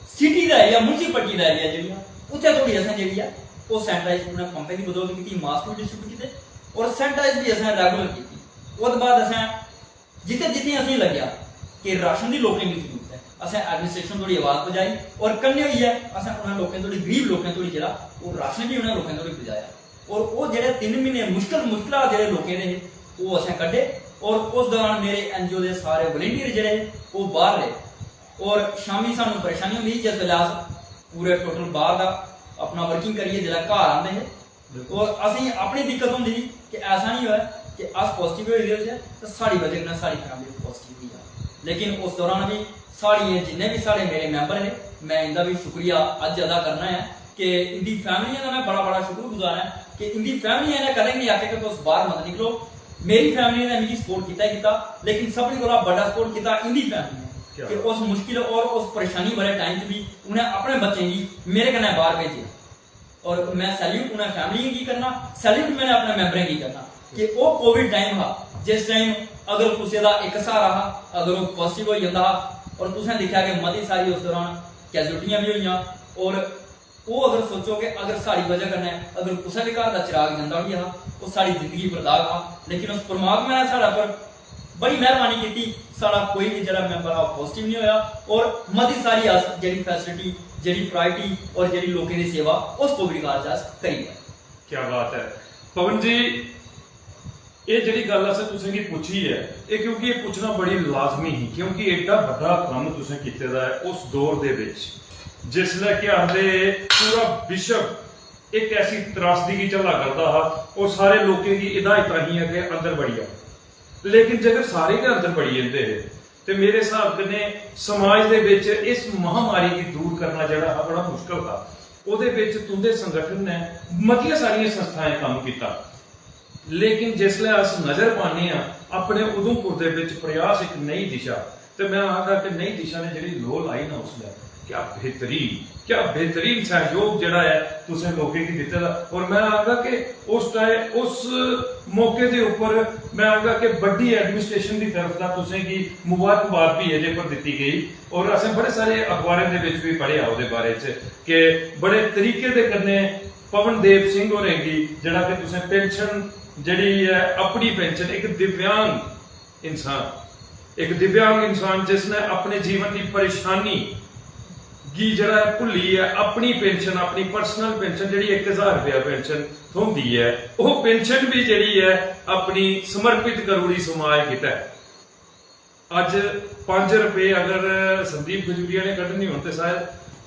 सिटी दा एरिया, म्युनिसिपैलिटी दा एरिया जेह्ड़ी ऐ, उत्थै धोड़ी असें जेह्ड़ी ऐ, ओह् सैनिटाइज उ'नें पंपें दी बदौलत कीती, मास्क बी डिस्ट्रीब्यूट कीते और सैनिटाइज बी असें रेगुलर कीती। ओह्दे बाद असें जित्थै जित्थै असेंगी लग्गेआ कि राशन दी लोकें गी जरूरत ऐ, असें एडमिनिस्ट्रेशन धोड़ी आवाज पजाई और कन्नै होइयै असें उ'नें लोकें धोड़ी, गरीब लोकें धोड़ी जेह्ड़ा, ओह् राशन बी उ'नें लोकें धोड़ी पजाया। और ओह् जेह्ड़े तिन्न म्हीने मुश्कल, मुश्कला जेह्ड़े लोकें दे हे, ओह् असें कड्ढे। और उस दौरान मेरे एनजीओ दे सारे वॉलंटियर जेह्ड़े हे, ओह् बाहर रेह्। और शामीं सानू परेशानी होंदी ही, जिस बेल्लै अस पूरे टोटल बाहर दा अपना वर्किंग करियै जिसलै घर आंदे हे, और असेंगी अपनी दिक्कत होंदी ही कि ऐसा निं होऐ कि अस पॉजिटिव होई गेदे होचै ते साढ़ी बजह कन्नै साढ़ी फैमिली पॉजिटिव होई जा। लेकिन उस दौरान बी साढ़ियां, जिन्ने बी साढ़े मेरे मैंबर हे, में इंदा बी शुक्रिया अज्ज अदा करना ऐ कि इंदी फैमिलियें दा में बड़ा, बड़ा शुक्रगुजार ऐ कि इंदी फैमिलियें ने कदें बी निं आखेआ कि तुस बाहर मत निकलो। मेरी फैमिली ने मिगी सपोर्ट कीता ही कीता, लेकिन सभनें कोला बड्डा सपोर्ट कीता इंदी फैमिली ने क्या कि बात। उस मुश्किल और उस परेशानी भरे टाइम च बी उ'नें अपने बच्चें गी मेरे कन्नै बाहर भेजेआ। और में सैल्यूट उ'नें फैमिलियें गी करना, सैल्यूट में अपने मैंबरें गी करना कि ओह् कोविड टाइम हा, जिस टाइम अगर कुसै दा इक स्हारा हा, अगर ओह् पॉजिटिव होई जंदा हा, और तुसें दिक्खेआ कि मती सारी उस दौरान कैजुअलिटियां बी होइयां, और ओह् अगर सोचो कि अगर साढ़ी बजह कन्नै अगर कुसै बी घर दा चिराग जंदा बी हा, ओह् साढ़ी जिंदगी पर दाग हा, लेकिन उस परमात्मा ने साढ़े पर बड़ी मेहरबानी कीती, साढ़ा कोई बी जेह्ड़ा मैंबर हा, ओह् पॉजिटिव निं होया, और मती सारी अस जेह्ड़ी फैसिलिटी, जेह्ड़ी प्रायोरिटी और जेह्ड़ी लोकें दी सेवा, उस कोविड काल च अस करी पाए। क्या बात है पवन जी, एह् जेह्ड़ी गल्ल असें तुसें गी पुच्छी ऐ, एह् क्योंकि एह् पुच्छना बड़ी लाजमी ही, क्योंकि एड्डा बड्डा कम्म तुसें कीते दा ऐ उस दौर दे बिच, जिसलै केह् आखदे पूरा विश्व इक ऐसी त्रासदी गी झल्ला करदा हा और सारे लोकें गी हिदायतां हियां कि अंदर बड़ी जाओ। लेकिन जेकर सारे गै अंदर बड़ी जंदे हे ते मेरे स्हाब कन्नै समाज दे बिच इस महामारी गी दूर करना जेह्ड़ा हा बड़ा मुश्कल हा। ओह्दे बिच तुं'दे संगठन ने मतियां सारियां संस्थाएं कम्म कीता, लेकिन जिसलै अस नजर पाने आं अपने उधमपुर दे बिच प्रयास इक नई दिशा, ते में आखदा कि नई दिशा ने जेह्ड़ी लोऽ लाई ना उसलै, क्या बेहतरीन, क्या बेहतरीन सैहयोग जेह्ड़ा ऐ तुसें लोकें गी दित्ते दा। और में आखदा कि उस टाइम, उस मौके दे उप्पर में आखदा कि बड्डी एडमिनिस्ट्रेशन दी तरफ दा तुसें गी मुबारकबाद भी एह्दे पर दित्ती गेई। और असें बड़े सारे अखबारें दे बिच बी पढ़ेआ ओह्दे बारे च कि बड़े तरीके दे कन्नै पवन देव सिंह होरें गी जेह्ड़ा कि तुसें पेंशन जेह्ड़ी ऐ, अपनी पेंशन, इक दिव्यांग इंसान, इक दिव्यांग इंसान जिसने अपने जीवन दी परेशानी गी जेह्ड़ा ऐ भुल्लियै अपनी पेंशन, अपनी पर्सनल पेंशन जेह्ड़ी इक हजार रपेआ पेंशन थ्होंदी ऐ, ओह् पेंशन बी जेह्ड़ी ऐ अपनी समर्पित करी ओड़ी समाज गितै। अज्ज पंज रपेऽ अगर संदीप खजूरिया ने कड्ढने होन ते शायद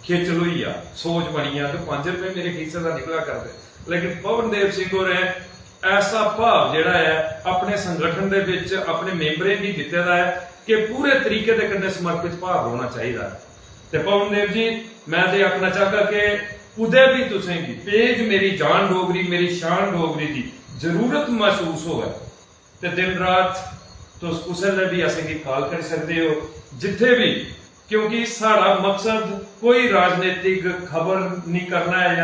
खेचल होई जा, सोच बनी जा कि पंज रपेऽ मेरे खीसे दा निकला करदे। लेकिन पवन देव सिंह होरें ऐसा भाव जेह्ड़ा ऐ अपने संगठन दे बिच अपने मेंबरें गी दित्ते दा ऐ कि पूरे तरीके दे कन्नै समर्पित भाव रौह्ना चाहिदा ऐ। ते पवन देव जी, में ते आखना चाहगा कि कुदै बी तुसें गी पेज मेरी जान डोगरी, मेरी शान डोगरी दी जरूरत मसूस होऐ, ते दिन रात तुस कुसलै बी असेंगी कॉल करी सकदे ओ। जित्थै बी क्योंकि साढ़ा मकसद कोई राजनीतिक खबर नहीं करना ऐ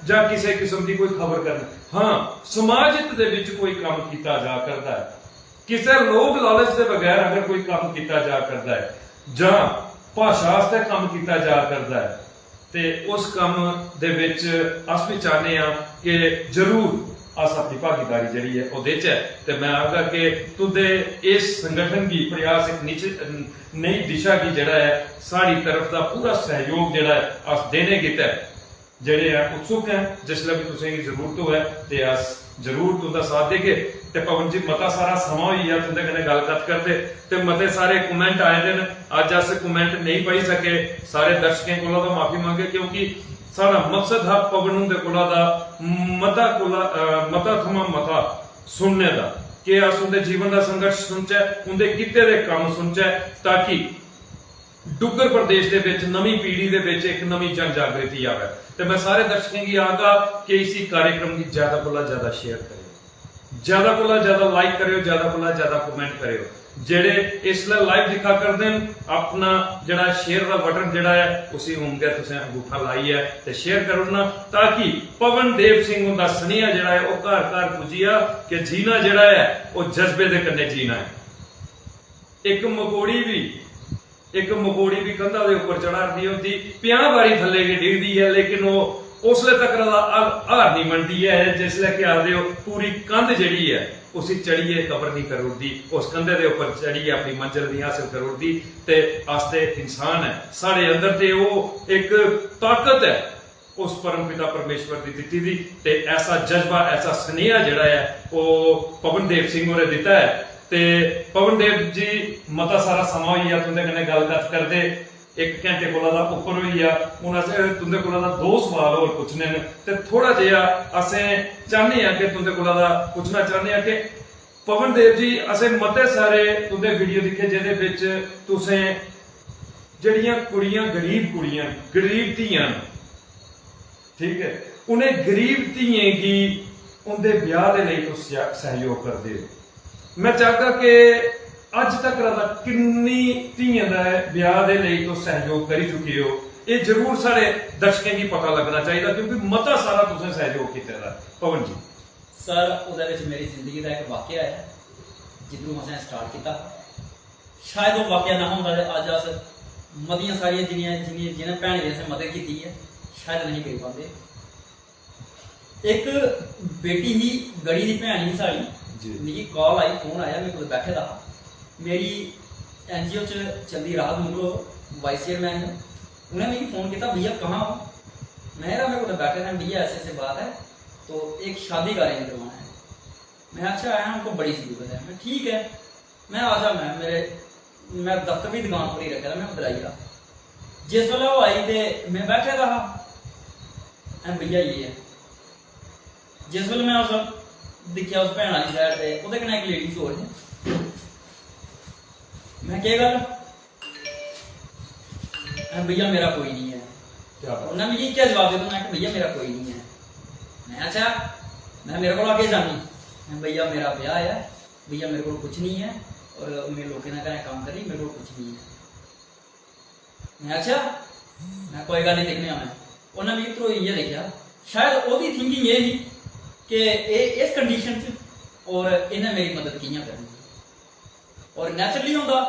जां किसी किस्म की कोई खबर करना। हाँ, समाज हित दे विच कोई काम किया जा करदा है, किसी लोभ लालच के बगैर अगर कोई काम किया जा करदा है जां भाशा आस्तै काम किया जा करदा है, ते उस कम्म दे विच अस भी चाहने आं कि जरूर अस अपनी भागीदारी जेह्ड़ी ऐ ओह् देचै। ते मैं आखगा कि तुंदे इस संगठन गी प्रयास इक निच-, नई दिशा गी जेह्ड़ा ऐ, साढ़ी तरफ दा पूरा सहयोग जेह्ड़ा ऐ अस देने गितै जेह्ड़े ऐ उत्सुक ऐ। जिसलै बी तुसें गी जरूरत होऐ ते अस जरूर तुंदा साथ देगे। ते पवन जी, मता सारा समां होई गेआ तुंदे कन्नै गल्ल कत्थ करदे ते मते सारे comment आए दे न। अज्ज अस comment नेईं पढ़ी सके, सारे दर्शकें कोला तां माफी मंगगे, क्योंकि साढ़ा मकसद हा पवन हुंदे कोला दा मता कोला, अ, मता थमां मता सुनने दा, कि अस उंदे जीवन दा संघर्ष सुनचै, उंदे कीते दे कम्म सुनचै, ताकि डुग्गर प्रदेश दे विच नमीं पीढ़ी दे विच इक नमीं जन जागृति आवै। ते मैं सारे दर्शकें गी आखगा कि इसी कार्यक्रम गी ज्यादा कोला ज्यादा share करेओ, ज्यादा कोला ज्यादा like करेओ, ज्यादा कोला ज्यादा comment करेओ। जेह्ड़े इसलै live दिक्खा करदे न, अपना जेह्ड़ा share दा button जेह्ड़ा ऐ, उसी हून गै तुसें अंगूठा लाइयै ते share करी ओड़ना, ताकि पवन देव सिंह हुंदा सनेहा जेह्ड़ा ऐ, ओह् घर घर पुज्जी जा कि जीना जेह्ड़ा ऐ, ओह् जज्बे दे कन्नै जीना ऐ। इक मकोड़ी बी, इक मकोड़ी बी कंधा दे उप्पर चढ़ा दी होंदी, पंजाह् बारी थल्ले गै डिगदी ऐ, लेकिन ओह् उसले तक दा हार, हार नहीं मनदी ऐ, जिसलै, केह् आखदे, ओह् पूरी कंध जेह्ड़ी ऐ, उसी चढ़ियै कवर नहीं करी ओड़दी, उस कंधे दे उप्पर चढ़ियै अपनी मंजल नहीं हासल करी ओड़दी। ते अस ते इंसान ऐ, साढ़े अंदर ते ओह् इक ताकत ऐ उस परम पिता परमेश्वर दी दित्ती दी। ते ऐसा जज्बा, ऐसा सनेहा जेह्ड़ा ऐ, ओह् पवन देव सिंह होरें दित्ता ऐ। ते पवन देव जी, मता सारा समां होई गेआ तुंदे कन्नै गल्ल कत्थ करदे, इक घैंटे कोला दा उप्पर होई गेआ। हून अस तुंदे कोला दा दो सवाल होर पुच्छने न ते थोह्ड़ा जेहा असें चाह्न्ने आं कि तुंदे कोला दा पुच्छना चाह्न्ने आं कि पवन देव जी, असें मते सारे तुंदे video दिक्खे जेह्दे बिच तुसें जेह्ड़ियां कुड़ियां, गरीब कुड़ियां, गरीब धियां न, ठीक ऐ, उ'नें गरीब धियें गी उं'दे ब्याह् दे लेई तुस सैह-, सैह्योग करदे ओ। मैं चाहगा कि अज्ज तक दा किन्नी धियें दा ब्याह् दे लेई तुस सैह्योग करी चुके ओ, एह् जरूर साढ़े दर्शकें गी पता लग्गना चाहिदा, क्योंकि मता सारा तुसें सैह्योग कीते दा ऐ। पवन जी। सर, ओह्दे बिच मेरी जिंदगी दा इक वाकया ऐ, जिद्धरों असें start कीता। शायद ओह् वाकया ना होंदा ते अज्ज अस मतियां सारियां जिन्नियां, जिन्नियां, जिनें भैनें दी असें मदद कीती ऐ, शायद नेईं करी पांदे। इक बेटी ही, गढ़ी दी भैन ही साढ़ी, जी। मिगी call आई, phone आया, मैं कुतै बैठे दा हा। मेरी NGO च चलदी राहत मुगल vice chairman न। उ'नें मिगी phone कीता, "भैया कहाँ हो?" मैं, "यार, मैं कुतै बैठे दा, भैया ऐसे ऐसे बात है, तो एक शादी का arrange करवाना है।" मैं, "अच्छा, है, हमको बड़ी जरूरत है।" मैं, "ठीक है।" मैं, "आ जा, मैं, मेरे, मैं दफ्तर भी दुकान पर ही रखे दा, मैं उधर आई जा।" जिस बेल्लै ओह् आई ते मैं बैठे दा हा, "हैं भैया, ये है।" जिस बेल्लै मैं उस दिक्खेआ उस भैन आह्ली side ते ओह्दे कन्नै इक ladies होर ही। मैं, "केह् गल्ल?" "हैं भैया, मेरा कोई नहीं है।" क्या बात। उन्नै मिगी इक्कै जवाब दित्ता, उन्नै आखेआ, "भैया, मेरा कोई नहीं है।" मैं, "अच्छा।" मैं, "मेरे कोला केह् चाह्न्नी?" मैं, "भैया, मेरा ब्याह ऐ, भैया, मेरे कोल कुछ नहीं है और मैं लोकें दे घरें कम्म करी, मेरे कोल कुछ नहीं है।" मैं, "अच्छा।" मैं, "कोई गल्ल नहीं, दिक्खने आं मैं।" उन्नै मिगी ध्रोइयै दिक्खेआ। शायद ओह्दी thinking एह् ही कि एह् इस condition च और इन्नै मेरी मदद कि'यां करनी। और naturally होंदा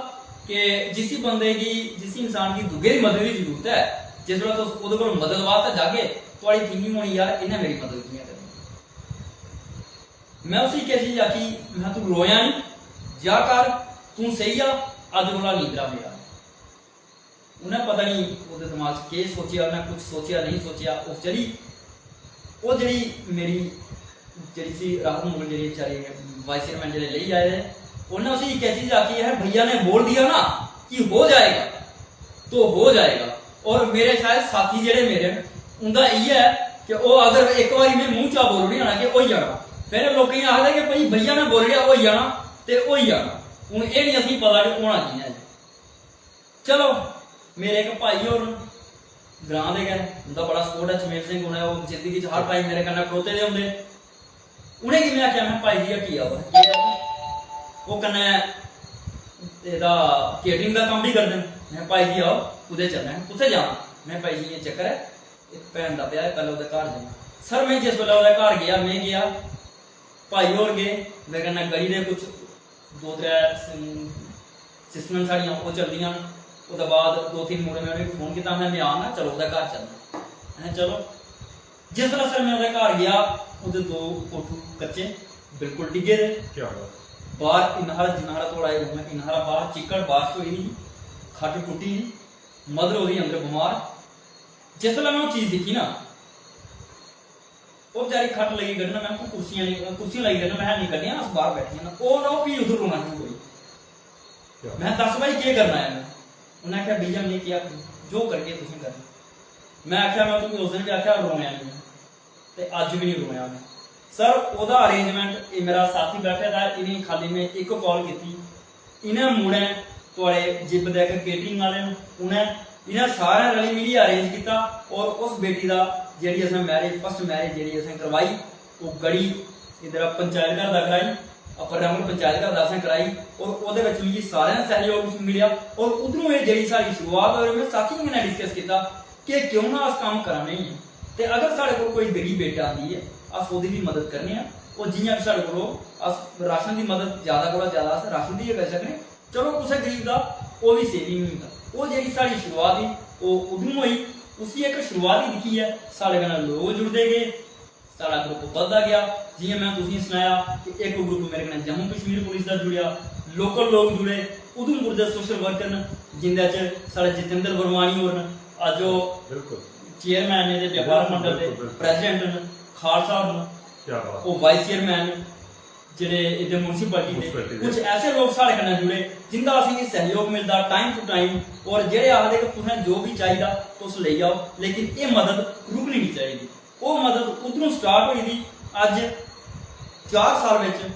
कि जिसी बंदे गी, जिसी इंसान गी दूए दी मदद दी जरूरत ऐ, जिस बेल्लै तुस ओह्दे कोल मदद वास्तै जागे, थुआढ़ी thinking होनी, "यार, इन्नै मेरी मदद कि'यां करनी?" मैं उसी इक्कै चीज आखी, मैं, "तू रोयां निं, जा घर, तूं सेई जा, अज्ज कोला नींदरा मेरा।" उन्नै पता निं ओह्दे दमाग च केह् सोचेआ, उन्नै कुछ सोचेआ, नेईं सोचेआ, ओह् चली, ओह् जेह्ड़ी मेरी, जेह्ड़ी सी राहत मुगल जेह्ड़ी बेचारी vice chairman जेह्ड़े लेई आए दे, उन्नै उसी इक्कै चीज आखी, "है भैया ने बोल दिया ना कि हो जाएगा, तो हो जाएगा।" और मेरे शायद साथी जेह्ड़े मेरे न, उं'दा इ'यै ऐ कि ओह् अगर इक बारी में मूंह चा बोली ओड़ेआ ना कि होई जाना, फिर लोकें गी आखदे कि भाई भैया ने बोली ओड़ेआ होई जाना, ते होई जाना। हून एह् निं असेंगी पता कि होना कि'यां ऐ। चलो, मेरे इक भाई होर न, ग्रां दे गै, उं'दा बड़ा support ऐ, चमेल सिंह होरें, ओह् जिंदगी च हर time मेरे कन्नै खड़ोते दे होंदे। उ'नेंगी में आखेआ, में, "भाई जी, हट्टी आओ, केह् गल्ल?" ओह् कन्नै एह्दा catering दा कम्म बी करदे न। में, "भाई जी, आओ, कुतै चलना ऐ। कुत्थै जाना? में, "भाई जी, इ'यां चक्कर ऐ, इक भैन दा ब्याह ऐ, पैह्लें ओह्दे घर जाना।" सर, में जिस बेल्लै ओह्दे घर गेआ, में गेआ, भाई होर गे, मेरे कन्नै गली दे कुछ दो त्रै सिस्टम साढ़ियां ओह् चलदियां न। ओह्दे बाद दो तिन्न मुड़े, में उ'नेंगी फोन कीता, में, "में आना, चलो ओह्दे घर चलना।" अहें, चलो। जिस बेल्लै सर में ओह्दे घर गेआ, ओह्दे दो कोठू कच्चे, बिल्कुल डिग्गे दे। क्या बात। बाहर इन्ना हारा, जिन्ना हारा थुआढ़ा एह् रूम ऐ, इन्ना हारा बाहर चिक्कड़, बारिश होई दी ही, खट्ट टुट्टी दी, मदर ओह्दी अंदर बमार। जिस बेल्लै में ओह् चीज दिक्खी ना, ओह् बेचारी खट्ट लगी कड्ढन, में आखेआ, "कुर्सियां नेईं, कुर्सियां लगी कड्ढन", में आखेआ, "नेईं कड्ढियां, अस बाहर बैठियां न।" ओह् ना, ओह् फ्ही उद्धर रोना शुरू करी। क्या? में, "दस भाई, केह् करना ऐ?" में, उ'न्नै आखेआ, "भैया, में केह् आखूं, जो करगे तुसें करना।" में आखेआ, "में तुगी उस दिन बी आखेआ, रोना निं ऐ।" ते अज्ज बी निं रोया में। सर, ओह्दा arrangement, एह् मेरा साथी बैठे दा ऐ, इ'नेंगी खाल्ली में इक call कीती, इ'नें मुड़ें, थुआढ़े जिब दे इक catering आह्ले न, उ'नें, इ'नें सारें रली मिलियै arrange कीता। और उस बेटी दा, जेह्ड़ी असें marriage, first marriage जेह्ड़ी असें करवाई, ओह् गढ़ी इद्धर पंचायत घर दा कराई, अपर रैमल पंचायत घर दा असें कराई। और ओह्दे बिच मिगी सारें दा सैह्योग मिलेआ। और उद्धरों एह् जेह्ड़ी साढ़ी शुरुआत होई, में साथियें कन्नै discuss कीता कि क्यों ना अस कम्म करा ने आं, ते अगर साढ़े कोल कोई गरीब बेटी आंदी ऐ, अस ओह्दी बी मदद करने आं। और जि'यां बी साढ़े कोल, अस राशन दी मदद, ज्यादा कोला ज्यादा अस राशन दी गै करी सकने। चलो, कुसै गरीब दा ओह् बी saving होई जंदा। ओह् जेह्ड़ी साढ़ी शुरुआत ही, ओह् उद्धरों होई। उसी इक शुरुआत ही दिक्खियै साढ़े कन्नै लोक जुड़दे गे, साढ़ा group बधदा गेआ। जि'यां में तुसेंगी सनाया कि इक group मेरे कन्नै जम्मू कश्मीर पुलिस दा जुड़ेआ, local लोक जुड़े, उधमपुर दे social worker न, जिंदे च साढ़े जितेंद्र वर्मानी होर न, अज्ज ओह् बिल्कुल। Chairman न ते व्यापार बिल्कुल, मंडल दे बिल्कुल, बिल्कुल। President न, खालसा होर न, क्या बात। ओह् vice chairman न, जेह्ड़े इद्धर municipality दे। Municipality दे। कुछ ऐसे लोक साढ़े कन्नै जुड़े, जिंदा असेंगी सैह्योग मिलदा time to time, और जेह्ड़े आखदे कि तुसें जो बी चाहिदा, तुस लेई आओ, लेकिन एह् मदद रुकनी निं चाहिदी। ओह् मदद उद्धरों start होई दी। अज्ज चार साल बिच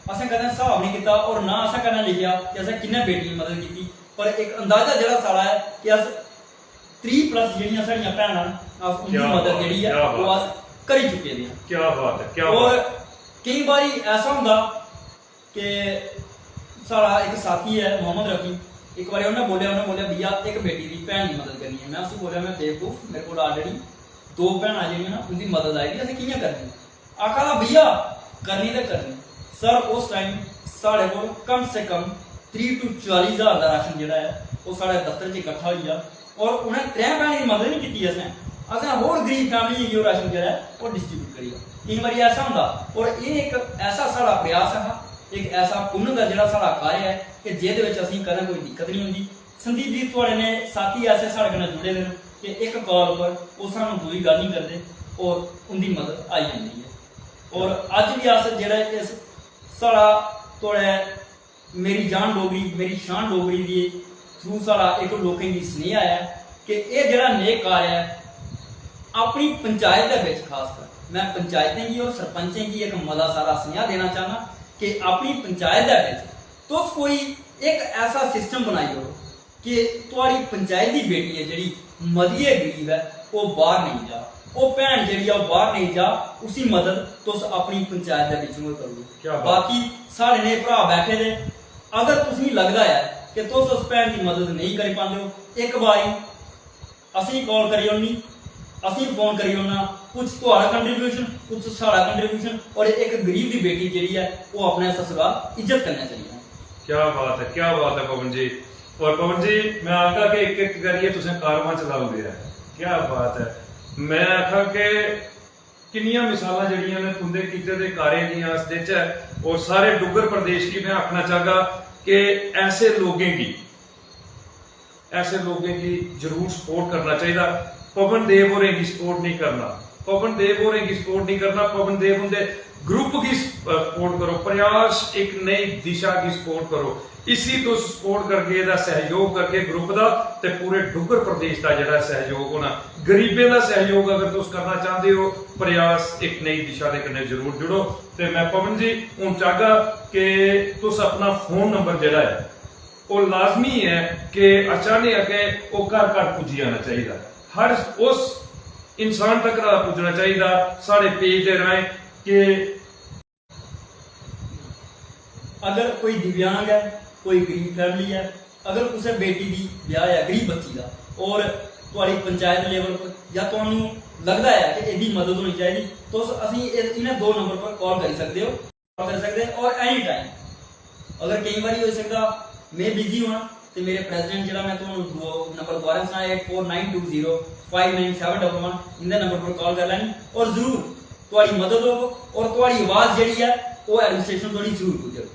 असें कदें स्हाब निं कीता और ना असें कदें लिखेआ कि असें किन्ने बेटियें दी मदद कीती, पर इक अंदाजा जेह्ड़ा साढ़ा ऐ कि अस त्रीह् plus जेह्ड़ियां साढ़ियां भैनां न, अस उं'दी क्या मदद बात, जेह्ड़ी ऐ, क्या ओह् बात। अस करी चुके दे आं। क्या बात है, क्या और बात। केईं बारी ऐसा होंदा कि साढ़ा इक साथी ऐ मोहम्मद रफी, इक बारी उ'न्नै बोलेआ, उ'न्नै बोलेआ, "भैया, इक बेटी दी भैन दी मदद करनी ऐ।" में उसी बोलेआ, "में बेवकूफ, मेरे कोल already दो भैनां जेह्ड़ियां ना, उं'दी मदद आई दी, असें कि'यां करनी?" आखा दा, "भैया, करनी ते करनी।" सर, उस time साढ़े कोल कम से कम त्रीह् to चाली ज्हार दा राशन जेह्ड़ा ऐ, ओह् साढ़े दफ्तर च इकट्ठा होई गेआ। और उ'नें त्रै भैनें दी मदद निं कीती असें, असें होर गरीब families गी ओह् राशन जेह्ड़ा ऐ, ओह् distribute करी गेआ। केईं बारी ऐसा होंदा, और एह् इक ऐसा साढ़ा प्रयास हा, इक ऐसा पुन्न दा जेह्ड़ा साढ़ा कार्य ऐ कि जेह्दे बिच असेंगी कदें कोई दिक्कत निं होंदी। संदीप जी, थुआढ़े ने साथी ऐसे साढ़े कन्नै जुड़े दे न कि इक call उप्पर ओह् सानूं दूई गल्ल निं करदे और उं'दी मदद आई जंदी ऐ। और अज्ज बी अस जेह्ड़ा इस साढ़ा थुआढ़े मेरी जान डोगरी, मेरी शान डोगरी दे through साढ़ा इक लोकें गी सनेहा ऐ कि एह् जेह्ड़ा नेक कार्य ऐ, अपनी पंचायत दे बिच खास कर में पंचायतें गी और सरपंचें गी इक मता सारा सनेहा देना चाह्न्नां कि अपनी पंचायत दे बिच तुस कोई इक ऐसा system बनाई ओड़ो कि थुआढ़ी पंचायत दी बेटी ऐ जेह्ड़ी मती गै गरीब ऐ, ओह् बाह्र नेईं जा, ओह् भैन जेह्ड़ी ऐ, ओह् बाह्र नेईं जा, उसी मदद तुस अपनी पंचायत दे बिच्चों गै करो। क्या बात। बाकी साढ़े नेह् भ्राऽ बैठे दे, अगर तुसेंगी लगदा ऐ कि तुस उस भैन दी मदद नेईं करी पांदे ओ, इक बारी असेंगी call करी ओड़नी, असेंगी phone करी ओड़ना, कुछ थुआढ़ा contribution, कुछ साढ़ा contribution, और इक गरीब दी बेटी जेह्ड़ी ऐ, ओह् अपने ससुराल इज्जत कन्नै चली जाए। क्या बात है, क्या बात है पवन जी। और पवन जी, मैं आखगा कि इक इक करियै तुसें कालमां चलाई ओड़ेआ। क्या बात है। मैं आखा कि किन्नियां मिसालां जेह्ड़ियां न तुं'दे कीते दे कार्य दियां अस देचै, और सारे डुग्गर प्रदेश गी मैं आखना चाहगा कि ऐसे लोकें गी, ऐसे लोकें गी जरूर support करना चाहिदा। पवन देव होरें गी support नहीं करना, पवन देव होरें गी support नहीं करना, पवन देव उंदे group गी स-, अ, support करो, प्रयास एक नई दिशा गी support करो। इसी तुस support करगे, एह्दा सैह्योग करगे group दा, ते पूरे डुग्गर प्रदेश दा जेह्ड़ा सैह्योग होना। गरीबें दा सैह्योग अगर तुस करना चांह्दे ओ, प्रयास इक नई दिशा दे कन्नै जरूर जुड़ो। ते मैं पवन जी हून चाहगा कि तुस अपना phone number जेह्ड़ा ऐ, ओह् लाजमी ऐ कि अचानक गै ओह् घर घर पुज्जी जाना चाहिदा। हर उस इंसान तक पुज्जना चाहिदा साढ़े page दे राहें कि अगर कोई दिव्यांग ऐ, कोई गरीब family ऐ, अगर कुसै बेटी दी ब्याह ऐ गरीब बच्ची दा और थुआड़ी पंचायत लेवल पर या तुहानू लगदा ऐ कि एह्दी मदद होनी चाहिदी, तुस असेंगी इस- इ'नें दो नंबर पर कॉल करी सकदे ओ, कॉल करी सकदे और एनी टाइम। अगर केईं बारी होई सकदा में बिजी होना ते मेरे प्रेसिडेंट जेह्ड़ा में तुहानू दो नंबर दोबारा सनाया, eight four nine two zero five nine seven double one, इंदे नंबर पर कॉल करी लैनी और जरूर थुआड़ी मदद होग और थुआड़ी आवाज जेह्ड़ी ऐ ओह् एडमिनिस्ट्रेशन धोड़ी जरूर पुज्जग।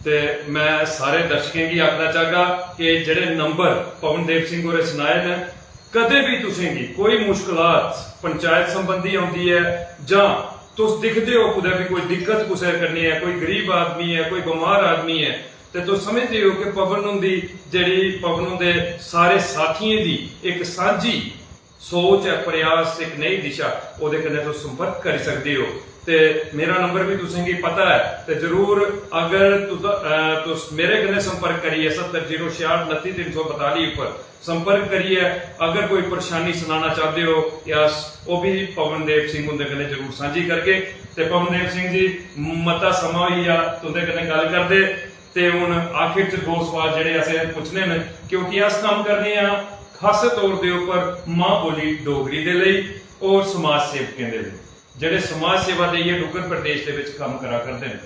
ते में सारे दर्शकें गी आखना चाहगा कि जेह्ड़े नंबर पवनदेव सिंह होरें सनाए न, कदें बी तुसेंगी कोई मुश्कलात पंचायत संबंधी औंदी ऐ जां तुस दिखदे ओ कुतै बी कोई दिक्कत कुसै कन्नै ऐ, कोई गरीब आदमी ऐ, कोई बमार आदमी ऐ, ते तुस समझदे ओ कि पवन हुंदी जेह्ड़ी पवन हुंदे सारे साथियें दी इक सांझी सोच ऐ, प्रयास, इक नई दिशा, ओह्दे कन्नै तुस संपर्क करी सकदे ओ। ते मेरा नंबर बी तुसें गी पता ऐ, ते जरूर अगर तुस, अ, तुस मेरे कन्नै संपर्क करियै सत्तर जीरो छियाठ उनत्ती तिन्न सौ बताली उप्पर संपर्क करियै अगर कोई परेशानी सनाना चाहदे ओ, ते अस ओह् बी पवनदेव सिंह हुंदे कन्नै जरूर सांझी करगे। ते पवनदेव सिंह जी, मता समां होई गेआ तुं'दे कन्नै गल्ल करदे, ते हुन आखिर च दो सवाल जेह्ड़े असें पुच्छने न, क्योंकि अस कम्म करने आं खास तौर दे उप्पर मां बोली डोगरी दे लेई और समाज सेवकें दे लेई, जेह्ड़े समाज सेवा देइयै डुग्गर प्रदेश दे बिच कम्म करा करदे न।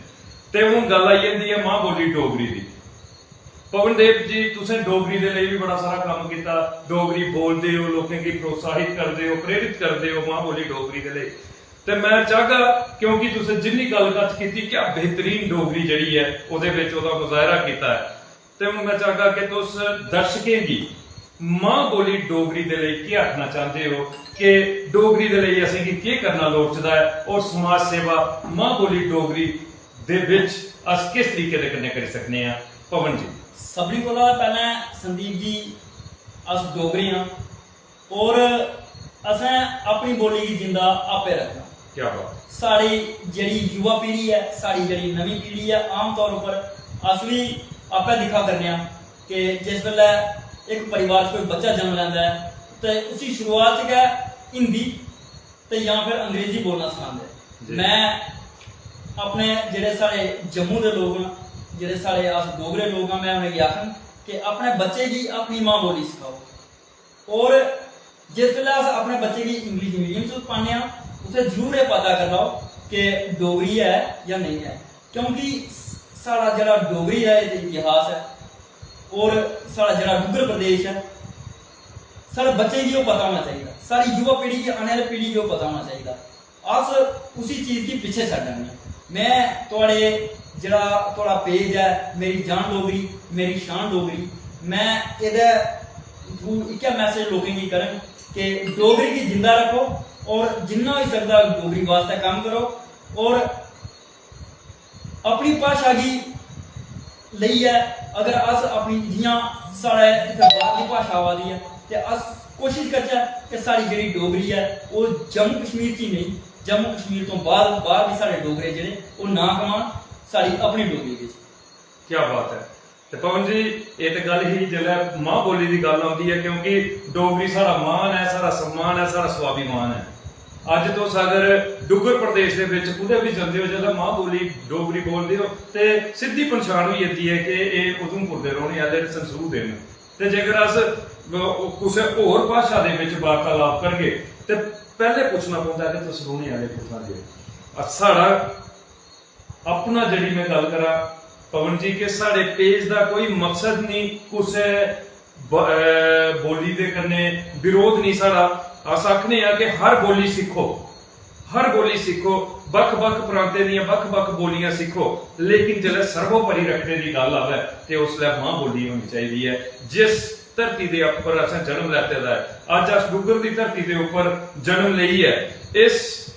ते हुन गल्ल आई जंदी ऐ मां बोली डोगरी दी। पवन देव जी, तुसें डोगरी दे लेई बी बड़ा सारा कम्म कीता, डोगरी बोलदे ओ, लोकें गी प्रोत्साहित करदे ओ, प्रेरित करदे ओ मां बोली डोगरी दे लेई। ते में चाहगा, क्योंकि तुसें जिन्नी गल्ल कत्थ कीती, क्या बेहतरीन डोगरी जेह्ड़ी ऐ ओह्दे बिच ओह्दा मुजाहरा कीता ऐ, ते हून में चाहगा कि तुस दर्शकें गी मां बोली डोगरी दे लेई केह् आखना चांहदे ओ कि डोगरी दे लेई असेंगी केह् करना लोड़चदा ऐ और समाज सेवा मां बोली डोगरी दे बिच अस किस तरीके दे कन्नै करी सकने आं? पवन जी। सभनें कोला पैह्लें संदीप जी, अस डोगरे आं और असें अपनी बोली गी जिंदा आपे रक्खना। क्या बात। साढ़ी जेह्ड़ी युवा पीढ़ी ऐ, साढ़ी जेह्ड़ी नमीं पीढ़ी ऐ, आम तौर उप्पर अस बी आपे दिक्खा करने आं कि जिस बेल्लै इक परिवार च कोई बच्चा जन्म लैंदा ऐ ते उसी शुरुआत च गै हिंदी ते जां फिर अंग्रेजी बोलना सखांदे। जी। में अपने जेह्ड़े साढ़े जम्मू दे लोक न, जेह्ड़े साढ़े अस डोगरे लोक आं, में उ'नेंगी आखङ कि अपने बच्चे गी अपनी मां बोली सखाओ। और जिस बेल्लै अस अपने बच्चे गी इंग्लिश मीडियम च पाने आं, उत्थै जरूर एह् पता करी लैओ कि डोगरी ऐ जां नेईं ऐ, क्योंकि साढ़ा जेह्ड़ा डोगरी दा इतिहास ऐ और साढ़ा जेह्ड़ा डुग्गर प्रदेश ऐ, साढ़े बच्चें गी ओह् पता होना चाहिदा, साढ़ी युवा पीढ़ी गी, आने आह्ली पीढ़ी गी ओह् पता होना चाहिदा। अस उसी चीज गी पिच्छे छड्डा ने। में थुआढ़े जेह्ड़ा थुआढ़ा पेज ऐ, मेरी जान डोगरी, मेरी शान डोगरी, में एह्दे थ्रू इक्कै मैसेज लोकें गी करङ कि डोगरी गी जिंदा रक्खो और जिन्ना होई सकदा डोगरी वास्तै कम्म करो और अपनी भाशा गी लेइयै अगर अस अपनी, जि'यां साढ़े इत्थै बाह्र दी भाशा आवा दी ऐ, ते अस कोशिश करचै कि साढ़ी जेह्ड़ी डोगरी ऐ, ओह् जम्मू कश्मीर च ही नेईं, जम्मू कश्मीर तो बाह्र, बाह्र बी साढ़े डोगरे जेह्ड़े, ओह् नांऽ कमान साढ़ी अपनी डोगरी बिच। क्या बात ऐ। ते पवन जी, एह् ते गल्ल ही, जिसलै मां बोली दी गल्ल औंदी ऐ, क्योंकि डोगरी साढ़ा मान ऐ, साढ़ा सम्मान ऐ, साढ़ा स्वाभिमान ऐ। अज्ज तुस अगर डुग्गर प्रदेश दे बिच कुतै बी जंदे ओ, जिसलै मां बोली डोगरी बोलदे ओ, ते सिद्धी पंछान होई जंदी ऐ कि एह् उधमपुर दे रौह्ने आह्ले न, संसरू दे न। ते जेकर अस, अ, कुसै होर भाशा दे बिच वार्तालाप करगे, ते पैह्ले पुच्छना पौंदा कि तुस रौह्ने आह्ले कुत्थां दे ओ? अ, साढ़ा अपना जेह्ड़ी में गल्ल करां पवन जी, कि साढ़े पेज दा कोई मकसद निं, कुसै ब-, अ, बोली दे कन्नै विरोध निं साढ़ा। अस आखने आं कि हर बोली सिक्खो, हर बोली सिक्खो, बक्ख-बक्ख प्रांतें दियां बक्ख-बक्ख बोलियां सिक्खो, लेकिन जिसलै सर्वोपरि रक्खने दी गल्ल आवै ते उसलै मां बोली होनी चाहिदी ऐ। जिस धरती दे उप्पर असें जन्म लैते दा ऐ, अज्ज अस डुग्गर दी धरती दे उप्पर जन्म लेइयै इस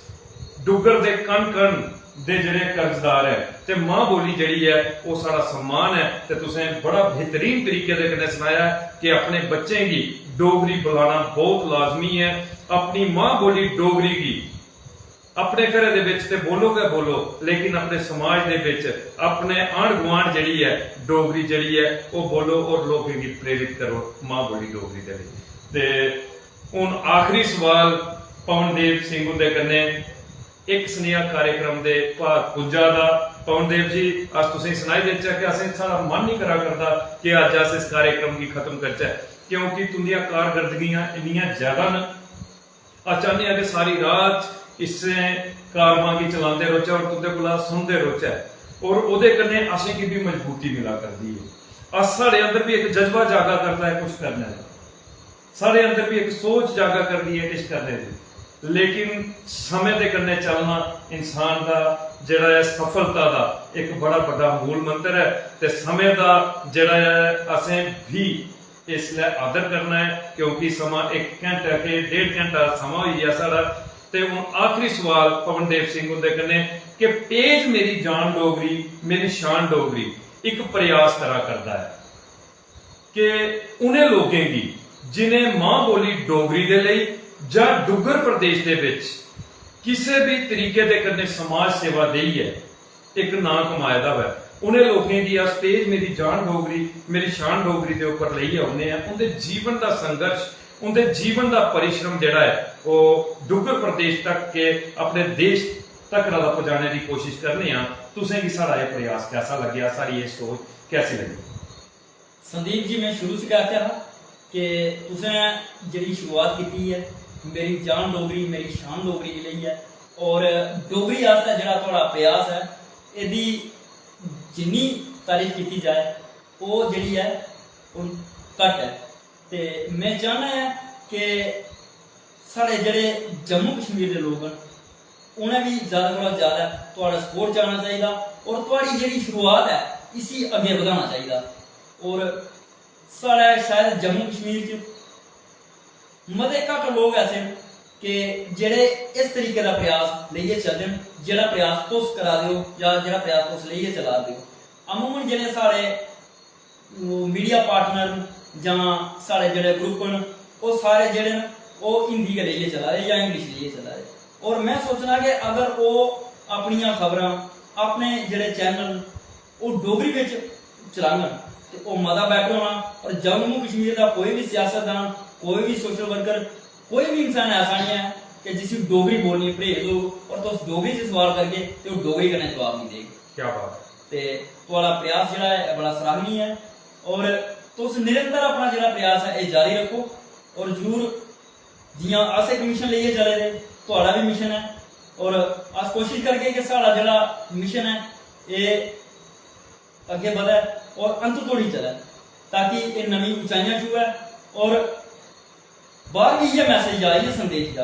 डुग्गर दे कण-कण दे जेह्ड़े कर्जदार ऐ, ते मां बोली जेह्ड़ी ऐ, ओह् साढ़ा सम्मान ऐ। ते तुसें बड़ा बेहतरीन तरीके दे कन्नै सनाया कि अपने बच्चें गी डोगरी बुलाना बहुत लाजमी ऐ। अपनी मां बोली डोगरी गी अपने घरै दे बिच ते बोलो गै बोलो, लेकिन अपने समाज दे बिच, अपने आंढ गुआंढ जेह्ड़ी ऐ, डोगरी जेह्ड़ी ऐ, ओह् बोलो और लोकें गी प्रेरित करो मां बोली डोगरी दे लेई। ते हून आखरी सवाल पवन देव सिंह हुंदे कन्नै, इक सनेहा कार्यक्रम दे भाग पुज्जा दा। पवन देव जी, अस तुसेंगी सनाई देचै कि असें, साढ़ा मन निं करा करदा कि अज्ज अस इस कार्यक्रम गी खत्म करचै, क्योंकि तुंदियां कारकर्दगियां इन्नियां ज्यादा न। अस चाह्न्ने आं कि सारी रात इस्सै कारवां गी चलांदे रौह्चै और तुंदे कोला सुनदे रौह्चै, और ओह्दे कन्नै असेंगी बी मजबूती मिला करदी ऐ। अस, साढ़े अंदर बी इक जज्बा जागा करदा ऐ कुछ करने दा, साढ़े अंदर बी इक सोच जागा करदी ऐ किश करने दी। लेकिन समें दे कन्नै चलना इंसान दा जेह्ड़ा ऐ, सफलता दा इक बड़ा बड्डा मूल मंत्र ऐ। ते समें दा जेह्ड़ा ऐ, असें भी इसलै आदर करना ऐ, क्योंकि समां इक घैंटा के डेढ़ घैंटा समां होई गेआ साढ़ा। ते हून आखिरी सवाल पवन देव सिंह हुंदे कन्नै कि पेज मेरी जान डोगरी, मेरी शान डोगरी इक प्रयास करा करदा ऐ कि उ'नें लोकें गी जिनें मां बोली डोगरी दे लेई जां डुग्गर प्रदेश दे बिच किसे भी तरीके दे कन्नै समाज सेवा देइयै इक नांऽ कमाए दा होऐ, उ'नें लोकें गी अस पेज मेरी जान डोगरी, मेरी शान डोगरी दे उप्पर लेइयै औन्ने आं। उं'दे जीवन दा संघर्ष, उं'दे जीवन दा परिश्रम जेह्ड़ा ऐ, ओह् डुग्गर प्रदेश तक के अपने देश तक दा पजाने दी कोशिश करने आं। तुसें गी साढ़ा एह् प्रयास कैसा लग्गेआ, साढ़ी एह् सोच कैसी लग्गी? संदीप जी, में शुरू च गै आखेआ हा कि तुसें जेह्ड़ी शुरुआत कीती ऐ मेरी जान डोगरी, मेरी शान डोगरी गी लेइयै, और डोगरी आस्तै जेह्ड़ा थुआढ़ा प्रयास ऐ, एह्दी जिन्नी तारीफ कीती जाए, ओह् जेह्ड़ी ऐ, ओह् घट्ट ऐ। ते में चाह्न्ना ऐ कि साढ़े जेह्ड़े जम्मू कश्मीर दे लोक न, उ'नें बी ज्यादा कोला ज्यादा थुआढ़ा सपोर्ट चाहना चाहिदा और थुआढ़ी जेह्ड़ी शुरुआत ऐ, इसी अग्गें बधाना चाहिदा। और साढ़े शायद जम्मू कश्मीर च मते घट्ट लोक ऐसे न कि जेह्ड़े इस तरीके दा प्रयास लेइयै चलदे न, जेह्ड़ा प्रयास तुस करा दे ओ जां जेह्ड़ा प्रयास तुस लेइयै चला दे ओ। अमूमन जेह्ड़े साढ़े मीडिया पार्टनर न जां साढ़े जेह्ड़े ग्रुप न, ओह् सारे जेह्ड़े न, ओह् हिंदी गै लेइयै चला दे जां इंग्लिश लेइयै चला दे। और में सोचना कि अगर ओह् अपनियां खबरां, अपने जेह्ड़े चैनल न, ओह् डोगरी बिच चलाङन ते ओह् मता बैटर होना। और जम्मू कश्मीर दा कोई बी सियासतदान, कोई बी सोशल वर्कर, कोई बी इंसान ऐसा निं ऐ कि जिसी डोगरी बोलनी परहेज होग और तुस डोगरी च सवाल करगे ते ओह् डोगरी कन्नै जवाब निं देग। क्या बात है। ते थुआढ़ा प्रयास जेह्ड़ा ऐ, बड़ा सराहनीय ऐ और तुस निरंतर अपना जेह्ड़ा प्रयास ऐ, एह् जारी रक्खो। और जरूर, जि'यां अस इक मिशन लेइयै चले दे, थुआढ़ा बी मिशन ऐ और अस कोशिश करगे कि साढ़ा जेह्ड़ा मिशन ऐ, एह् अग्गें बधै और अंत धोड़ी चलै, ताकि एह् नमीं उचाइयां छूहै। और बाहर बी इ'यै मैसेज जा, इ'यै संदेश जा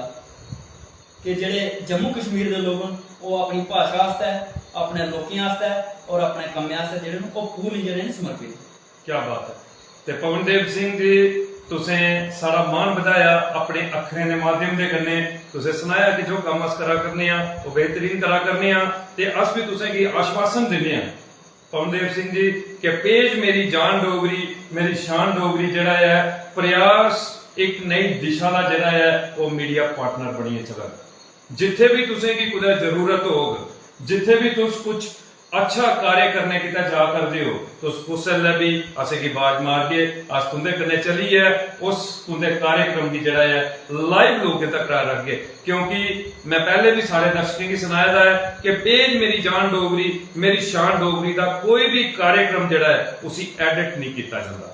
कि जेह्ड़े जम्मू कश्मीर दे लोक न, ओह् अपनी भाशा आस्तै, अपने लोकें आस्तै और अपने कम्मै आस्तै जेह्ड़े न, ओह् पूर्ण जेह्ड़े न, समर्पित न। क्या बात है। ते पवन देव सिंह जी, तुसें साढ़ा मान बधाया अपने अक्खरें दे माध्यम दे कन्नै। तुसें सनाया कि जो कम्म अस करा करने आं, ओह् बेहतरीन करा करने आं, ते अस बी तुसें गी आश्वासन दिन्ने आं पवन देव सिंह जी, कि पेज मेरी जान डोगरी, मेरी शान डोगरी जेह्ड़ा ऐ, प्रयास इक नई दिशा दा जेह्ड़ा ऐ, ओह् मीडिया पार्टनर बनियै चलग। जित्थै बी तुसें गी कुतै जरूरत होग, जित्थै बी तुस कुछ अच्छा कार्य करने गितै जा करदे ओ, तुस कुसलै बी असेंगी बाज मारगे। अस तुंदे कन्नै चलियै उस तुंदे कार्यक्रम गी जेह्ड़ा ऐ, लाइव लोकें तक रखगे, क्योंकि मैं पैह्ले बी सारे दर्शकें गी सनाए दा ऐ कि पेज मेरी जान डोगरी, मेरी शान डोगरी दा कोई बी कार्यक्रम जेह्ड़ा ऐ, उसी एडिट नेईं कीता जंदा।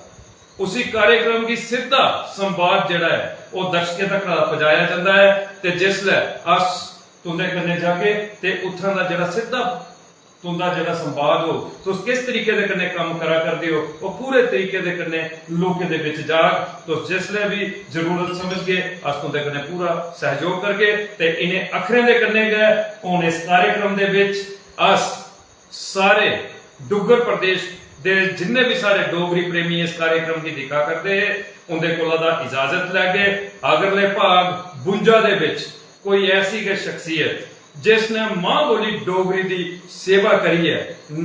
उसी कार्यक्रम गी सिद्धा संवाद जेह्ड़ा ऐ, ओह् दर्शकें तक पजाया जंदा ऐ। ते जिसलै अस तुंदे कन्नै जागे ते उत्थां दा जेह्ड़ा सिद्धा तुंदा जेह्ड़ा संवाद हो, तुस किस तरीके दे कन्नै कम्म करा करदे ओ, ओह् पूरे तरीके दे कन्नै लोकें दे बिच जाग। तुस जिसलै बी जरूरत समझगे, अस तुंदे कन्नै पूरा सैहयोग करगे। ते इ'नें अक्खरें दे कन्नै गै हून इस कार्यक्रम दे बिच अस सारे डुग्गर प्रदेश दे जिन्ने बी सारे डोगरी प्रेमी इस कार्यक्रम गी दिक्खा करदे हे, उंदे कोला दा इजाजत लैगे। अगले भाग बुंजा दे बिच कोई ऐसी गै शख्सियत जिसने मां बोली डोगरी दी सेवा करियै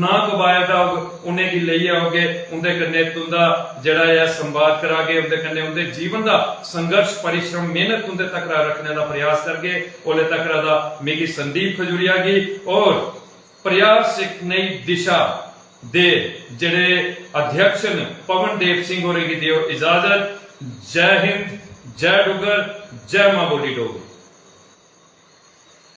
नां कमाए दा होग, उ'नेंगी लेइयै औगे, उंदे कन्नै तुंदा जेह्ड़ा ऐ संवाद करागे, उंदे कन्नै उंदे जीवन दा संघर्ष, परिश्रम, मेहनत तुंदे तकरा रखने दा प्रयास करगे। ओले तकरा दा मिगी संदीप खजूरिया गी और प्रयास इक नई दिशा दे जेह्ड़े अध्यक्ष न पवन देव सिंह होरें गी देओ इजाजत। जय हिंद, जय डुग्गर, जय मां बोली डोगरी।